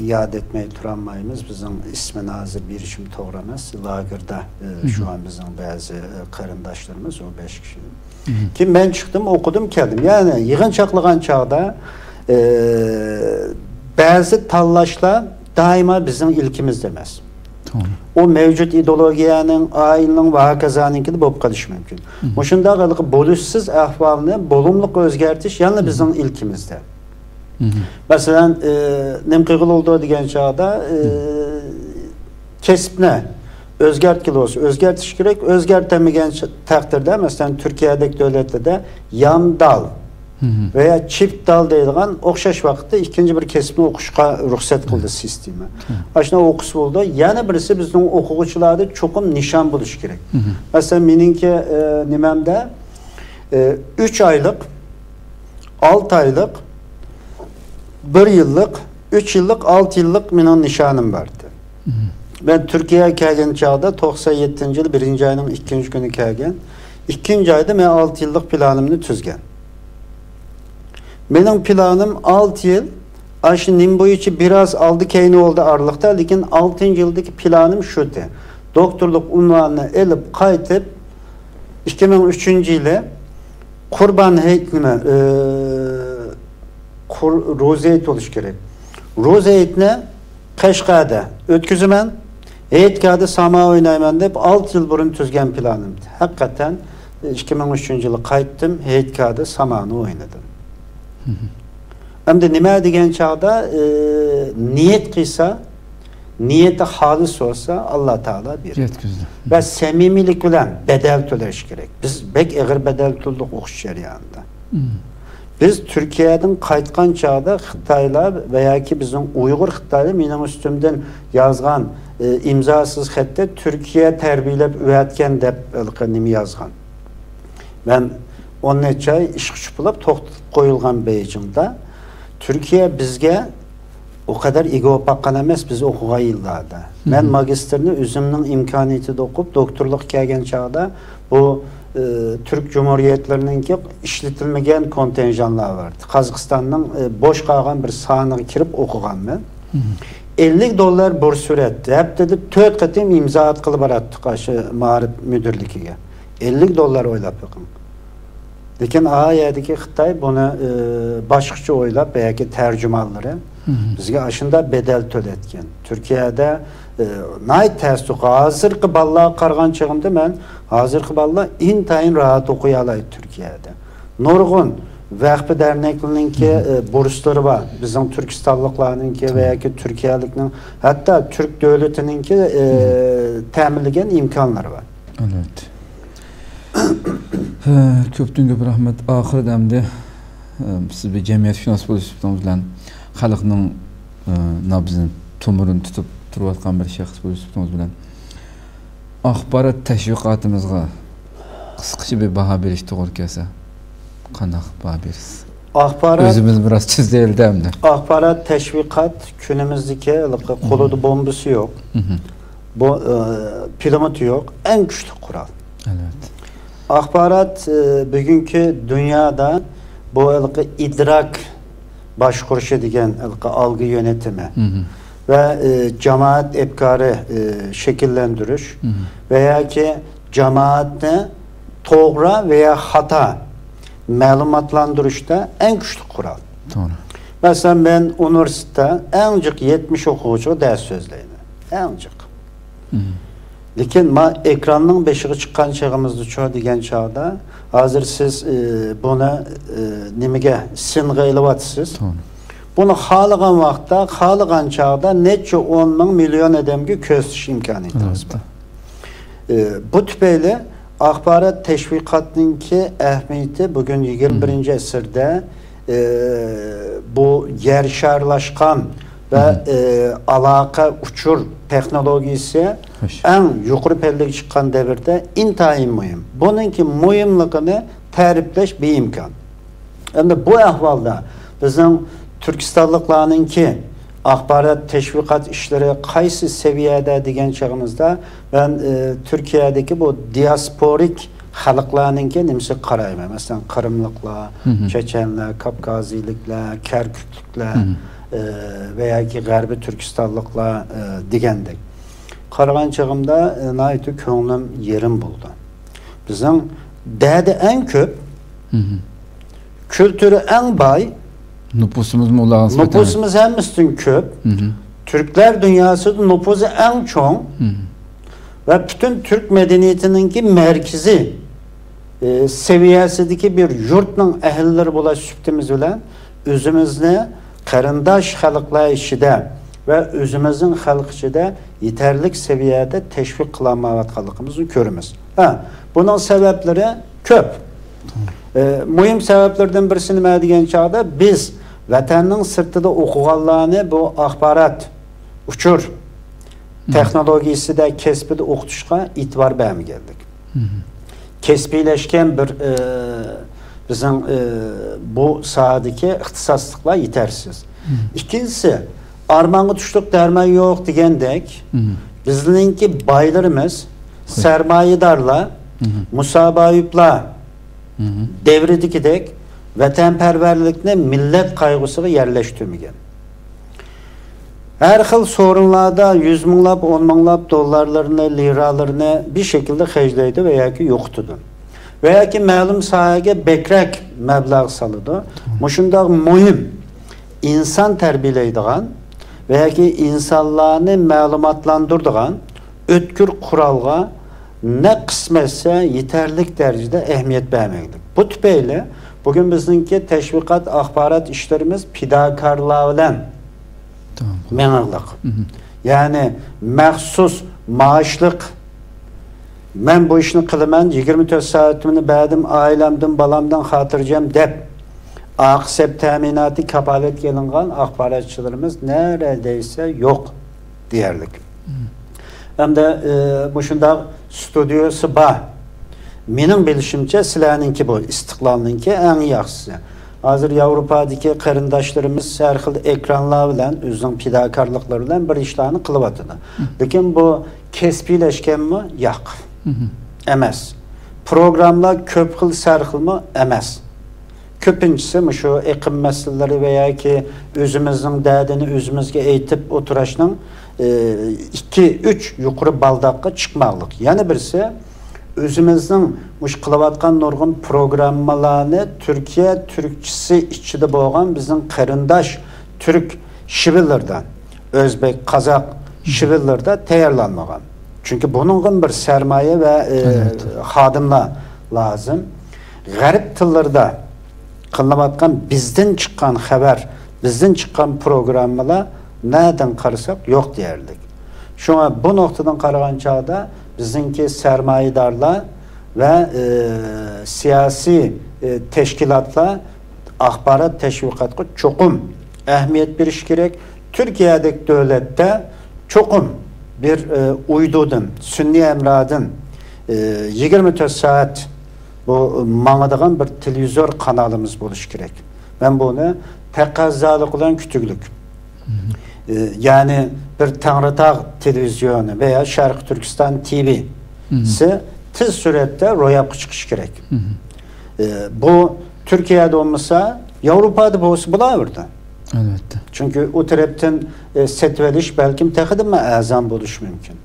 ياد ئەتمەي تۇرالمايمىز. بىزنىڭ ئىسمىنى ھازىر بېرىشىم توغرا ئەمەس. لاگېردا، ئى، شۇ ئان بىزنىڭ بەزى، ئى، قېرىنداشلىرىمىز، ئۇ بەش كىشى. كېيىن مەن چىقتىم، ئوقۇدۇم، كەلدىم. يەنى يىغىنچاقلىغان چاغدا، ئى، بەزى تاللاشلار دائىما بىزنىڭ ئىلكىمىزدە ئەمەس. ئۇ مەۋجۇت ئىدېئولوگىيەنىڭ، ئائىلىنىڭ ۋە ھاكازانىڭكىدە بولۇپ قېلىشى مۇمكىن. مۇشۇنداق ھېلىقى بولۇشسىز ئەھۋالنى بولۇملۇق ئۆزگەرتىش يەنىلا بىزنىڭ ئىلكىمىزدە. مەسىلەن، ئى، نېمە قىلغىلى بولىدۇ دېگەن چاغدا، ئى، كەسىپنى ئۆزگەرتكىلى بولسا ئۆزگەرتىش كېرەك. ئۆزگەرتەلمىگەن چ-، تەقدىردە، مەسىلەن، تۈركىيەدەك دۆلەتلەردە ياندال، ۋەيا چىپتال دەيدىغان ئوخشاش ۋاقىتتا ئىككىنچى بىر كەسىپنى ئوقۇشقا رۇخسەت قىلدى سىستېما. ئاشۇنداق ئوقۇسا بولىدۇ. يەنە بىرسى بىزنىڭ ئوقۇغۇچىلاردا چوقۇم نىشان بولۇشى كېرەك. مەسىلەن، مېنىڭكى، ئە، نېمەمدە، ئە، ئۈچ ئايلىق، ئالتە ئايلىق، بىر يىللىق، ئۈچ يىللىق، ئالتە يىللىق مېنىڭ نىشانىم بار ئىدى. مەن تۈركىيەگە كەلگەن چاغدا توقسان يەتتىنچى يىل بىرىنچى ئاينىڭ ئىككىنچى كۈنى كەلگەن. ئىككىنچى ئايدا مەن ئالتە يىللىق پىلانىمنى تۈزگەن. مېنىڭ پىلانىم ئالتە يىل. ئاشۇ نېمە بويىچە بىراز ئالدى كەينى بولدى ئارىلىقتا، لېكىن ئالتىنچى يىلدىكى پىلانىم شۇ ئىدى. دوكتورلۇق ئۇنۋانىنى ئېلىپ قايتىپ، ئىككى مىڭ ئۈچىنچى يىلى قۇربان ھېيت نېمە، ئى، قۇر-، روزا ھېيت بولۇشى كېرەك. روزا ھېيتنى قەشقەردە ئۆتكۈزىمەن، ھېيتگاھدا ساما ئوينايمەن دەپ ئالتە يىل بۇرۇن تۈزگەن پىلانىم. ھەقىقەتەن ئىككى مىڭ ئۈچىنچى يىلى قايتتىم، ھېيتگاھدا سامانى ئوينىدىم. ئەمدى نېمە دېگەن چاغدا، ئى، نىيەت قىلسا، نىيىتى خالىس بولسا، ئاللا تائالا بېرىدۇ. يەتكۈزىدۇ. ۋە سەمىمىيلىك بىلەن بەدەل تۆلەش كېرەك. بىز بەك ئېغىر بەدەل تۆلىدۇق ئوقۇش جەريانىدا. بىز تۈركىيەدىن قايتقان چاغدا خىتايلار ۋە ياكى بىزنىڭ ئۇيغۇر خىتايلار مېنىڭ ئۈستۈمدىن يازغان، ئى، ئىمزاسىز خەتتە تۈركىيە تەربىيەلەپ ئەۋەتكەن دەپ ھېلىقى نېمە يازغان. مەن ئون نەچچە ئاي ئىشقا چۈشۈپ بولۇپ توختىتىپ قويۇلغان بېيجىڭدا. تۈركىيە بىزگە ئۇ قەدەر ئىگە بولۇپ باققان ئەمەس بىز ئوقۇغان يىللاردا. مەن ماگىستىرنى ئۆزۈمنىڭ ئىمكانىيىتىدە ئوقۇپ، دوكتورلۇققا كەلگەن چاغدا بۇ، ئى، تۈرك جۇمھۇرىيەتلىرىنىڭكى ئىشلىتىلمىگەن كونتىنژېنلار بار ئىدى. قازاقىستاننىڭ، ئى، بوش قالغان بىر سانىغا كىرىپ ئوقۇغانمەن. ئەللىك دوللار بۇرس بېرەتتى. ھەپتىدە تۆت قېتىم ئىمزا ئاتقىلى باراتتۇق ئاشۇ مائارىپ مۇدىرلىكىگە. ئەللىك دوللار ئويلاپ بېقىڭ. لېكىن ئا يەردىكى خىتاي بۇنى، ئى، باشقىچە ئويلاپ، ياكى تەرجىمانلىرى بىزگە ئاشۇنداق بەدەل تۆلەتكەن. تۈركىيەدە، ئى، ناھايىتى تەستۇق. ھازىرقى بالىلارغا قارىغان چېغىمدا مەن، ھازىرقى بالىلار ئىنتايىن راھەت ئوقۇيالايدۇ تۈركىيەدە. نۇرغۇن ۋەخپە دەرنەكلىرىنىڭكى، ئى، بۇرسلىرى بار. بىزنىڭ تۈركىستانلىقلارنىڭكى ۋە ياكى تۈركىيەلىكنىڭ، ھەتتا تۈرك دۆلىتىنىڭكى، ئى، تەمىنلىگەن ئىمكانلىرى بار. ئەلۋەتتە. ھە، كۆپتىن كۆپ رەھمەت. ئاخىرىدا ئەمدى، ئە، سىز بىر جەمئىيەتشۇناس بولۇش سۈپىتىڭىز بىلەن، خەلقنىڭ، ئە، نابزىنى، تومۇرىنى تۇتۇپ تۇرۇۋاتقان بىر شەخس بولۇش سۈپىتىڭىز بىلەن، ئاخبارات تەشۋىقاتىمىزغا قىسقىچە بىر باھا بېرىش توغرا كەلسە، قانداق باھا بېرىسىز؟ ئاخبارات ئۆزىمىز بىراز تۈزەيلى ئەمدى. ئاخبارات تەشۋىقات كۈنىمىزدىكى ھېلىقى قولىدا بومبىسى يوق. بۇ، ئى، پىلىموتى يوق، ئەڭ كۈچلۈك قورال. ئەلۋەتتە. ئاخبارات، ئى، بۈگۈنكى دۇنيادا بۇ ھېلىقى ئىدراك باشقۇرۇشى دېگەن ھېلىقى ئالغا يۆنىتىمى ۋە، ئى، جامائەت ئەپكارى، ئى، شەكىللەندۈرۈش ۋە ياكى جامائەتنى توغرا ۋەيا خاتا مەلۇماتلاندۇرۇشتا ئەڭ كۈچلۈك قورال. توغرا. مەسىلەن، مەن ئۇنىۋېرسىتېتتا ئەڭ جىق يەتمىش ئوقۇغۇچىغا دەرس سۆزلەيمەن. ئەڭ جىق. لېكىن ما ئېكراننىڭ بېشىغا چىققان چېغىمىزدىچۇ دېگەن چاغدا، ھازىر سىز، ئى، بۇنى، ئى، نېمىگە، سىنغا ئېلىۋاتىسىز. توغرا. بۇنى خالىغان ۋاقىتتا، خالىغان چاغدا نەچچە ئون مىڭ، مىليون ئادەمگە كۆرسىتىش ئىمكانىيىتىڭىز بار. ئى، بۇ تۈپەيلى ئاخبارات تەشۋىقاتنىڭكى ئەھمىيىتى بۈگۈن يىگىرمە بىرىنچى ئەسىردە، ئى، بۇ يەر شارلاشقان ۋە، ئى، ئالاقە ئۇچۇر تېخنولوگىيىسى ئەڭ يۇقىرى پەللىگە چىققان دەۋردە ئىنتايىن مۇھىم. بۇنىڭكى مۇھىملىقىنى تەرىپلەش بىئىمكان. ئەمدى بۇ ئەھۋالدا بىزنىڭ تۈركىستانلىقلارنىڭكى ئاخبارات، تەشۋىقات ئىشلىرى قايسى سەۋىيەدە دېگەن چېغىمىزدا، مەن، ئى، تۈركىيەدىكى بۇ دىياسپورىك خەلقلەرنىڭكى نېمىسىگە قارايمەن. مەسىلەن، قىرىملىقلار، چېچەنلەر، كاپكازىيلىكلەر، كەركۈكلۈكلەر، ئى، ۋە ياكى غەربىي تۈركىستانلىقلار، ئى، دېگەندەك. قارىغان چېغىمدا، ئى، ناھايىتى كۆڭلۈم يېرىم بولىدۇ. بىزنىڭ دەردى ئەڭ كۆپ، كۈلتۈرى ئەڭ باي، نوپۇسىمىزمۇ ئۇلارغا نىسبەتەن نوپۇسىمىز ھەممىسىدىن كۆپ، تۈركلەر دۇنياسىدا نوپۇسى ئەڭ چوڭ ۋە پۈتۈن تۈرك مەدەنىيىتىنىڭكى مەركىزى، ئى، سەۋىيەسىدىكى بىر يۇرتنىڭ ئەھلىلىرى بولۇش سۈپىتىمىز بىلەن ئۆزىمىزنى قېرىنداش خەلقلەر ئىچىدە ۋە ئۆزىمىزنىڭ خەلق ئىچىدە يېتەرلىك سەۋىيەدە تەشۋىق قىلالمايۋاتقانلىقىمىزنى كۆرىمىز. ھە، بۇنىڭ سەۋەبلىرى كۆپ. ئە، مۇھىم سەۋەبلەردىن بىرسى نېمە دېگەن چاغدا، بىز ۋەتەننىڭ سىرتىدا ئوقۇغانلارنى بۇ ئاخبارات، ئۇچۇر تېخنولوگىيىسىدە، كەسپىدە ئوقۇتۇشقا ئېتىبار بەرمىگەنلىك. كەسپىيلەشكەن بىر، ئە، بىزنىڭ، ئە، بۇ ساھەدىكى ئىختىساسلىقلار يېتەرسىز. ئىككىنچىسى، ئارمانغا تۇشلۇق دەرمان يوق دېگەندەك، بىزنىڭكى بايلىرىمىز، سەرمايىدارلار، مۇسابايىپلار دەۋرىدىكىدەك ۋەتەنپەرۋەرلىكنى مىللەت قايغۇسىغا يەرلەشتۈرمىگەن. ھەر خىل سورۇنلاردا يۈز مىڭلاپ، ئون مىڭلاپ دوللارلىرىنى، لىرالىرىنى بىر شەكىلدە خەجلەيدۇ ۋە ياكى يوقىتىدۇ. ۋە ياكى مەلۇم ساھەگە بەكرەك مەبلەغ سالىدۇ. مۇشۇنداق مۇھىم ئىنسان تەربىيەلەيدىغان ۋە ياكى ئىنسانلارنى مەلۇماتلاندۇرىدىغان ئۆتكۈر قورالغا نە قىسمەتسە يېتەرلىك دەرىجىدە ئەھمىيەت بەرمەيدۇ. بۇ تۈپەيلى بۈگۈن بىزنىڭكى تەشۋىقات، ئاخبارات ئىشلىرىمىز پىداكارلار بىلەن مېڭىقلىق. يەنى مەخسۇس مائاشلىق، مەن بۇ ئىشنى قىلىمەن، يىگىرمە تۆت سائىتىمنى بەردىم، ئائىلەمدىن، بالامدىن خاتىرجەم دەپ، ئاقىسەپ تەمىناتى كاپالەتكە ئېلىنغان ئاخباراتچىلىرىمىز نەرە دەيسە يوق دېيەرلىك. ھەمدە، ئى، مۇشۇنداق ستۇدىيوسى بار. مېنىڭ بىلىشىمچە، سىلەرنىڭكى بۇ، ئىستىقلالنىڭكى ئەڭ ياخشىسى. ھازىر ياۋروپادىكى قېرىنداشلىرىمىز ھەر خىل ئېكرانلار بىلەن، ئۆزىنىڭ پىداكارلىقلىرى بىلەن بىر ئىشلارنى قىلىۋاتىدۇ. لېكىن بۇ كەسپىيلەشكەنمۇ؟ ياق. ئەمەس. پروگراممىلار كۆپ خىل، سەر خىلمۇ؟ ئەمەس. كۆپىنچىسى مۇشۇ ئېقىم مەسىلىلىرى ۋە ياكى ئۆزىمىزنىڭ دەردىنى ئۆزىمىزگە ئېيتىپ ئولتۇرۇشنىڭ، ئى، ئىككى، ئۈچ يۇقىرى بالداققا چىقماقلىق. يەنە بىرسى، ئۆزىمىزنىڭ مۇشۇ قىلىۋاتقان نۇرغۇن پروگراممىلارنى تۈركىيە تۈركچىسى ئىچىدە بولغان بىزنىڭ قېرىنداش تۈرك شىۋىلىرىدا، ئۆزبېك، قازاق شىۋىلىرىدا تەييارلانمىغان. چۈنكى بۇنىڭغىمۇ بىر سەرمايە ۋە، ئى، خادىملار لازىم. غەرب تىللىرىدا قىلىنىۋاتقان بىزدىن چىققان خەۋەر، بىزدىن چىققان پروگراممىلار نەدىن قارىساق يوق دېيەرلىك. شۇڭا بۇ نۇقتىدىن قارىغان چاغدا بىزنىڭكى سەرمايىدارلار ۋە، ئى، سىياسىي، ئى، تەشكىلاتلار ئاخبارات تەشۋىقاتقا چوقۇم ئەھمىيەت بېرىش كېرەك. تۈركىيەدەك دۆلەتتە چوقۇم بىر، ئى، ئۇيدۇدىن، سۈنئىي ھەمراھدىن، ئى، يىگىرمە تۆت سائەت بۇ ماڭىدىغان بىر تېلېۋىزور قانالىمىز بولۇشى كېرەك. مەن بۇنى تەقەززالىق بىلەن كۈتۈگلۈك. ئى، يەنى بىر تەڭرىتاغ تېلېۋىزىيونى ۋەيا شەرقىي تۈركىستان تىۋىسى تېز سۈرئەتتە روياپقا چىقىشى كېرەك. ئى، بۇ تۈركىيەدە بولمىسا، ياۋروپادا بولسا بولاۋېرىدۇ. ئەلۋەتتە. چۈنكى ئۇ تەرەپتىن، ئى، سېتىۋېلىش بەلكىم تېخىدىنمۇ ئەرزان بولۇشى مۇمكىن.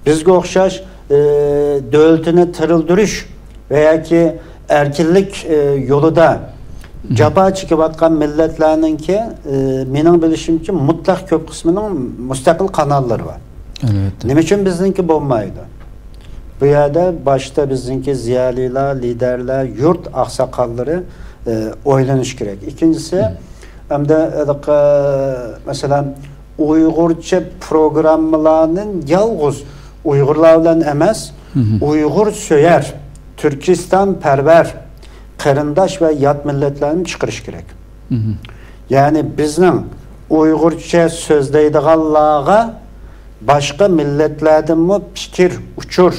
بىزگە ئوخشاش، ئى، دۆلىتىنى تىرىلدۈرۈش ۋە ياكى ئەركىنلىك، ئى، يولىدا جاپا چېكىۋاتقان مىللەتلەرنىڭكى، ئى، مېنىڭ بىلىشىمچە، مۇتلەق كۆپ قىسمىنىڭ مۇستەقىل قاناللىرى بار. ئەلۋەتتە. نېمە ئۈچۈن بىزنىڭكى بولمايدۇ؟ بۇ يەردە باشتا بىزنىڭكى زىيالىيلار، لىدەرلەر، يۇرت ئاقساقاللىرى، ئى، ئويلىنىشى كېرەك. ئىككىنچىسى، ئەمدى، ئى، مەسىلەن، ئۇيغۇرچە پروگراممىلارنى يالغۇز ئۇيغۇرلار بىلەن ئەمەس، ئۇيغۇر سۆيەر، تۈركىستان پەرۋەر، قېرىنداش ۋە يات مىللەتلەرنى چىقىرىش كېرەك. يەنى بىزنىڭ ئۇيغۇرچە سۆزلەيدىغانلارغا باشقا مىللەتلەردىنمۇ پىكىر، ئۇچۇر،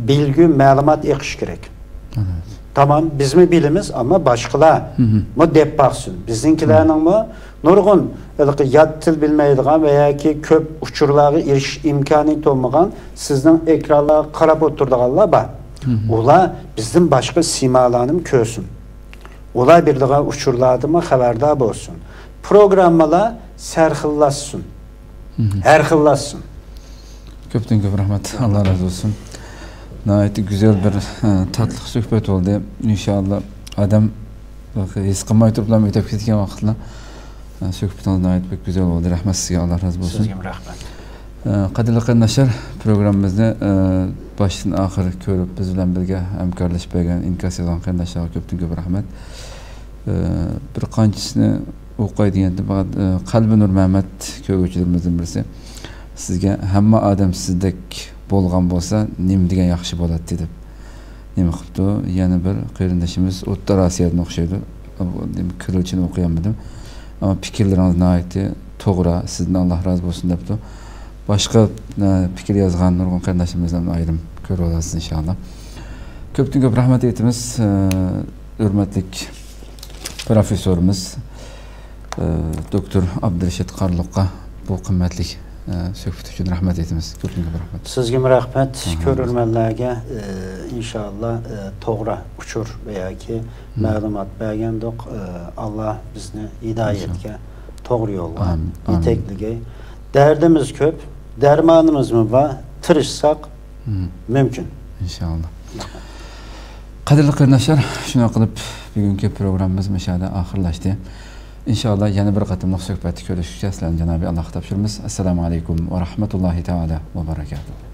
بىلگۈ، مەلۇمات ئېقىشى كېرەك. تامام، بىزمۇ بىلىمىز، ئەمما باشقىلارمۇ دەپ باقسۇن. بىزنىڭكىلەرنىڭمۇ نۇرغۇن ھېلىقى يات تىل بىلمەيدىغان ۋە ياكى كۆپ ئۇچۇرلارغا ئېرىشىش ئىمكانىيىتى بولمىغان، سىزنىڭ ئېكرانلارغا قاراپ ئولتۇرىدىغانلار بار. ئۇلار بىزدىن باشقا سىيمالارنىمۇ كۆرسۇن. ئۇلار بېرىدىغان ئۇچۇرلاردىنمۇ خەۋەردار بولسۇن. پروگراممىلار سەرخىللاشسۇن. ھەر خىللاشسۇن. كۆپتىن كۆپ رەھمەت. ئاللا رازى بولسۇن. ناھايىتى گۈزەل بىر، ئە، تاتلىق سۆھبەت بولدى. ئىنشائاللا، ئادەم ھېس قىلماي تۇرۇپلا ئۆتۈپ كېتىدىكەن ۋاقىتلار. ئە، سۆھبىتىڭىز ناھايىتى بەك گۈزەل بولدى. رەھمەت سىزگە، ئاللا رازى بولسۇن. سىزگىمۇ رەھمەت. ئە، قەدىرلىك قېرىنداشلار، پروگراممىمىزنى، ئە، باشتىن ئاخىر كۆرۈپ، بىز بىلەن بىرگە ھەمكارلىشىپ بەرگەن، ئىنكاس يازغان قېرىنداشلارغا كۆپتىن كۆپ رەھمەت. ئە، بىر قانچىسىنى ئوقۇي دېگەندە، پەقەت، ئە، قەلبى نۇر مەمەت كۆرگۈچىلىرىمىزدىن بىرسى، سىزگە ھەممە ئادەم سىزدەك بولغان بولسا، نېمە دېگەن ياخشى بولاتتى دەپ. نېمە قىپتۇ؟ يەنە بىر قېرىندىشىمىز ئوتتۇرا ئاسىيادىن ئوخشايدۇ. كىرىلچىنى ئوقۇيالمىدىم. ئەمما پىكىرلىرىڭىز ناھايىتى توغرا. سىزدىن ئاللا رازى بولسۇن دەپتۇ. باشقا، ئە، پىكىر يازغان نۇرغۇن قېرىنداشلىرىمىزدىن ئايرىم كۆرۈۋالارسىز ئىنشاللا. كۆپتىن كۆپ رەھمەت ئېيتىمىز، ئە، ھۆرمەتلىك پروفېسسورىمىز، ئە، دوكتور ئابدۇرېشىت قارلۇققا بۇ قىممەتلىك، ئە، سۆھبىتى ئۈچۈن رەھمەت ئېيتىمىز. كۆپتىن كۆپ رەھمەت. سىزگىمۇ رەھمەت. ئاھا. كۆرۈرمەنلەرگە، ئە، ئىنشاللا، ئە، توغرا ئۇچۇر ۋە ياكى مەلۇمات بەرگەندۇق. ئە، ئاللا بىزنى ھىدايەتكە، توغرا يولغا يېتەكلىگەي. دەردىمىز كۆپ، دەرمانىمىزمۇ بار. تىرىشساق مۇمكىن. ئىنشاللا. قەدىرلىك قېرىنداشلار، شۇنداق قىلىپ بۈگۈنكى پروگراممىمىز مۇشۇ يەردە ئاخىرلاشتى. ئىنشاللا يەنە بىر قېتىملىق سۆھبەتتە كۆرۈشكىچە سىلەرنى جانابى ئاللاغا تاپشۇرىمىز. ئەسسالامۇ ئەلەيكۇم ۋە رەھمەتۇللاھى تائالا ۋە بەرەكاتۇھۇ.